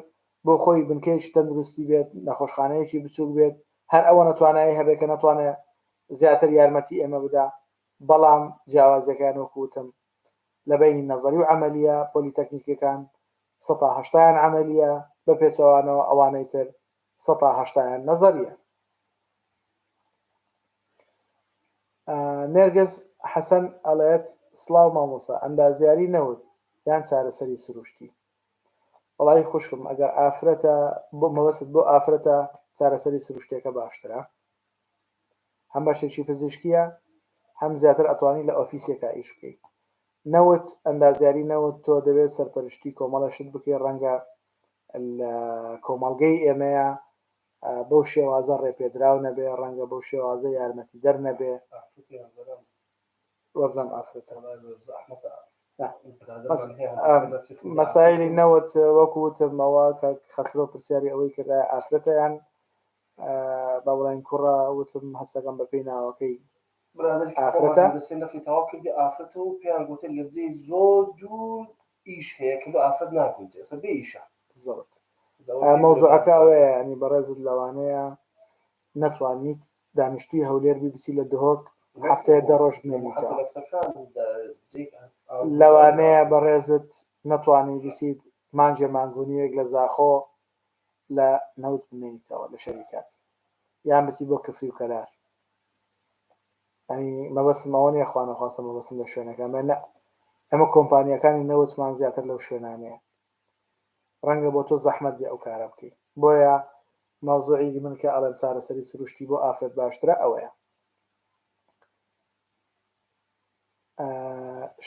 بۆ خۆی بنکەیەکی تەندروستی بێت، نەخۆشخانەیەکی بچووک بێت، هەر ئەوەنە توانایی هەبێت کە نەتوانێت زیاتر یارمەتی ئێمە بدا، بەڵام جیاوازیەکەیان وەکو وتم لە بەینی نەزەری و عەمەلیە، پۆلیتەکنیکیەکان سەتا هەشتایان عەمەلیە، بە پێچەوانەوە ئەوانەی تر سەتا هەشتایان نەزەریە. نێرگز حەسەن ئەڵێت سڵاو مامۆستا ئەندازیاری نەوت یان چارەسەری سروشتی؟ وەڵایی خوشکم ئەگەر ئافرەتە بۆ مەبەستت بۆ ئافرەتە چارەسەری سروشتیەکە باشترە. هەم بەشێکی پزیشکیە هەم زیاتر ئەتوانی لە ئۆفیسێکا ئیش بکەی. نەوت، ئەندازیاری نەوت تۆ دەبێت سەرپەرشتی کۆمەڵێ شت بکەی ڕەنگە لە کۆمەڵگەی ئێمەیا بەو شێوازە ڕێپێدراو نەبێ، ڕەنگە بەو شێوازە یارمەتیدەر نەبێ. وابزانم ئافرەتە. مەسایلی نەوت وەکو وتم ئەوە کاک خەسرۆ پرسیاری ئەوەی کرد ئایا ئافرەتە یان با بڵێین کوڕە وتم هەستەکەم بەپێی ناوەکەی برادەرێکی خۆمان ئافرەتە. هەندەسەی نەفتی تەواو کردی ئافرەتە و پێیان گوتە لە جێی زۆر دوور ئیش هەیە کە لۆ ئافرەت ناگونجێ ئێستا بێ ئیشە. بالضبط. زەوە پێی بڵێ مەوزوعەکە بابزانم. ئەوەیە یانی بەڕێزت لەوانەیە نەتوانیت دانیشتووی هەولێر بی بچی لە دهۆک هەفتەیە دە ڕۆژ بمێنیتەوە. لەوانەیە بەڕێزت نەتوانی بچیت مانگێ مانگ و نیوێک لە زاخۆ لە نەوت بمێنیتەوە لە شەریکات یان بچی بۆ کفری و کەلار ئەنی مەبەستم ئەوە نیە خوانەخواستە مەبەستم لە شوێنەکان بێ نە ئەمە کۆمپانیەکانی نەوتمان زیاتر لەو شوێنانەیە ڕەنگە بۆ تۆ زەحمەت بێ ئەو کارە بکەی بۆیە مەوزوعی من کە ئەڵێم چارەسەری سروشتی بۆ ئافرەت باشترە ئەوەیە.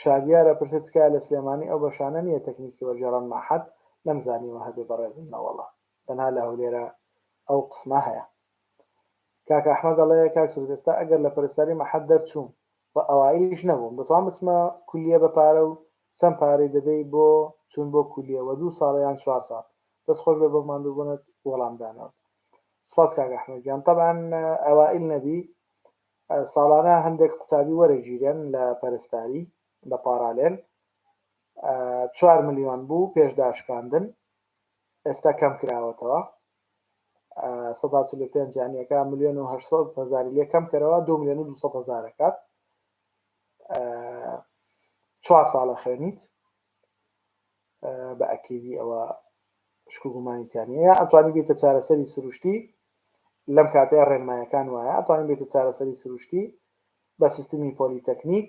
شادیار ئەپرسێ تکایە لە سلێمانی ئەو بەشانە نییە تەکنیکی وەرگێڕان مەعهەد نەمزانیوە هەبێ بەڕێزم نەوەڵا تەنها لە هەولێرە ئەو قسمە هەیە. کاک ئەحمەد ئەڵێ کاک سرود ئێستا ئەگەر لە پەرستاری مەعهەد دەرچووم و ئەوائیلیش نەبووم دەتوانم بچمە کولیە بە پارە و چەند پارەی دەدەی بۆ چوون بۆ کولیە وە دوو ساڵە یان چوار ساڵ دەست خۆش بێ بۆ ماندووبوونت وەڵام دانەوەت سوپاس کاک ئەحمەد گیان تەبعەن ئەوائیل نەبی ساڵانە هەندێک قوتابی وەرەگیرێن لە پەرستاری بە پاڕالێل چوار ملیۆن بوو پێش داشکاندن ئێستا کەم کراوەتەوە 145 یانیەکە ملیۆن و 800 هزاری لێ کەم کەرەوە 2 ملیۆن و 200 هزارەکات چوار ساڵە خوێنیت بە ئەکیدی ئەوە شک و گومانی تیا نییە یا ئەتوانی بێتە چارەسەری سروشتی لەم کاتەیە ڕێنمایەکان وایە ئەتوانی بێتە چارەسەری سروشتی بە سیستمی پۆلیتەکنیک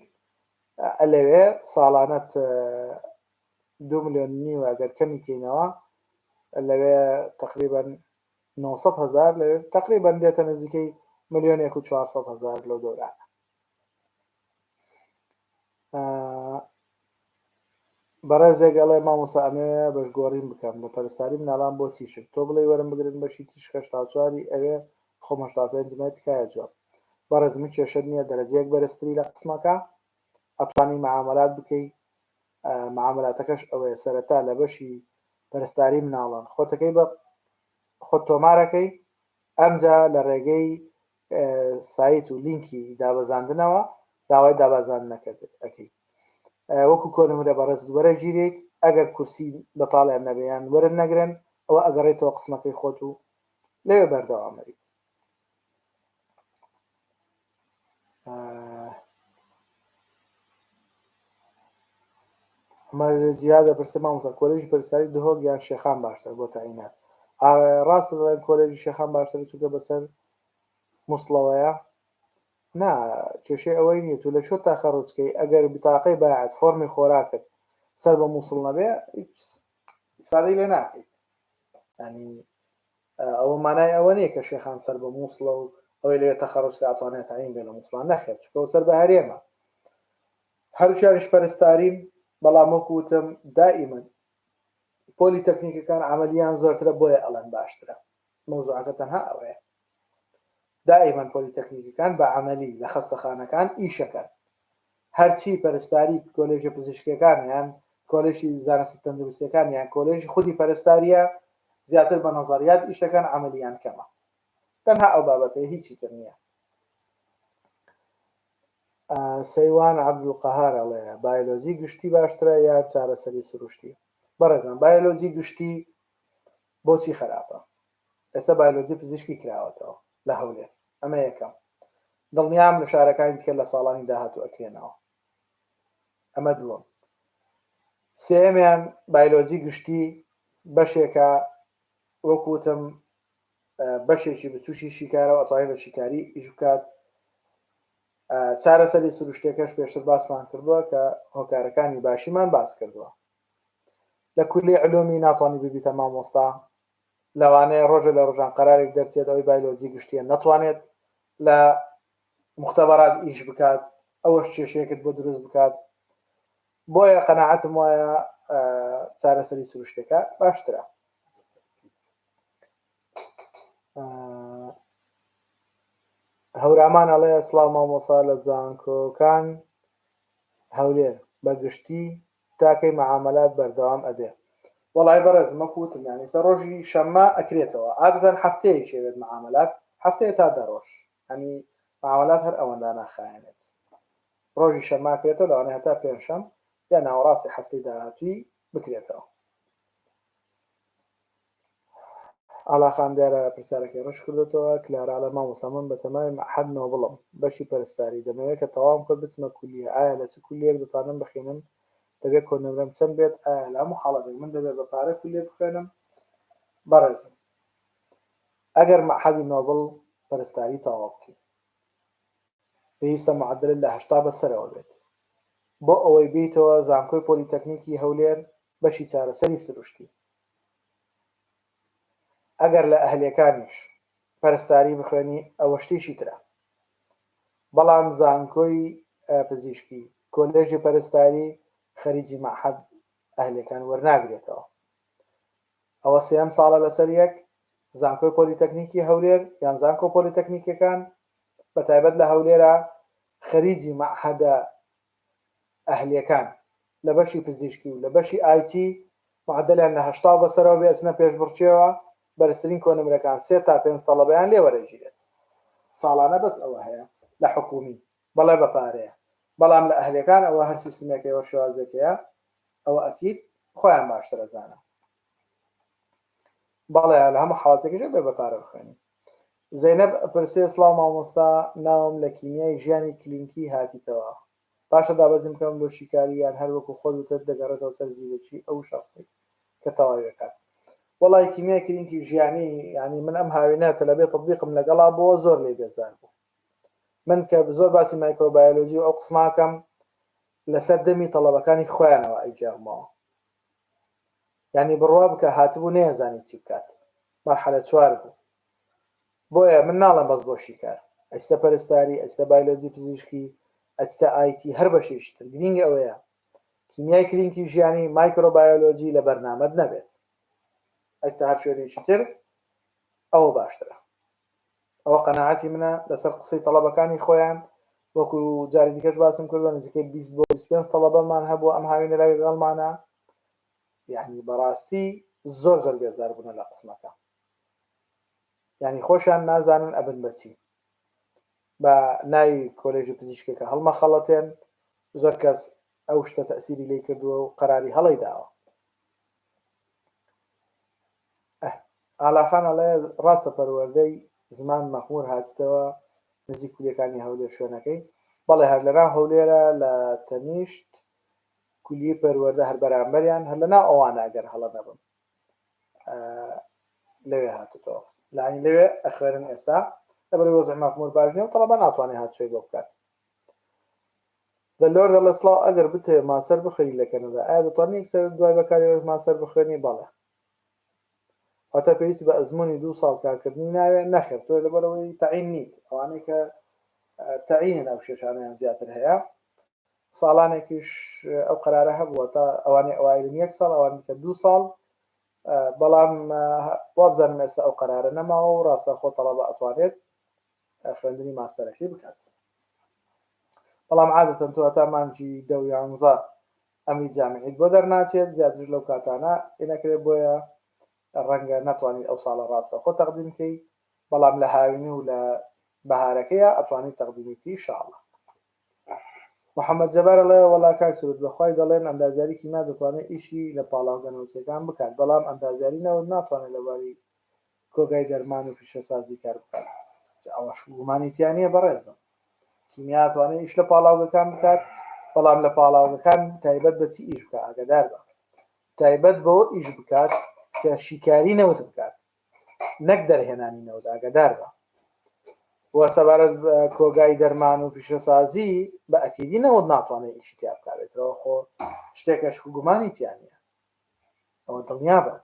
ئەلەوێ ساڵانەت دو ملیۆن نیوە ئەگەر کەمی کەینەوە لەوێ تقریبا 900 هزار لەوێ تقریبا دێتە نزیکەی ملیۆنێک و 400 هزار لەو دەورانە بەڕێزێک ئەڵێ مامۆستا ئەمەوێ بەش گۆڕین بکەم لە پەرستاری مناڵان بۆ تیشک تۆ بڵێی وەرم بگرن بەشی تیشک 84 ی ئەوێ خۆم 85 مە تکایە جواب بەڕێز من کێشەت نییە دەرەجەیەک بەرزتری لە قسمەکە ئەتوانی معاملات بکەی معاملاتەکەش ئەوەیە سەرەتا لە بەشی پەرستاری مناڵان خۆتەکەی بە خۆت تۆمارەکەی ئەمجا لە ڕێگەی سایت و لینکی دابەزاندنەوە داوای دابازاندنەکە ئەکەی وەکو کۆنمرە بەڕێزت وەرەگیرێیت ئەگەر کورسی بەتاڵیان نەبێ یان وەرت نەگرن ئەوە ئەگەڕێیتەوە قسمەکەی خۆت و لەوێ بەردەوام ئەبیت. ئەمە جیهاد دەپرسێ مامۆستا کۆلێژی پەرستاری دهۆک یان شێخان باشترە بۆ تەعینات؟ ڕاستە دەڵێن کۆلێژی شێخان باشترە چونکە بەسەر موسڵەوەیە نا کێشەی ئەوەی نییە تۆ لە کوێ تاخەڕوج کەی ئەگەر بتاقەی باعت فۆرمی خۆراکت سەر بە موسڵ نەبێ هیچ ئیسفادەی لێ ناکەیت ینی ئەوە مانای ئەوە نییە کە شێخان سەر بە موسڵە و ئەوەی لەوێ تەخەڕوج کە ئەتوانێت تەعین بێ لە موسڵان نەخێر چونکە ئەو سەر بە هەرێمە هەرچیانیش پەرستارین بەڵام وەکو وتم دائیمەن پۆلی تەکنیکەکان عەمەلیان زۆرترە بۆیە ئەڵێن باشترە مەوزوعەکە تەنها ئەوەیە دائیمەن پۆلیتەکنیکەکان بە عەمەلی لە خەستەخانەکان ئیشەکەن هەرچی پەرستاری کۆلێژە پزیشکیەکان یان کۆلێژی زانستە تەندروستیەکان یان کۆلێژی خودی پەرستاریە زیاتر بە نەزەریات ئیشەکەن عەمەلیان کەمە تەنها ئەو بابەتەیە هیچی تر نییە. سەیوان عەبدولقەهار ئەڵێ بایۆلۆجی گشتی باشترە یا چارەسەری سروشتی؟ بەڕێزان بایۆلۆجی گشتی بۆچی خراپە؟ ئێستا بایۆلۆجی پزیشکی کراوەتەوە لە هەولێر ئەمە یەکەم دڵنیام لە شارەکانی دیکە لە ساڵانی داهاتوو ئەکرێنەوە ئەمە دووەم سێیەمیان بایۆلۆجی گشتی بەشێکە وەکو وتم بەشێکی بچووکی شیکارەوە ئەتوانێت بە شیکاری ئیش بکات چارەسەری سروشتەکەش پێشتر باسمان کردووە کە هۆکارەکانی باشیمان باس کردووە لە کولی علومی ناتوانانی ببیتە مامۆستا لەوانەیە ڕۆژێ لە ڕۆژان قەرارێک دەرچێت ئەوەی بایلۆجی گشتیە نەتوانێت لە مختبەرات ئیش بکات ئەوەش کێشەیەکت بۆ دروست بکات بۆیە قەناعەتم وایە چارەسەری سروشتەکە باشترە. هەورامان ئەڵێ سڵاو مامۆسا لە زانکۆکان هەولێر بە گشتی تاکەی مەعامەلات بەردەوام ئەبێ وەڵای بەڕێزم وەکو وتم یانی سە ڕۆژی شەممە ئەکرێتەوە عادەتەن هەفتەیەکی ئەوێت مەعامەلات هەفتەیە تا دە ڕۆژ یانی مەعامەلات هەر ئەوەندە ناخایەنێت ڕۆژی شەممە ئەکرێتەوە لەوانەیە هەتا پێنجشەم یا ناوەڕاستی هەفتەی داهاتووی بکرێتەوە. ئالا خان دیارە پرسیارەکەی ڕەش کردۆتەوە کلارا ئەڵێ مامۆستا من بەتەمای مەعهەد نۆبڵم بەشی پەرستاری دەمەوێت کە تەواوم کرد بچمە کولیە ئایا لە چ کولیەک دەتوانم بخینم دەبێت کۆنمرەم چەند بێت ئایا لە هەموو حاڵەتێک من دەبێت بە پارە کولیە بخوێنم بەڕێزم ئەگەر مەعهەدی نۆبڵ پەرستاری تەواو بکەی پێویستە معەدەلت لە 80 بەسەرەوە بێت بۆ ئەوەی بێیتەوە زانکۆی پۆلیتەکنیکی هەولێر بەشی چارەسەری سروشتی ئەگەر لە ئەهلیەکانیش پەرستاری بخوێنی ئەوە شتێکی ترە بەڵام زانکۆی پزیشکی کۆلێژی پەرستاری خەریجی مەعهەد ئەهلیەکان وەرناگرێتەوە ئەوە سێیەم ساڵە لەسەر یەک زانکۆی پۆلیتەکنیکی هەولێر یان زانکۆ پۆلیتەکنیکەکان بە تایبەت لە هەولێرە خەریجی مەعهەدە ئەهلیەکان لە بەشی پزیشکی و لە بەشی ئایتی معەدەلیان لە 80 بەسەرەوە بێ ئەچنە پێشبڕکێوە بەرزترین کۆنمرەکان سێ تا پێنج تەڵەبەیان لێ وەرەگیرێت ساڵانە بەس ئەوە هەیە لە حکومی بەڵێ بە پارەیە بەڵام لە ئەهلیەکان ئەوە هەر سیستمێکەیە وە شێوازێکەیە ئەوە ئەکید خۆیان باشتر ئەزانن بەڵێ لە هەموو حاڵەتێکیش ئەبێ بە پارە بخوێنی زەینەب ئەپرسێ سڵاو مامۆستا ناوم لە کیمیای ژیانی کلینکی هاتیتەوە باشە دابەزیم بکەم لۆ شیکاری یان هەر وەکو خۆت وتت دەگەڕێتەوە سەر زیرەکی ئەو شەخسەی کە تەواوی ئەکات وەڵای کیمیای کلینکی ژیانی یعنی من ئەم هاوینە تەلەبەی تطبیقم لەگەڵا بووە زۆر لێی بێزار بوو من کە زۆر باسی مایکرۆبایۆلۆجی و ئەو قسماکەم لەسەر دەمی تەڵەبەکانی خۆیانەوە ئەیگێڕمەوە یانی بڕوا بکە هاتبوو نەیەزانی چی بکات مەرحەلە چوار بوو بۆیە من ناڵێم بەس بۆ شیکار ئەچتە پەرستاری ئەچتە بایلۆجی پزیشکی ئەچتە ئایتی هەر بەشێکی تر گرینگ ئەوەیە کیمیای کلینکی ژیانی مایکرۆبایۆلۆجی لە بەرنامەت نەبێت ئەچتە هەر شوێنێکی تر ئەوە باشترە ئەوە قەناعەتی منە لەسەر قسەی تەڵەبەکانی خۆیان وەکو جاری دیکەش باسم کردوە نزیکەی 20 بۆ 25 تەڵەبەمان هەبووە ئەم هاوینە لەگەڵمانە یعنی بەڕاستی زۆر زۆر بێزار بوونە لە قسمەکە یعنی خۆشیان نازانن ئەبن بەچی بە ناوی کۆلێژی پزیشکەکە هەڵمەخەڵەتێن زۆر کەس ئەو شتە تەسیری لی کردووە و قەراری هەڵی داوە ئالاخان ئەڵێ ڕاستە پەروەردەی زمان مەخمور هاتیتەوە نزیک کولیەکانی هەولێر شوێنەکەی بەڵێ هەر لەناو هەولێرە لە تەنیشت کولیەی پەروەردە هەر بەرامبەریان هەر لەناو ئەوانە ئەگەر هەڵە نەبم لەوێ هاتتەوە لانی لەوێ ئەخوێنن ئێستا لەبەر وەزع مەخمور باش نیە و تەڵەبە ناتوانێت هاتوچۆی بۆ بکات The Lord دەڵێ سڵاو ئەگەر بتەوێ ماستەر بخوێنی لە کەنەدا ئایا دەتوانی یەکسەر دوای بەکالۆریۆس ماستەر بخوێنی؟ بەڵێ. واتە پێویستی بە ئەزموونی دوو ساڵ کارکردنی ناوێ؟ نەخێر تۆ لەبەرئەوەی تەعین نیت ئەوانەی کە تەعینن ئەو کێشانەیان زیاتر هەیە ساڵانێکیش ئەو قەرارە هەبووە تا ئەوانەی ئەوایلن یەک ساڵ ئەوانی کە دوو ساڵ بەڵام وابزانم ئێستا ئەو قەرارە نەماوە و ڕاستەخۆ تەڵەبە ئەتوانێت خوێندنی ماستەرەکەی بکات بەڵام عادەتەن تۆ هەتا مانگی دە و یانزە ئەمری جامیعیت بۆ دەرناچێت زیاتریش لەو کاتانە ئینەکرێت بۆیە ڕەنگە نەتوانیت ئەو ساڵە ڕاستەوخۆ تەقدیم بکەی بەڵام لە هاوین و لە بەهارەکەیە ئەتوانی تەقدیمی بکەی ئینشاءاللە محمد جەبار ئەڵێ وەڵا کاک سرود بەخوای دەڵێن ئەندازیاری کیمیا دەتوانێت ئیشی لە پاڵاوگە نەوتیەکان بکات بەڵام ئەندازیاری نەوت ناتوانێت لە بواری کۆگای دەرمان و پیشەسازی کار بکات جا ئەوەش گومانی تیا نییە بەڕێزم کیمیا توانێت ئیش لە پاڵاوگەکان بکات بەڵام لە پاڵاوگەکان تایبەت بە چی ئیش بکە ئاگادار بە تایبەت بەوە ئیش بکات کە شیکاری نەوت بکات نەک دەرهێنانی نەوت ئاگادار بە و سەبارەت بە کۆگای دەرمان و پیشەسازی بە ئەکیدی نەوت ناتوانێت ئیشی تیا بکاتەوە خۆ شتێکەش گومانی تیا نییە ئەوە دڵنیا بە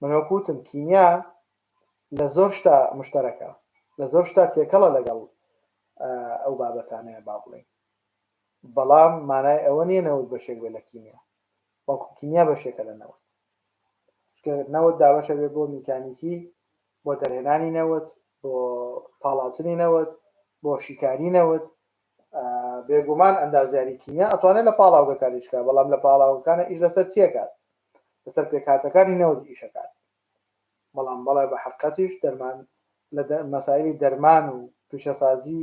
من وەکو وتم کیمیا لە زۆر شتا مشتەرەکە لە زۆر شتا تێکەڵە لەگەڵ. ئەو بابەتانەیە با بڵێین. بەڵام مانای ئەوە نییە نەوت بەشێک بێ لە کیمیا، بەڵکو کیمیا بەشێکە لە نەوت. چونکە نەوت دابەشە بێ بۆ میکانیکی، بۆ دەرهێنانی نەوت، بۆ پاڵاوتنی نەوت، بۆ شیکاری نەوت. بێگومان ئەندازیاری کیمیا ئەتوانێت لە پاڵاوگەکان ئیش بکات، بەڵام لە پاڵاوگەکانە ئیش لەسەر چیەکات؟ لەسەر پێکهاتەکانی نەوت ئیشەکات. بەڵام بەڵێ بە حەقیقەتیش دەرمان لە مەسایلی دەرمان و پیشەسازی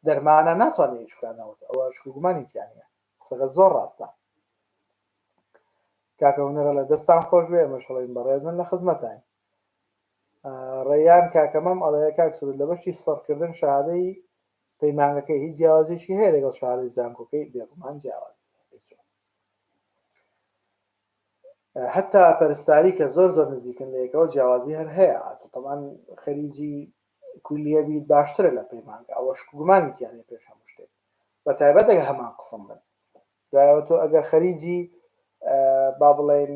دەرمانە ناتوانێت هیچ بکات نەوت ئەوە شک و گومانی تیا نییە قسەکە زۆر ڕاستە کاکە هونەرە لە دەستان خۆش بێ ئێمەش هەڵین بەڕێزن لە خزمەتاین ڕێیان کاکەمەم ئەڵێ کاک سرود لە بەشی سڕکردن شەهادەی پەیمانگەکەی هیچ جیاوازیی هەیە لەگەڵ شەهادەی زانکۆکەی بێگومان جیاواز هەتا پەرستاری کە زۆر زۆر نزیکن لە یەکەوە جیاوازی هەر هەیە ئاسە تەمان خەریجی کولیە بیت باشترە لە پەیمانگە ئەوە شک گومانی تیانە پێش هەموو شتێک بە تایبەت ئەگەر هەمان قسم بن دوایەوە تۆ ئەگەر خەریجی با بڵێن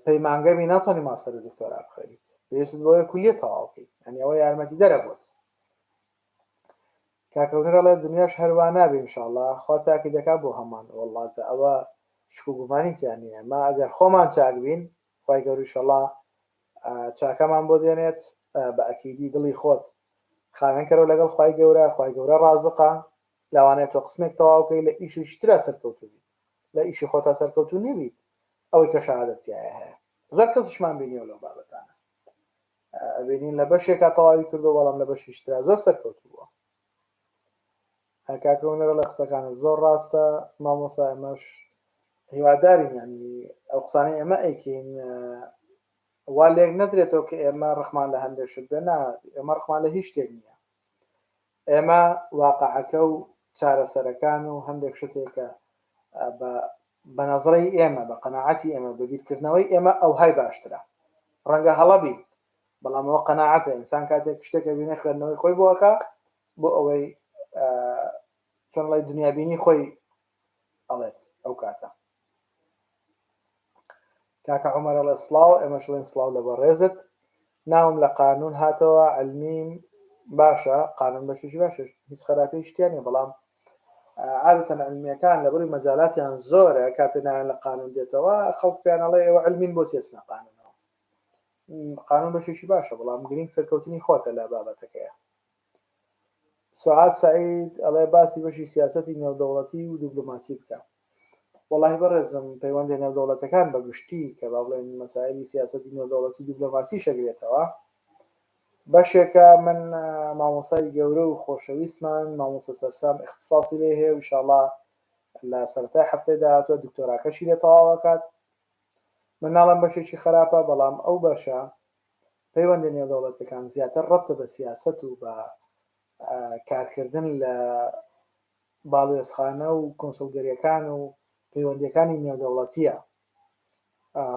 پەیمانگەمی ناتوانانی ماستەر و دکتۆرا بخوێنیت پێویست بۆیە کولیە تەواو بکەیت یعنی ئەوە یارمەتی دەرە بۆت کاکە هونەر ئەڵێ دنیاش هەر وا نابێ ان شاء اللە خوا چاکی دەکا بۆ هەمووان وەڵڵا جا ئەوە شک و گومانی تیا نییە ما ئەگەر خۆمان چاک بین خوای گەورە ان شاء اللە چاکەمان بۆ دێنێت بە ئەکیدی دڵی خۆت خاوێن کەرەوە لەگەڵ خوای گەورە خوای گەورە ڕازقە لەوانەیە تۆ قسمێک تەواو کەی لە ئیشێکی ترا سەرکەوتوو بیت لە ئیشی خۆتا سەرکەوتوو نەبیت ئەوەی کە شەهادەت تیایە هەیە زۆر کەسیشمان بینیوە لەو بابەتانە ئەبینین لە بەشێکا تەواوی کردو بەڵام لە بەشیش ترا زۆر سەرکەوتوو بووە کاکە هونەرە لە قسەکانت زۆر ڕاستە مامۆستا ئێمەش هیوادارین ینی ئەو قسانەی ئێمە ئەیکەین وا لێک نەدرێتەوە کە ئێمە ڕخمان لە هەندێک شت بێ نا ئێمە ڕخمان لە هیچ شتێک نییە ئێمە واقعەکە و چارەسەرەکان و هەندێک شتێکە بە بە نەزڕی ئێمە، بە قەناعەتی ئێمە، بە بیرکردنەوەی ئێمە ئەوهای باشترە. ڕەنگە هەڵە بین، بەڵام ئەوە قەناعەتە. ئینسان کاتێک شتێک ئەبینێ خوێندنەوەی خۆی بۆ ئەکا بۆ ئەوەی چۆن ئەڵێی دنیابینی خۆی ئەڵێت ئەو کاتە. کاکە عومەر ئەڵێ سڵاو، ئێمەش ئەڵێین سڵاو لە بەڕێزت. ناوم لە قانون هاتەوە، عەلمیم باشە، قانون بەشێکی باشە، هیچ خراپیەکی تیا نیە، بەڵام عادەتەن علمیەکان لە بڕی مەجالاتیان زۆرە، کاتێ ناویان لە قانون دێتەوە خەڵک پێیان ئەڵێ ئێوە علمین بۆچی ئەچنە قانونەوە. قانون بەشێکی باشە، بەڵام گرنگ سەرکەوتنی خۆتە لە بابەتەکەیە. سعاد سعید ئەڵێ باسی بەشی سیاسەتی نێودەوڵەتی و دیبلۆماسی بکە. وەڵاهی بەڕێزم پەیوەندیە نێودەوڵەتەکان بە گشتی کە با بڵێن مەسایلی سیاسەتی نێودەوڵەتی دیبلۆماسیش ئەگرێتەوە بەشێکە من مامۆستای گەورە و خۆشەویستمان مامۆستا سەرسام اختصاصی لێ هەیە و ئیشاڵا لە سەرەتای هەفتەی داهاتوە دکتۆراکەشی لێ تەواوەکات من ناڵێم بەشێکی خراپە بەڵام ئەو بەشە پەیوەندی نێودەوڵەتەکان زیاتر ڕەبتە بە سیاسەت و بە کارکردن لە باڵوێزخانە و کونسوڵگەریەکان و پەیوەندیەکانی نێودەوڵەتیە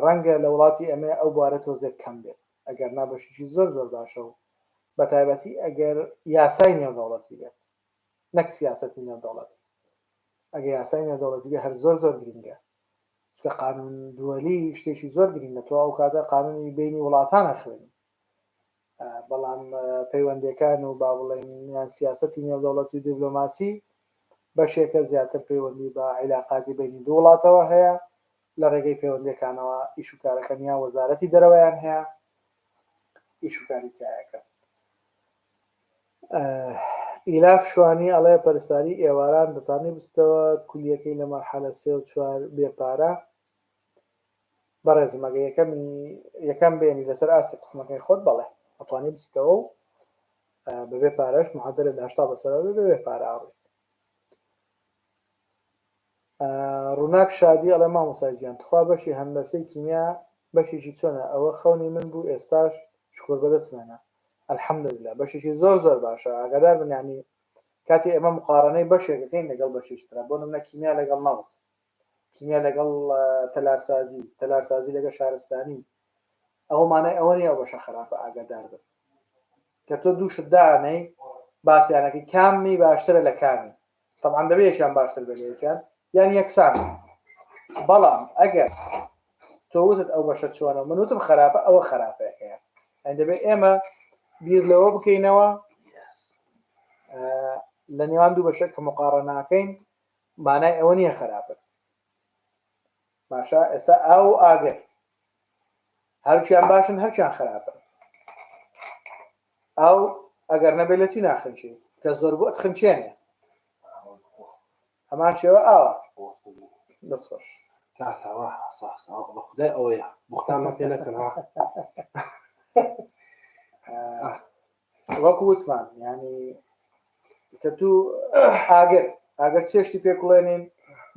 ڕەنگە لە وڵاتی ئێمە ئەو بوارە تۆزێک کەم بێت ئەگەر نا بەشێکی زۆر زۆر باشە و بە تایبەتی ئەگەر یاسای نێودەوڵەتی بێت نەک سیاسەتی نێودەوڵەتی ئەگەر یاسای نێودەوڵەتی بێت هەر زۆر زۆر گرنگە چونکە قانون دووەلی شتێکی زۆر گرنگە تۆ ئەو کاتە قانونی بینی وڵاتانە خوێنی بەڵام پەیوەندیەکان و با بڵێین یان سیاسەتی نێودەوڵەتی و دیبلۆماسی بەشێکە زیاتر پەیوەندی بە عیلاقاتی بینی دوو وڵاتەوە هەیە لە ڕێگەی پەیوەندیەکانەوە ئیش و کارەکەن یان وەزارەتی دەرەوەیان هەیە ئیش و کاری تایەکە. ئیلاف شوانی ئەڵێ پەرستاری ئێواران دەتانی بستەوە کولیەکەی لە مەرحەلە سێ و چوار بێ پارە بەڕێزم ئەگەر یەکەمی یەکەم بێنی لەسەر ئاستی قسمەکەی خۆت بەڵێ ئەتوانی بچیتەوە و بەبێ پارەش معدلە لە 80 بەسەرەوە بێ بەبێ پارە ئەڕۆیت. ڕووناک شادی ئەڵێ مامۆستا گیان تخوا بەشی هەندەسەی کیمیا بەشێکی چۆنە ئەوە خەونی من بوو ئێستاش شکور بەدەستمێنە الحمدللە بەشێکی زۆر زۆر باشە ئاگادار بن یانی کاتێ ئێمە مقارەنەی بەشێکەکەین لەگەڵ بەشێکی ترا بۆ نمونە کیمیا لەگەڵ نەوت کیمیا لەگەڵ تەلارسازی، تەلارسازی لەگەڵ شارستانی، ئەوە مانای ئەوە نییە ئەو بەشە خراپە ئاگادار بن. کە تۆ دوو شت دانەی باسیانەکەی کامی باشترە لە کامی طبعا دەبێ یەکیان باشتر بێت لە یەکیان یان یەکسان بەڵام ئەگەر تۆ وتت ئەو بەشە چۆنە من وتم خراپە ئەوە خراپەیەکەیە یان دەبێت ئێمە بیر لەوە بکەینەوە لە نێوان دوو بەشە کە مقاڕە ناکەین مانای ئەوە نییە خراپن. باشە ئێستا ئاو و ئاگر هەرچیان باشن هەرچیان خراپن. ئاو ئەگەر نەبێت لە چی ناخنچێ کە زۆر بۆ خنچێنێ هەمان شێوە ئاوە دەست خۆش. بە خودای ئەوەیە بوختانمان پێ نەکەن ها. وەکو وتمان ینی کە تو ئاگر ئاگەر چێشتی پێ کوڵێنین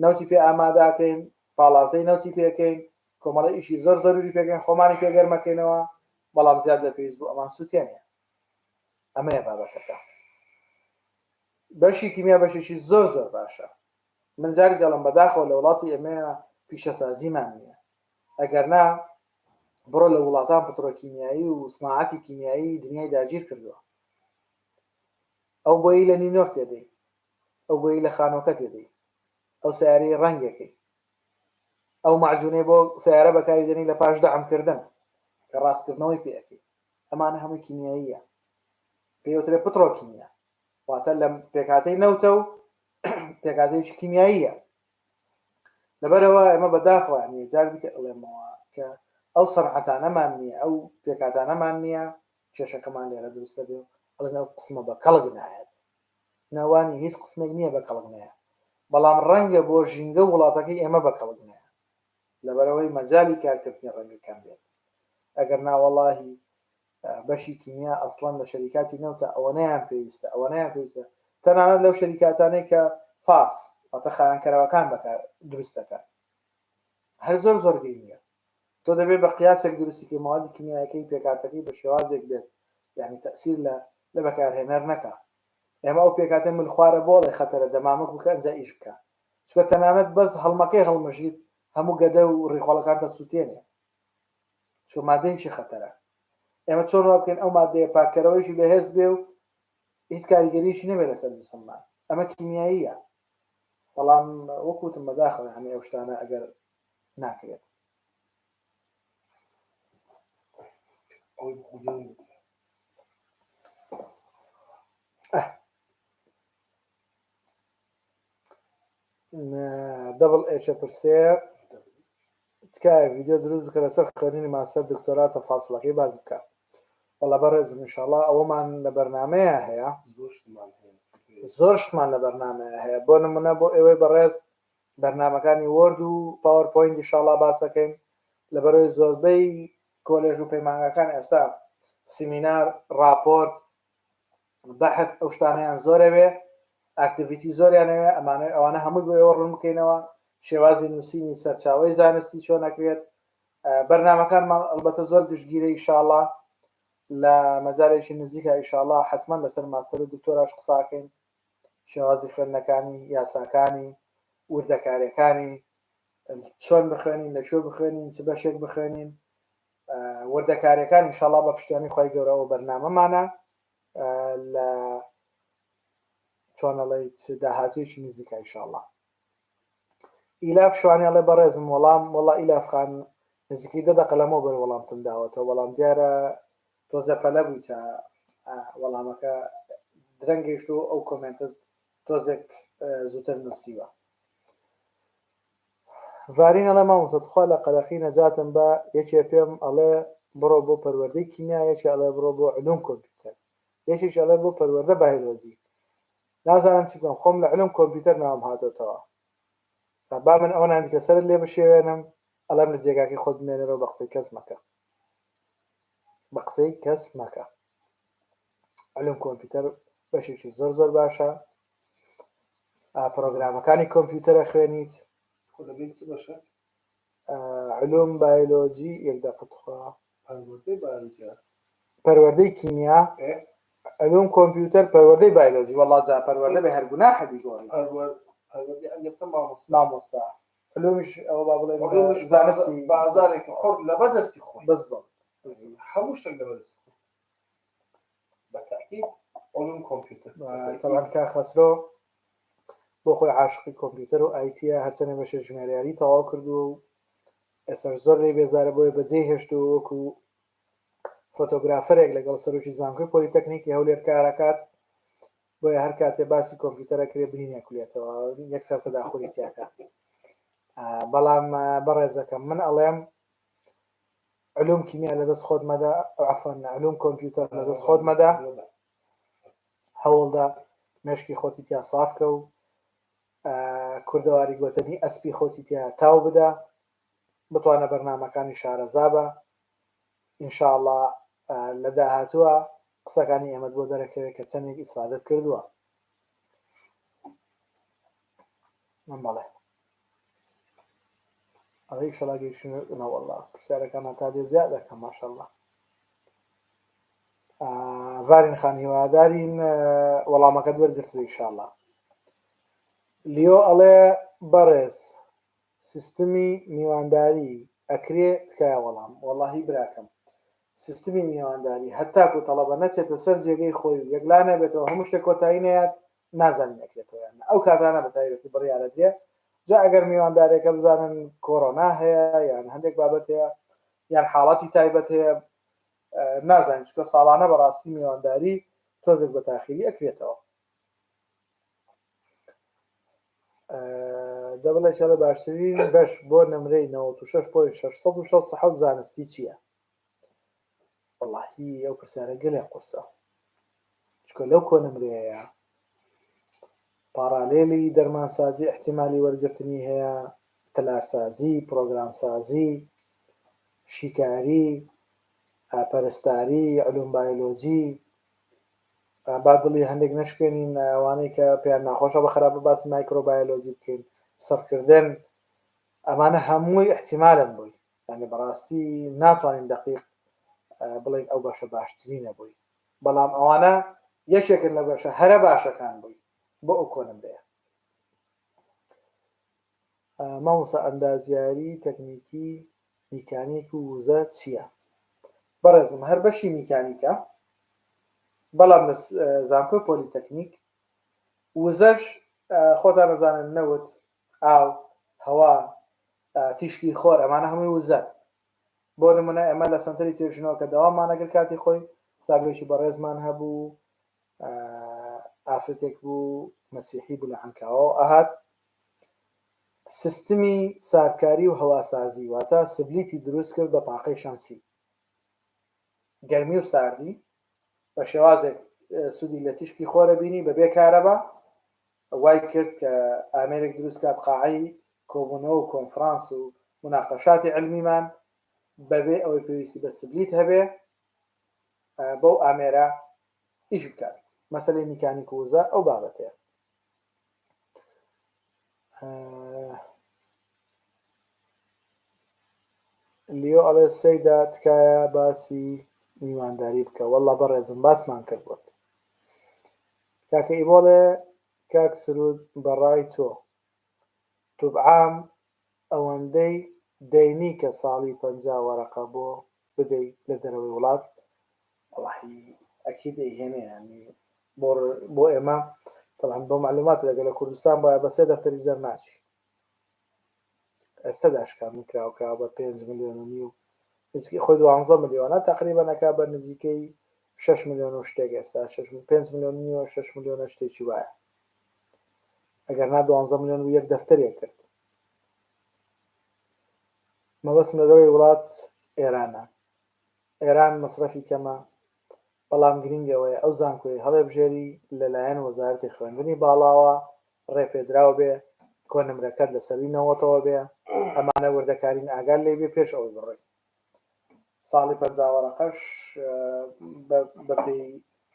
نەوتی پێ ئاماداکەین پاڵاوتەی نەوتی پێکەین کۆمەڵی ئیشی زۆر زەروری پێکەین خۆمانی پێ گەرمەکەینەوە بەڵام زیاد لە پێویست بوو ئەمان سووتێنێ ئەمەیە بابەتەکە بەشی کیمیا بەشێکی زۆر زۆر باشە من جاری دەڵم بەداخەوە لە وڵاتی ئێمەیە پیشەسازیمان نییە ئەگەر نا بڕۆ لە وڵاتان پترۆکیمیایی و سناعەتی کیمیایی دنیای داگیر کردووە ئەو بۆی لە نینۆک تێدەی ئەو بۆی لە خانۆکە تێدەی ئەو سیارەی ڕەنگەکەی ئەو مەعجونەی بۆ سیارە بەکاری دێنی لە پاش دەعم کردن کە ڕاستکردنەوەی پێ ئەکەی ئەمانە هەمووی کیمیاییە پێوترێ پترۆکیمیا واتە لە پێکهاتەی نەوتە و پێکهاتەیەکی کیمیاییە لەبەرەوە ئێمە بەداخەوە نیە جار دیکە ئەڵێمەوە کە ئەو سەنعەتانەمان نییە ئەو پێکهاتانەمان نییە کێشەکەمان لێرە دروستە بێ ئەڵێن ئەو قسمە بە کەڵک نایەت ناوانی هیچ قسمێک نییە بە کەڵک نایە بەڵام ڕەنگە بۆ ژینگە و وڵاتەکەی ئێمە بە کەڵک نایە لەبەرەوەی مەجالی کارکردنی ڕەنگە کەم بێت ئەگەر ناوەڵاهی بەشی کیمیا ئەسڵەن لە شەریکاتی نەوتە ئەوەنەیان پێویستە ئەوەنەیان پێویستە تەنانەت لەو شەریکاتانەی کە فاس واتە خاوێنکەرەوەکان بەکار دروست دەکەن هەر زۆر زۆر گرینگە تۆ دەبێت بە قیاسێک دروستی کەی مەوادی کیمیایەکەی پێکهاتەکەی بە شێوازێک بێت یعنی تەسیر لە لە بەکارهێنەر نەکا ئێمە ئەو پێکهاتە ملخوارە بۆڵێ خەتەرە دەمامک بکە ئەنجا ئیش بکە چونکە تەنانەت بەس هەڵمەکەی هەڵمژیت هەموو گەدە و ڕیخۆڵەکان دەسووتێنێ چۆ مادەیەکی خەتەرە ئێمە چۆن وا بکەین ئەو مادەیە پاککەرەوەیکی بەهێز بێ و هیچ کاریگەریی نەبێت لەسەر جسممان ئەمە کیمیاییە بەڵام وەکوتم بەداخەوە هەموو ئەو شتانە ئەگەر ناکرێت دەبڵ ئێچە پرسێ تکایە ڤیدیۆ دروست بکە لەسەر خوێندنی ماستەر دکتۆرا تەفاسڵەکەی باس بکە وەڵا بەڕێزم ئینشاڵا ئەوەمان لە بەرنامەیە هەیە زۆر شتمان لە بەرنامەیە هەیە بۆ نمونە بۆ ئێوەی بەڕێز بەرنامەکانی Word و PowerPoint ئینشاڵا باسەکەین لەبەرەوەی زۆربەی کۆلێژ و پەیمانگاکان ئێستا سیمینار ڕاپۆرت بەحث ئەو شتانەیان زۆرەوێ activity زۆریانەوێ ئەمانە ئەوانە هەمووی بۆ ئێوە ڕوون بکەینەوە شێوازی نووسینی سەرچاوەی زانستی چۆن ئەکرێت بەرنامەکانمان ئەلبەتە زۆر گشتگیرە ئیشاڵا لە مەجارێکی نزیکە ئیشاڵا حتمما لەسەر ماستەر و دکتۆراش قساکەین شێوازی خوێندنەکانی یاساکانی وردەکاریەکانی چۆن بخوێنین لە کوێ بخوێنین چ بەشێک بخوێنین وردەکاریەکان ئینشاڵا بە پشتیوانی خوای گەورە ئەو بەرنامەمانە لە چۆن ئەڵێیت داهاتوویەکی نزیکە ئینشاڵا ئیلاف شوانی ئەڵێ بەڕێزم وەڵام وەڵا ئیلاف خان نزیکەی دە دەقە لەمەوبەر وەڵامتم داوەتەوە بەڵام دیارە تۆزە پەلە بوویتە وەڵامەکە درەنگ گەیشت و ئەو کۆمێنتت تۆزێک زووتر نووسیوە ڤارین ئەڵێ مامۆستا تخوا لە قەلەقی نەجاتم بە یەکێ پێم ئەڵێ بڕۆ بۆ پەروەردەی کیمیا یەکێ ئەڵێ بڕۆ بۆ علوم کۆمپیوتەر یەکێکی ئەڵێ بۆ پەروەردە بایۆلۆجی نازانم چی بکەم خۆم لە علوم کۆمپیوتەر ناوم هاتۆتەوە با من ئەوە نامیکە سەرت لێ بشێوێنم ئەڵێم لە جێگاکەی خۆت بمێنەرەوە بە قسەی کەس مەکە بە قسەی کەس مەکە علوم کۆمپیوتەر بەشێکی زۆر زۆر باشە پرۆگرامەکانی کۆمپیوتەرە خوێنیت علوم بایۆلۆجی یەک دەقە تخوا پەروەردەی کیمیا علوم کۆمپیوتەر پەروەردەی بایۆلۆجی وەڵا جا پەروەردە بێ هەر گوناحە بیگۆڕی مامۆستا علومیش ئەوە با بڵێن زانستی بازارێکی حڕ لە بەدەستی خۆی بالضبط هەموو شتێک لە بەدەستی خۆی بە تاکید علوم کۆمپیوتەر طبعا کا خەسرۆ بۆ خۆی عاشقی کۆمپیوتەر و IT یە هەرچەنێ بەشێ ژمێریاری تەواو کردووە و ئێستاش زۆر لێی بێزارە بۆیە بەجێی هێشتووە وەکو فۆتۆگرافەرێک لەگەڵ سەرۆکی زانکۆی پۆلیتەکنیکی هەولێر کارەکات. بۆیە هەر کاتێ باسی کۆمپیوتەرە کرێ بنی نەکولێتەوە یەکسەر تەداخولی تیاکە بەڵام بەڕێزەکەم من ئەڵێم علوم کیمیا لەدەست خۆت مەدە عفوا علوم کۆمپیوتەر لەدەست خۆت مەدە هەوڵدە مێشکی خۆتی تیا سافکە و کوردەواری گۆتەنی ئەسپی خۆتی تیا تاو بدە بتوانە بەرنامەکانی شارەزا بە ان شاء اللە لە داهاتووە قسەکانی ئێمەت بۆ دەرەکەوێت کە چەندێک ئیسفادەت کردووە. بەڵێ ئەڵێ ئیشەڵا گەیشتن نەوەڵا پرسیارەکان هەتا دێ زیاد دەکەم ماشەڵڵا ڤارین خان هیوادارین وەڵامەکەت وەرگرتبێ ئیشاڵا لیۆ ئەڵێ بەڕێز سیستمی میوانداری ئەکرێ تکایە وەڵام. وەڵاهی براکەم سیستمی میوانداری هەتاکو تەڵەبە نەچێتە سەر جێگەی خۆی و یەکلا نەبێتەوە هەموو شتێک کۆتایی نەیات نازانین ئەکرێتەوە یان نا ئەو کاتانە بە تایبەتی بڕیارەدرێ جا ئەگەر میواندارێکە بزانن کۆرۆنا هەیە یان هەندێک بابەت هەیە یان حاڵەتی تایبەت هەیە نازانین چونکە ساڵانە بەڕاستی میوانداری تۆزێک بە تاخیری ئەکرێتەوە. دەبڵێ چێڵە باشترین بەش بۆ نمرەی 96.667 زانستی چییە؟ وەڵاهی ئەو پرسیارە گەلێ قورسە چکە لەو کۆنمرەیە پاڕالێلی دەرمانسازی احتیمالی وەرگرتنی هەیە تەلارسازی پرۆگرامسازی شیکاری پەرستاری علوم بایۆلۆجی با دڵی هەندێک نەشکێنین ئەوانەی کە پێیان ناخۆشە بە خراپە باسی مایکرۆبایۆلۆجی بکەین سڕکردن ئەمانە هەمووی احتیمالن بۆی یعنی بەڕاستی ناتوانین دقیق بڵێن ئەو بەشە باشترینە بۆی بەڵام ئەوانە یەکێکن لە بەشە هەرە باشەکان بووی بۆ ئەو کۆنمرەیە مامۆستا ئەندازیاری تەکنیکی میکانیک و وزە چییە؟ بەڕێزم هەر بەشی میکانیکە بەڵام لە زانکۆی پۆلیتەکنیک وزەش خۆتان ئەزانن نەوت ئاو هەوا تیشکی خۆر ئەمانە هەمووی وزە بۆ نمونە ئێمە لە سەنتەری توێژینەوە کە دەواممانەکرد کاتی خۆی قوتابیەکی بەڕێزمان هەبوو ئافرەتێک بوو مەسیحی بوو لە عەنکاوەوە ئەهات سیستمی ساردکاری و هەواسازی واتە سبلیتی دروست کرد بە تاقەی شەمسی گەرمی و ساردی بە شێوازێک سوودی لە تیشکی خۆرە بینی بەبێ کارەبا وای کرد کە ئامێرێک دروست کات قاعەی کۆبوونەوە و کۆنفرانس و مناقەشاتی علمیمان بەبێ ئەوەی پێویستی بە سبلیت هەبێ بەو ئامێرە ئیش بکات مەسەلەی میکانیک و وزە ئەو بابەتەیە. لیۆ ئەڵێ سەیدا تکایە باسی میوانداری بکە واللە بەڕێزم باسمان کرد بۆت کاکە ئیبۆڵێ کاک سرود بەڕای تۆ توبعام ئەوەندەی دەینی کە ساڵی 50 وەرەقە بۆ بدەی لە دەرەوەی وڵات وەڵاهی ئەکید ئەیهێنێ یانی بۆ بۆ ئێمە تەبعەن بۆ معلومات لەگە لە کوردستان بایە بە سێ دەفتەریش دەرناچی ئێستا داشکاندن کراوە کراوە بە 5 ملیۆن و نیو نزیکەی خۆی 12 ملیۆنە تقریبا ئەکا بە نزیکەی 6 ملیۆن و شتێک ئێستا 5 ملیۆن نیوە 6 ملیۆنە شتێکی وایە ئەگەر نا 12 ملیۆن و یەک دەفتەرێک کرد مەبەستم لە دەرەوەی وڵات ئێرانە ئێران مەسرەفی کەمە، بەڵام گرینگ ئەوەیە ئەو زانکۆیەی هەڵێبژێری لەلایەن وەزارەتی خوێندنی باڵاوە ڕێپێدراو بێ، کۆنمرەکەت لە سەرووی نەوەتەوە بێ، ئەمانە وردەکارین ئاگات لێی بێ پێش ئەوەی بڕۆی. ساڵی 50 وەرەقەش بەپێی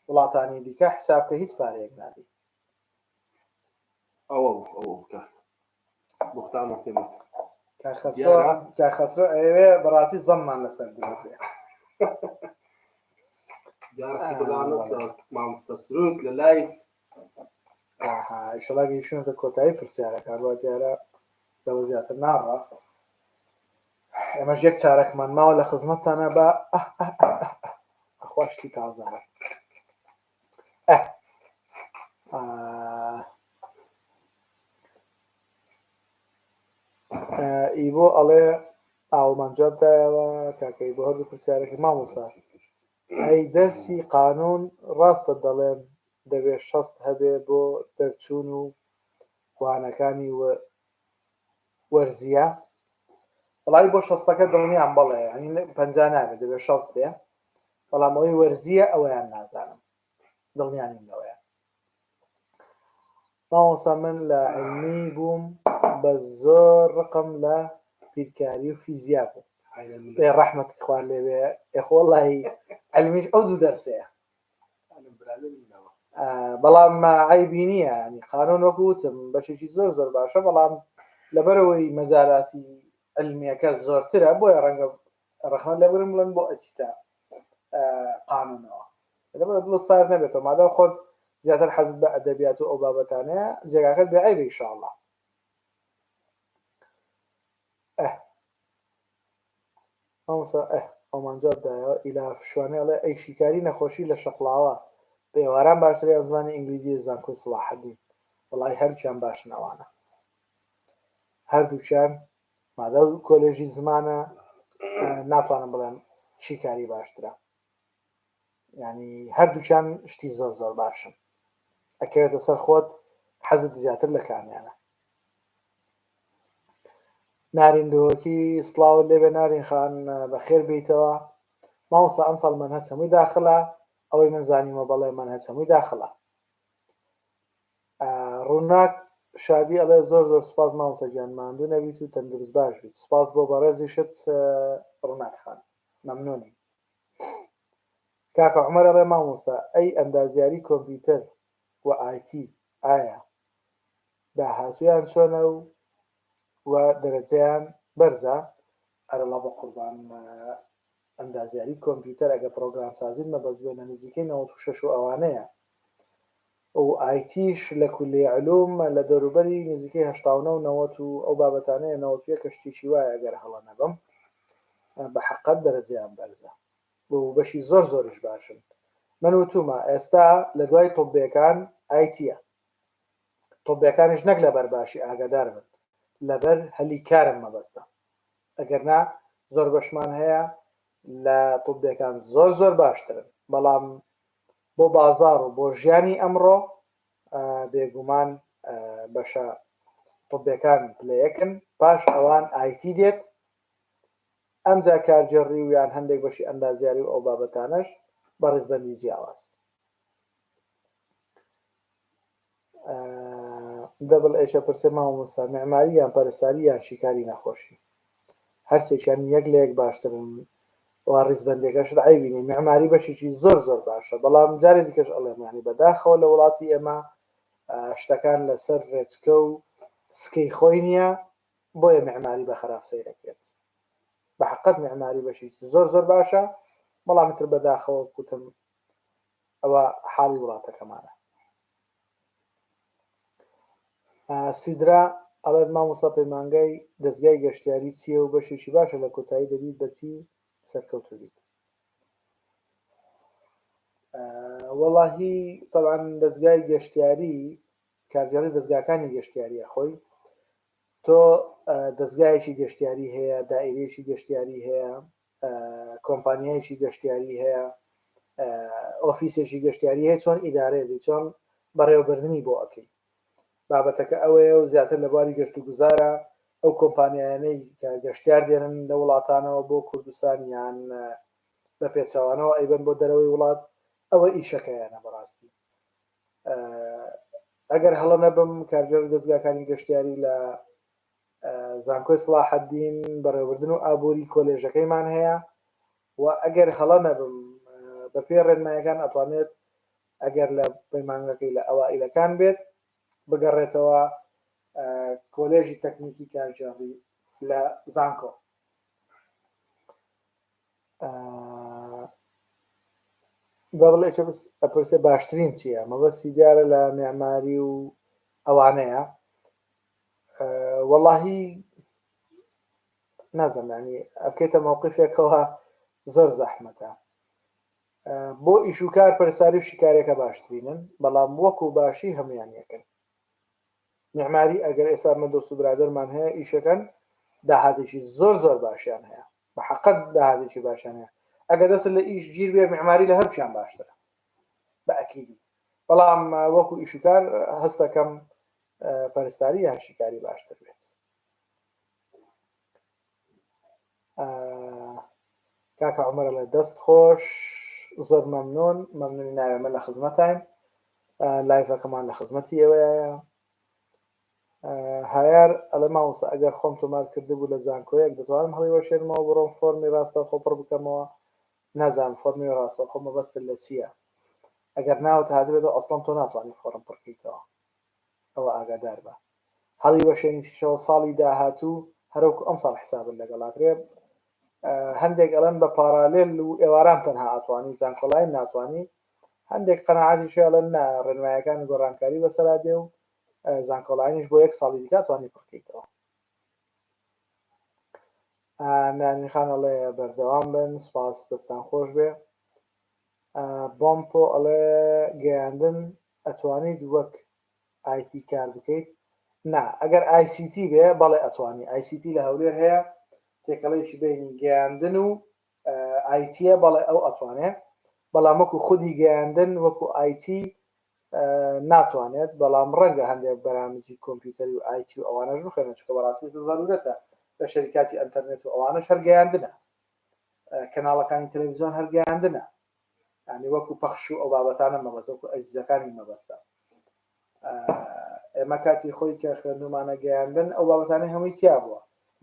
وڵاتانی دیکە حساب کە هیچ پارەیەک نادەی. ئەوە بوو ئەوە بوو کاک بوختان وەختێ بوو. کاک خەسرۆ کاک خەسرۆ ئەیەوێ بەڕاستی زەممان لەسەر دروست بێ. دیارە بزانم مامۆستا سرود لە لای ئاها ئیشەڵا گەیشتوونەتە کۆتایی پرسیارەکان وا دیارە لەوە زیاتر ناڕا ئێمەش یەک چارەکمان ماوە لە خزمەتتانە بە ئەخوا شتی تازە هات ئیبۆ ئەڵێ ئاومان جواب دایەوە کاکە ئیبۆ هەردوو پرسیارەکە مامۆستا ئەی دەرسی قانون ڕاستە دەڵێن دەبێ 60 هەبێ بۆ دەرچوون و وانەکانی وەرزیە؟ وەڵی بۆ شەستەکە دڵنیام بەڵێ ینی 50 نابێت دەبێ 60 بێ بەڵام ئەوەی وەرزیە ئەوەیان نازانم دڵنیا نیم لەوەیە. مامۆستا من لە علمی بووم بە زۆر ڕقم لە بیرکاری و فیزیا بوو ئێ ڕەحمەتی خوار لێبێ ئێخۆ وەڵی علمیش ئەو دوو دەرسەیە بەڵام عیبی نییە ینی قانون وەکو وتم بەشێکی زۆر زۆر باشە بەڵام لەبەرەوەی مەجالاتی علمیەکە زۆرترە بۆیە ڕەنگە ڕەخنە لەبرم بڵێن بۆ ئەچیتە قانونەوە لەبەر دڵت سارد نەبێتەوە مادام خۆت زیاتر حەزت بە ئەدەبیات و ئەو بابەتانەیە جێگاکەت بێ عەیبە ئیشاڵڵا ئه مامۆستا ئه ئەومان جواب دایەوە ئیلاف شوانێ ئەڵێ ئەی شیکاری نەخۆشی لە شەقڵاوە بە ئێواران باشترە یان زمانی ئینگلیزی لە زانکۆی سڵاحەدین وەڵای هەردووکیان باشن ئەوانە هەردووکیان مادە کۆلێژی زمانە ناتوانم بڵێم شیکاری باشترە ینی هەردووکیان شتی زۆر زۆر باشن ئەکەوێتە سەر خۆت حەزت زیاتر لە کامیانە نارین دهۆکی سڵاوت لێبێ نارین خان بەخێر بیتەوە مامۆستا ئەمساڵ مەنهەج هەمووی داخلە ئەوەی من زانیمە بەڵێ مەنهەج هەمووی داخلە ڕووناک شادی ئەڵێ زۆر زۆر سوپاس مامۆستا گیان ماندوو نەبیت و تەندروست باش بیت سوپاس بۆ بەڕێزیشت ڕووناک خان مەمنونین کاکە عومەر ئەڵێ مامۆستا ئەی ئەندازیاری کۆمپیوتەر و ئایتی ئایا داهاتوویان چۆنە و و دەرەجەیان بەرزە؟ ئەرەڵا بەقوربان ئەندازیاری کۆمپیوتەر ئەگەر پڕۆگرامسازیت مەبەست بێ لە نزیکەی 96 و ئەوانەیە و ئایتیش لە کولیە علوم لە دەوروبەری نزیکەی 89 و 90 و ئەو بابەتانەیە 91 کە شتێکی وایە گەر هەڵە نەبم بە حەقەت دەرەجەیان بەرزە و بەشی زۆر زۆریش باشن من وتومە ئێستا لە دوای طبێکان ئایتیە طبێکانیش نەک لەبەر باشی ئاگادار بن لەبەر هەلی کارم مەبەستە ئەگەرنا زۆر بەشمان هەیە لە طبێکان زۆر زۆر باشترن بەڵام بۆ بازاڕ و بۆ ژیانی ئەمڕۆ بێگومان بەشە طبێکان پلەیەکن پاش ئەوان ئایتی دێت ئەمجا کارگێڕی و یان هەندێک بەشی ئەندازیاری و ئەو بابەتانەش بە ڕیزبەندی جیاواز. دەبڵ ئێچ ئەپرسێ مامۆستا معماری یان پەرستاری یان شیکاری نەخۆشی هەرسێکیان یەک لە یەک باشترن و ڕیزبەندیەکەشت عەیبی نیە معماری بەشێکی زۆر زۆر باشە بەڵام جارێ دیکەش ئەڵێم یانی بەداخەوە لە وڵاتی ئێمە شتەکان لەسەر ڕێچکە و سکەی خۆی نییە بۆیە معماری بە خراپ سەیرەکرێت بە حقت معماری بەشێکی زۆر زۆر باشە بەڵام تر بەداخەوە کوتم ئەوە حاڵی وڵاتەکەمانە سیدرا ئەڵێت مامۆستا پەیمانگای دەزگای گەشتیاری چییە و بەشێکی باشە لە کۆتایی دەبیت بەچی سەرکەوتوو بیت وەڵاهی تەبعەن دەزگای گەشتیاری کارگێڕی دەزگاکانی گەشتیاریە خۆی تۆ دەزگایەکی گەشتیاری هەیە دائیرەیەکی گەشتیاری هەیە کۆمپانیایەکی گەشتیاری هەیە ئۆفیسێکی گەشتیاری هەیە چۆن ئیدارەیە بی چۆن بەڕێوەبردنی بۆ ئەکەی بابەتەکە ئەوەیە و زیاتر لە بواری گەشت و گوزارە ئەو کۆمپانیایانەی کە گەشتیار دێنن لە وڵاتانەوە بۆ کوردستان یان بە پێچەوانەوە ئەیبەن بۆ دەرەوەی وڵات ئەوە ئیشەکەیانە بەڕاستی ئەگەر هەڵە نەبم کارگێڕی دەزگاکانی گەشتیاری لە زانکۆی سڵاحەدین بەڕێوەبردن و ئابووری کۆلێژەکەیمان هەیە و ئەگەر هەڵە نەبم بەپێی ڕێنمایەکان ئەتوانێت ئەگەر لە پەیمانگەکەی لە ئەوائیلەکان بێت بگەڕێتەوە کۆلێژی تەکنیکی کارگێڕی لە زانکۆ. دەبڵ ئەپرسێ باشترین چییە؟ مەبەستی دیارە لە معماری و ئەوانەیە وەڵاهی نازانم ینی ئەکەیتە مەوقفێکەوە زۆر زەحمەتە بۆ ئیش و کار پەرستاری و شیکارێکە باشترینن بەڵام وەکو باشی هەمویان یەکن معماری ئەگەر ئێستا من دۆست و برادەرمان هەیە ئیشەکەن داهاتێکی زۆر زۆر باشیان هەیە بە حقت داهاتێکی باشیان هەیە ئەگەر دەست لە ئیش گیر بێ معماری لە هەرچیان باشترە بە ئەکیدی. بەڵام وەکو ئیشوکار هەستەکەم پەرستاری یان شیکاری باشتر بێت. کاکە عمر لە دەست خۆش زۆر مەمنون مەمنونی ناوێمە لە خزمەتین live ەکەمان لە خزمەتی ئێوەیە هایار ئەڵێ مامۆستا ئەگەر خۆم تۆمار کردبوو لە زانکۆیەک دەتوانم هەڵیوەشێنمەوە بڕۆم فۆرمی ڕاستەوخۆ پڕ بکەمەوە نازانم فۆرمی ڕاستەوخۆ مەبەستت لە چییە ئەگەر ناوت هاتبێتەوە ئەسڵەن تۆ ناتوانانی فۆرم پڕکەیتەوە ئەوە ئاگادار بە هەڵی وەشێنیشەوە ساڵی داهاتوو هەرۆکو ئەم ساڵ حسابت لەگەڵاکرێ هەندێک ئەڵێن بە parallel و ئێواران تەنها ئەتوانی زانکۆلاین ناتوانی هەندێک قەناعەتیش هەیە ئەڵێن نا ڕێنمایەکان گۆڕانکاری بەسەرا دێ و زانکۆلاینیش بۆ یەک ساڵی دیکە توانی پڕکەیتەوە. نانی خان ئەڵێ بەردەوام بن سپاس دەستان خۆش بێ. بۆمپۆ ئەڵێ گەیاندن ئەتوانیت وەک IT کار بکەیت؟ نا ئەگەر ICT بێ بەڵێ ئەتوانی ICT لە هەولێر هەیە تێکەڵەیەکی بینی گەیاندن و IT یە بەڵێ ئەو ئەتوانێ بەڵام وەکو خودی گەیاندن وەکو IT ناتوانێت بەڵام ڕەنگە هەندێک بەرامجی کۆمپیوتەری و IT و ئەوانەش بخوێنێت چونکە بەڕاستی زەرورەتە لە شەریکاتی ئەنتەرنێت و ئەوانەش هەر گەیاندنە کەناڵەکانی تەلەڤیزیۆن هەر گەیاندنە ینی وەکو پەخش و ئەو بابەتانە مەبەست وەکو ئەجزەکانی مەبەستە ئێمە کاتی خۆی کە خوێندومانە گەیاندن ئەو بابەتانەی هەمووی تیا بووە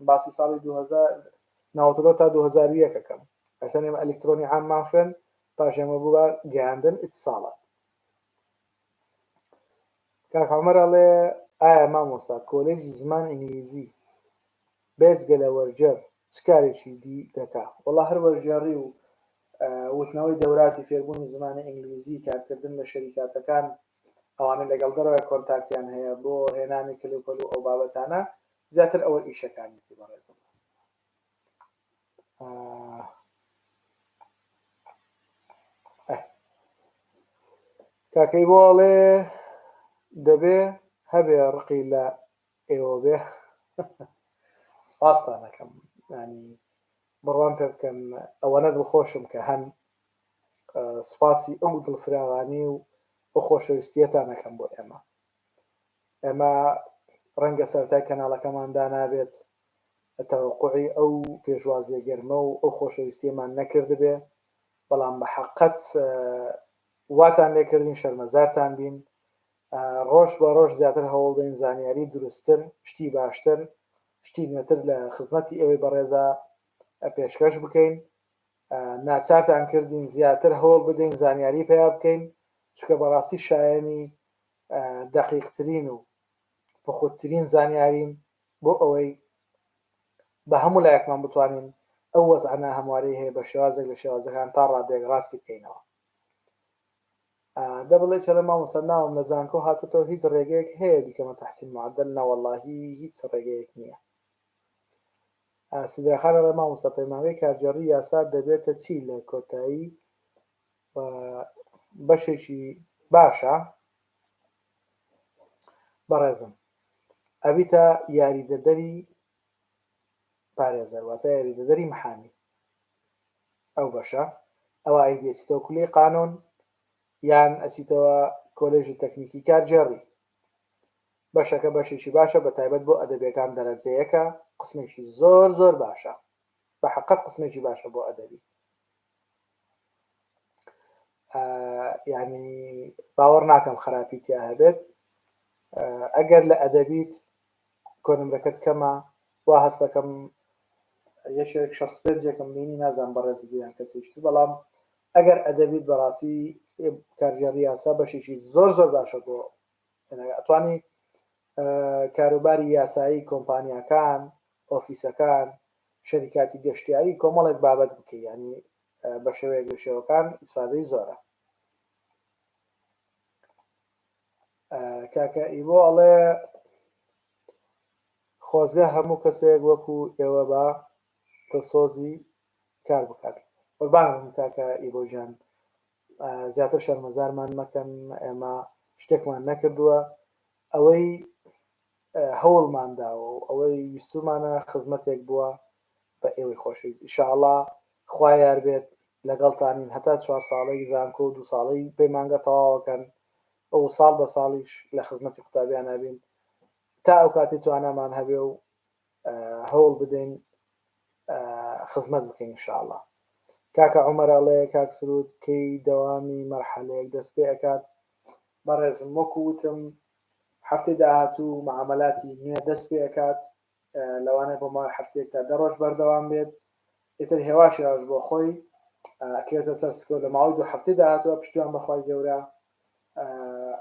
باسی ساڵی 2009 تا 2001 ئەکەم ئەسەن ئێمە ئەلیکترۆنی عاممان خوێن پاش ئێمە بوو بە گەیاندن ئیتساڵات کاک عومەر ئەڵێ ئایا مامۆستا کۆلێژی زمان ئینگلیزی بێجگە لە وەرگێڕ چ کارێکی دی دەکا؟ وەڵا هەر وەرگێڕی و وتنەوەی دەوراتی فێربوونی زمانی ئینگلیزی، کارکردن لە شەریکاتەکان ئەوانەی لەگەڵ دەرەوە کۆنتاکتیان هەیە بۆ هێنانی کەلوپەل و ئەو بابەتانە زیاتر ئەوە ئیشەکانیەتی بەڕێزم. کاکەی بۆ ئەڵێ دەبێ هەبێ ڕقی لە ئێوە بێ سپاستان ئەکەم ینی بڕوام پێ بکەن ئەوەنە دڵخۆشم کە هەن سپاسی ئەو دڵفراوانی و ئەو خۆشەویستیەتان ئەکەم بۆ ئێمە ئێمە ڕەنگە سەرەتای کەناڵەکەمان دانابێت تەوەقوعی ئەو پێشوازیە گەرمە و ئەو خۆشەویستیەمان نەکردبێ بەڵام بە حەقەت واتان لێکردین شەرمەزارتان بین ڕۆژ بە ڕۆژ زیاتر هەوڵدەین زانیاری دروستتر، شتی باشتر، شتی نوێتر لە خزمەتی ئێوەی بەڕێزا پێشکەش بکەین. ناچارتان کردین زیاتر هەوڵ بدەین زانیاری پەیا بکەین، چونکە بەڕاستی شایەنی دەقیقترین و پوختترین زانیارین بۆ ئەوەی بە هەموو لایەکمان بتوانین ئەو وەزعە ناهەموارەی هەیە بە شێوازێک لە شێوازەکان تا ڕادەیەک ڕاستی بکەینەوە. دە بڵێ چەلە مامۆستا ناوم لە زانکۆ هاتۆتەوە هیچ ڕێگەیەک هەیە بیکەمە تحسین معدل نەوەڵاهی هیچ ڕێگەیەک نییە سدرەخان ئەڵێ مامۆستا پەیمانگەی کارگێڕی یاسا دەبێتە چی لە کۆتایی بەشێکی باشە بەڕێزم ئەبیتە یاریدەدەری پارێزەر واتە یاریدەدەری محامی ئەو بەشە ئەوە ئەیدی ئەچیتەوە کولیەی قانون یان ئەچیتەوە کۆلێژی تەکنیکی کارگێڕی بەشەکە بەشێکی باشە بە تایبەت بۆ ئەدەبیەکان دەرەجەیەکە قسمێکی زۆر زۆر باشە بە حقت قسمێکی باشە بۆ ئەدەبی یعنی باوەڕ ناکەم خراپی تیا هەبێت ئەگەر لە ئەدەبیت کۆنمرەکەت کەمە وا هەستەکەم یەکێک 65 ێکم بینی نازانم بەڕێزت یان کەسێکی تر بەڵام ئەگەر ئەدەبیت بەڕاستی کارگێڕی یاسا بەشێکی زۆر زۆر باشە بۆ ئەتوانی کاروباری یاسایی کۆمپانیاکان ئۆفیسەکان شەریکاتی گەشتیاری کۆمەڵێک بابەت بکەی ینی بە شێوەیەک لە شێوەکان ئیسفادەی زۆرە کاکە ئیبۆ ئەڵێ خۆزگە هەموو کەسێک وەکو ئێوە بە دڵسۆزی کار بکات قوربان بم کاکە ئیبۆ گیان زیاتر شەرمەزارمان مەکەن ئێمە شتێکمان نەکردووە ئەوەی هەوڵمان داوە و ئەوەی ویستومانە خزمەتێک بووە بە ئێوەی خۆشەویست ئیشاڵا خوا یار بێت لەگەڵتانین هەتا چوار ساڵەی زانکۆ و دوو ساڵەی پەیمانگە تەواوەکەن. و ساڵ بە ساڵیش لە خزمەتی قوتابیانا بین تا ئەو کاتەی توانامان هەبێ و هەوڵ بدەین خزمەت بکەین ان شاء اللە. کاکە عومەر ئەڵێ کاک سرود کەی دەوامی مەرحەلەیەک دەست پێ ئەکات؟ بەڕێزم وەکو وتم هەفتەی داهاتوو معامەلاتی نوێ دەست پێ ئەکات لەوانەیە بۆ ماوەی هەفتەیەک تا دە ڕۆژ بەردەوام بێت ئیتر هێواش هێواش بۆ خۆی ئەکەوێتە سەر سکە و لە ماوەی دوو هەفتەی داهاتووە پشتیوان بەخوای گەورە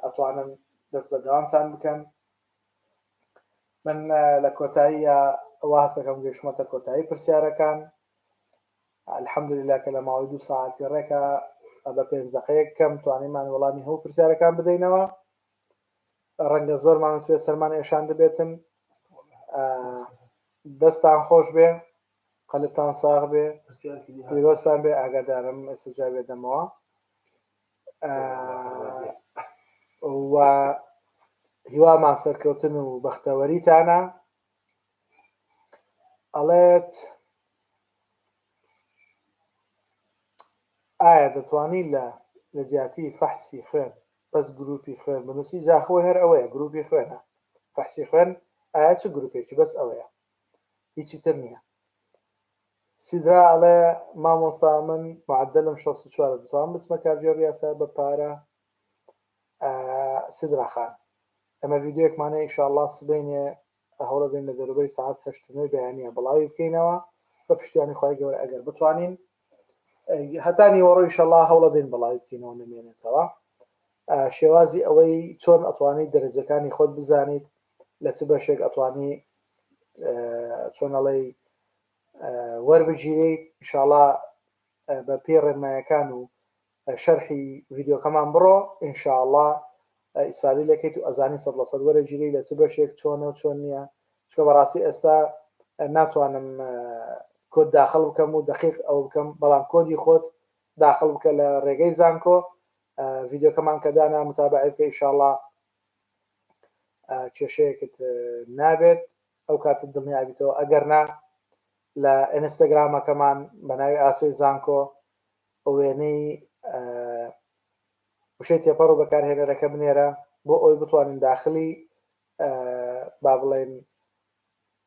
ئەتوانن دەست بە دەوامتان بکەن من لە کۆتاییە وا هەستەکەم گەیشتمەتە کۆتایی پرسیارەکان الحمدلله کە لە ماوەی دوو ساعەتی ڕێکە بە پێنج دقەیەک کەم توانیمان وەڵامی هەموو پرسیارەکان بدەینەوە ڕەنگە زۆرمان وتوێ سەرمان ئێشان دەبێتن دەستان خۆش بێ قەلبتان ساغ بێ پیرۆزتان بێ ئاگادارم ئێستا جوابێ دەمەوە و هیوامان سەرکەوتن و بەختەوەریتانە ئەڵێت ئایا دەتوانی لە لە جیاتی فەحسی خوێن بەس گروپی خوێن بنووسی جا خۆی هەر ئەوەیە گروپی خوێنە فەحسی خوێن ئایا چ گروپێکی بەس ئەوەیە هیچی تر نییە سیدرا ئەڵێ مامۆستا من معدلم 64 دەتوانم بچمە کارگێڕی یاسا بە پارە سیدرا خان ئەمە ڤیدیۆیەکمانە ئیشاڵڵا سبەینێ هەوڵەدەین لە دەروبەری سەعات هەشت و نۆی بەیانیە بڵاوی بکەینەوە بە پشتیوانی خوای گەورە ئەگەر بتوانین هەتا نیوەڕۆ ئیشەڵا هەوڵەدەین بڵاوی بکەینەوە نەمێنێتەوە شێوازی ئەوەی چۆن ئەتوانی دەرەجەکانی خۆت بزانیت لە چ بەشێک ئەتوانی چۆن ئەڵێی وەربگیریت ئیشاڵا بە پێی ڕێنمایەکان و شەرحی ڤیدیۆکەمان بڕۆ ان شاء اللە ئیسفادەی لێکەیت و ئەزانی سەد لە سەد وەرەگیرێی لە چ بەشێک چۆنە و چۆن نییە چونکە بەڕاستی ئێستا ناتوانم کۆد داخل بکەم و دەقیق ئەوە بکەم بەڵام کۆدی خۆت داخل بکە لە ڕێگەی زانکۆ ڤیدیۆکەمان کە دانا متابعی بکە ئیشاڵا کێشەیەکت نابێت ئەو کاتت دڵنیابیتەوە ئەگەر نا لە ئینستاگرامەکەمان بە ناوی ئاسۆی زانکۆ وێنەی وشەی تێپەڕ و بەکارهێنەرەکە بنێرە بۆ ئەوی بتوانین داخلی با بڵێن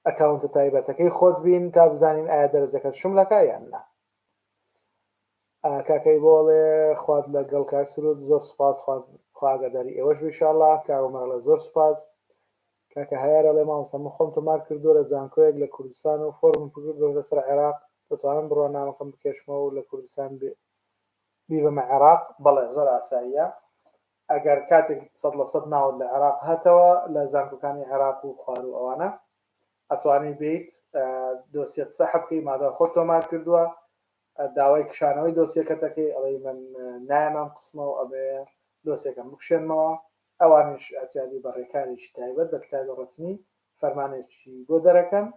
ئەکاونتە تایبەتەکەی خۆت بین تا بزانین ئایا دەرەجەکەت شملەکە یان نا کاکەی بۆڵێ خوات لەگەڵ کاک سرود زۆر سوپاس خوا ئاگاداری ئێوەش بێ ئیشاڵڵا کاک عومەر ئەڵێ زۆر سوپاس کاکە هەیار ئەڵێ مامۆستا من خۆم تۆمار کردووە لە زانکۆیەک لە کوردستان و فۆرمم پڕکردووە لەسەر عێراق دەتوانم بڕوانامەکەم بکێشمەوە و لە کوردستان بیبەمە عێراق بەڵێ زۆر ئاساییە ئەگەر کاتێک سەد لە سەد ناوت لە عێراق هاتەوە لە زانکۆکانی عێراق و خواروو ئەوانە ئەتوانی بیت دۆسیەت سەحب بکەی مادام خۆت تۆمار کردووە داوای کشانەوەی دۆسیەکەت ئەکەی ئەڵێی من نایەم ئەم قسمە و ئەمەوێ دۆسیەکەم بکشێنمەوە ئەوانیش ئەتیادی بە ڕێکارێکی تایبەت بە کتابی ڕەسمی فەرمانێکی بۆ دەرەکەن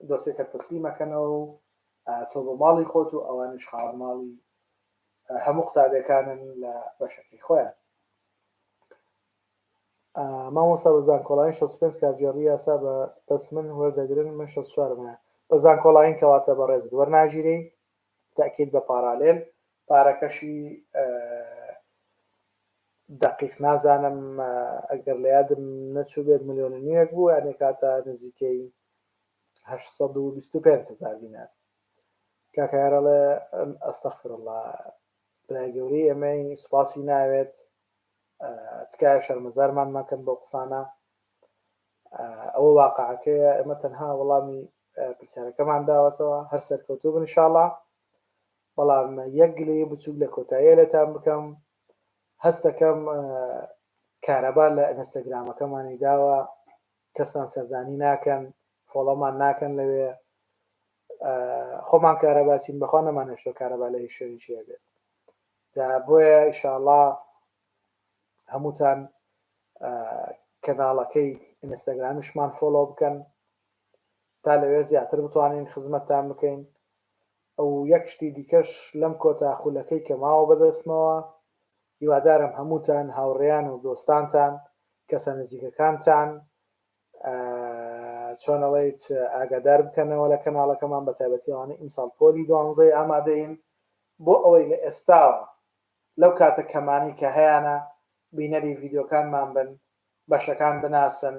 دۆسیەکەت تەسلیم ئەکەنەوە و تۆ بۆ ماڵی خۆت و ئەوانیش خاوەن ماڵی هەموو قوتابیەکانن لە بەشەکەی خۆیان. مامۆستا بە زانکۆڵاین 65 کارگێڕی یاسا بە بەس من وەردەگرن من 64 هەیە بە زانکۆڵاین کەواتە بەڕێزت وەرناگیرێی تەئکید بە پارالێل پارەکەشی دەقیق نازانم ئەگەر لە یادم نەچووبێت ملیۆن و نیوێک بوو یانێ کاتە نزیکەی 825 هزار دینار کاکە یارەڵێ ئەستەغفر الله برای گەورەی ئێمەی سوپاسی ناوێت تکایە شەرمەزارمان مەکەن بەو قسانە ئەوە واقعەکەیە ئێمە تەنها وەڵامی پرسیارەکەمان داوەتەوە هەر سەرکەوتوو بن ئینشاڵا بەڵام یەک گلەیی بچووک لە کۆتاییە لێتان بکەم هەستەکەم کارەبا لە ئینستاگرامەکەمانی داوە کەستان سەردانی ناکەن follow مان ناکەن لەوێ خۆمان کارەباچین بەخوا نەمانهێشتوە کارەبا لە هیچ شوێنێکی هەبێت جا بۆیە ئیشاڵا هەمووتان کەناڵەکەی ئینستاگرامیشمان follow بکەن تا لەوێ زیاتر بتوانین خزمەتتان بکەین ئەو یەک شتی دیکەش لەم کۆتا خولەکەی کە ماوە بەدەستمەوە هیوادارم هەمووتان هاوڕێیان و دۆستانتان کەسە نزیکەکانتان چۆن ئەڵێیت ئاگادار بکەنەوە لە کەناڵەکەمان بە تایبەتی ئەوانەی ئیمساڵ پۆلی دوانزەی ئامادەین بۆ ئەوەی لە ئێستاوە لەو کاتە کەمانەی کە هەیانە. بینەری ڤیدیۆکانمان بن، بەشەکان بناسن،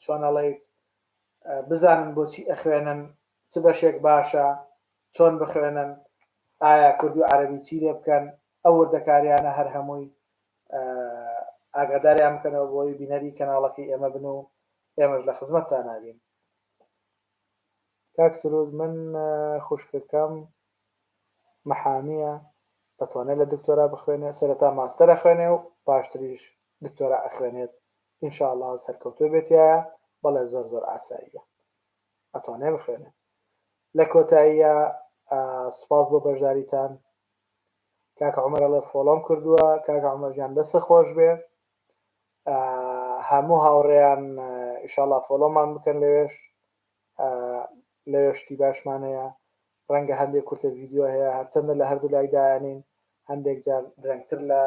چۆن ئەڵێیت بزانن بۆچی ئەخوێنن، چ بەشێک باشە، چۆن بخوێنن، ئایا کوردی و عەرەبی چی لێ بکەن، ئەو وردەکاریانە هەر هەمووی ئاگاداریان بکەنەوە بۆی بینەری کەناڵەکەی ئێمە بن و ئێمەش لە خزمەتتان نابین. کاک سرود من خوشکەکەم محامیە ئەتوانێت لە دکتۆرا بخوێنێ سەرەتا ماستەر ئەخوێنێ و پاشتریش دکتۆرا ئەخوێنێت ان شاء اللە سەرکەوتوو بێت تیایا بەڵێ زۆر زۆر ئاساییە ئەتوانێ بخوێنێ لە کۆتاییە سوپاس بۆ بەشداریتان کاکە عمر ئەڵێ follow م کردووە کاکە عمر گیان دەست خۆش بێ هەموو هاوڕێیان ئیشاڵا follow مان بکەن لەوێش لەوێ شتی باشمان هەیە ڕەنگە هەندێک کورتە ڤیدیۆ هەیە هەرچەندە لە هەردوو لای دایانین هەندێک جار درەنگتر لە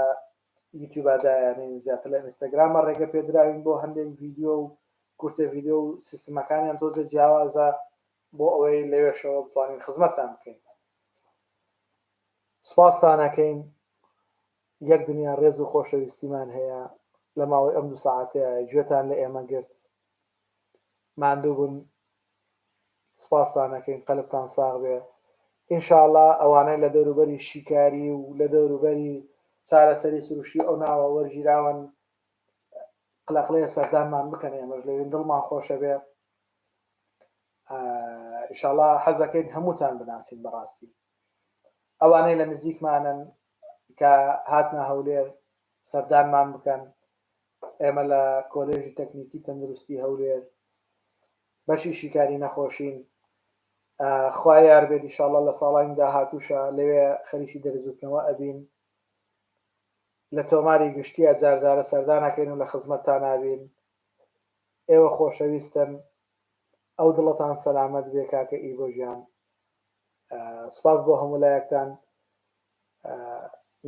یوتیوبا دایانین زیاتر لە ئینستاگرامە ڕێگە پێدراوین بۆ هەندێک ڤیدیۆ و کورتە ڤیدیۆ و سیستمەکانیان تۆزە جیاوازە بۆ ئەوەی لەوێشەوە بتوانین خزمەتتان بکەین سوپاستان ئەکەین یەک دنیا ڕێز و خۆشەویستیمان هەیە لە ماوەی ئەم دوو سەعاتەیە گوێتان لە ئێمە گرت ماندوو بوون سپاستان ئەکەین قەلبتان ساغ بێ ان شاءاللە ئەوانەی لە دەوروبەری شیکاری و لە دەوروبەری چارەسەری سروشتی ئەو ناوە وەرگیراون قلەقلەیە سەردانمان بکەن ئێمەش لەوێن دڵمان خۆشە بێ ئیشاڵا حەزەکەین هەمووتان بناسین بەڕاستی ئەوانەی لە نزیکمانن کە هاتنە هەولێر سەردانمان بکەن ئێمە لە کۆلێژی تەکنیکی تەندروستی هەولێر بەشی شیکاری نەخۆشین خوا یار بێت ئیشاڵا لە ساڵانی داهاتووشە لەوێ خەریکی دەرزوتنەوە ئەبین لە تۆماری گشتیە جارجارە سەردانەکەین و لە خزمەتتان نابین ئێوە خۆشەویستن ئەو دڵەتان سەلامەت بێ کاکە ئیبۆ گیان سوپاس بۆ هەموو لایەکتان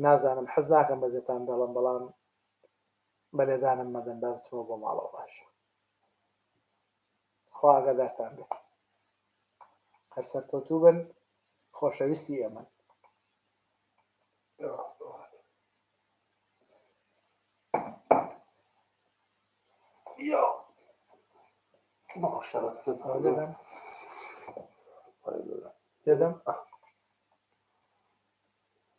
نازانم حەز ناکەم بەجێتان بێڵم بەڵام بە لێدانم مەدەن با بچمەوە بۆ ماڵەوە باشە خوا ئاگادارتان بێت هەر سەرکەوتوو بن خۆشەویستی ئێمەن. لێدەم؟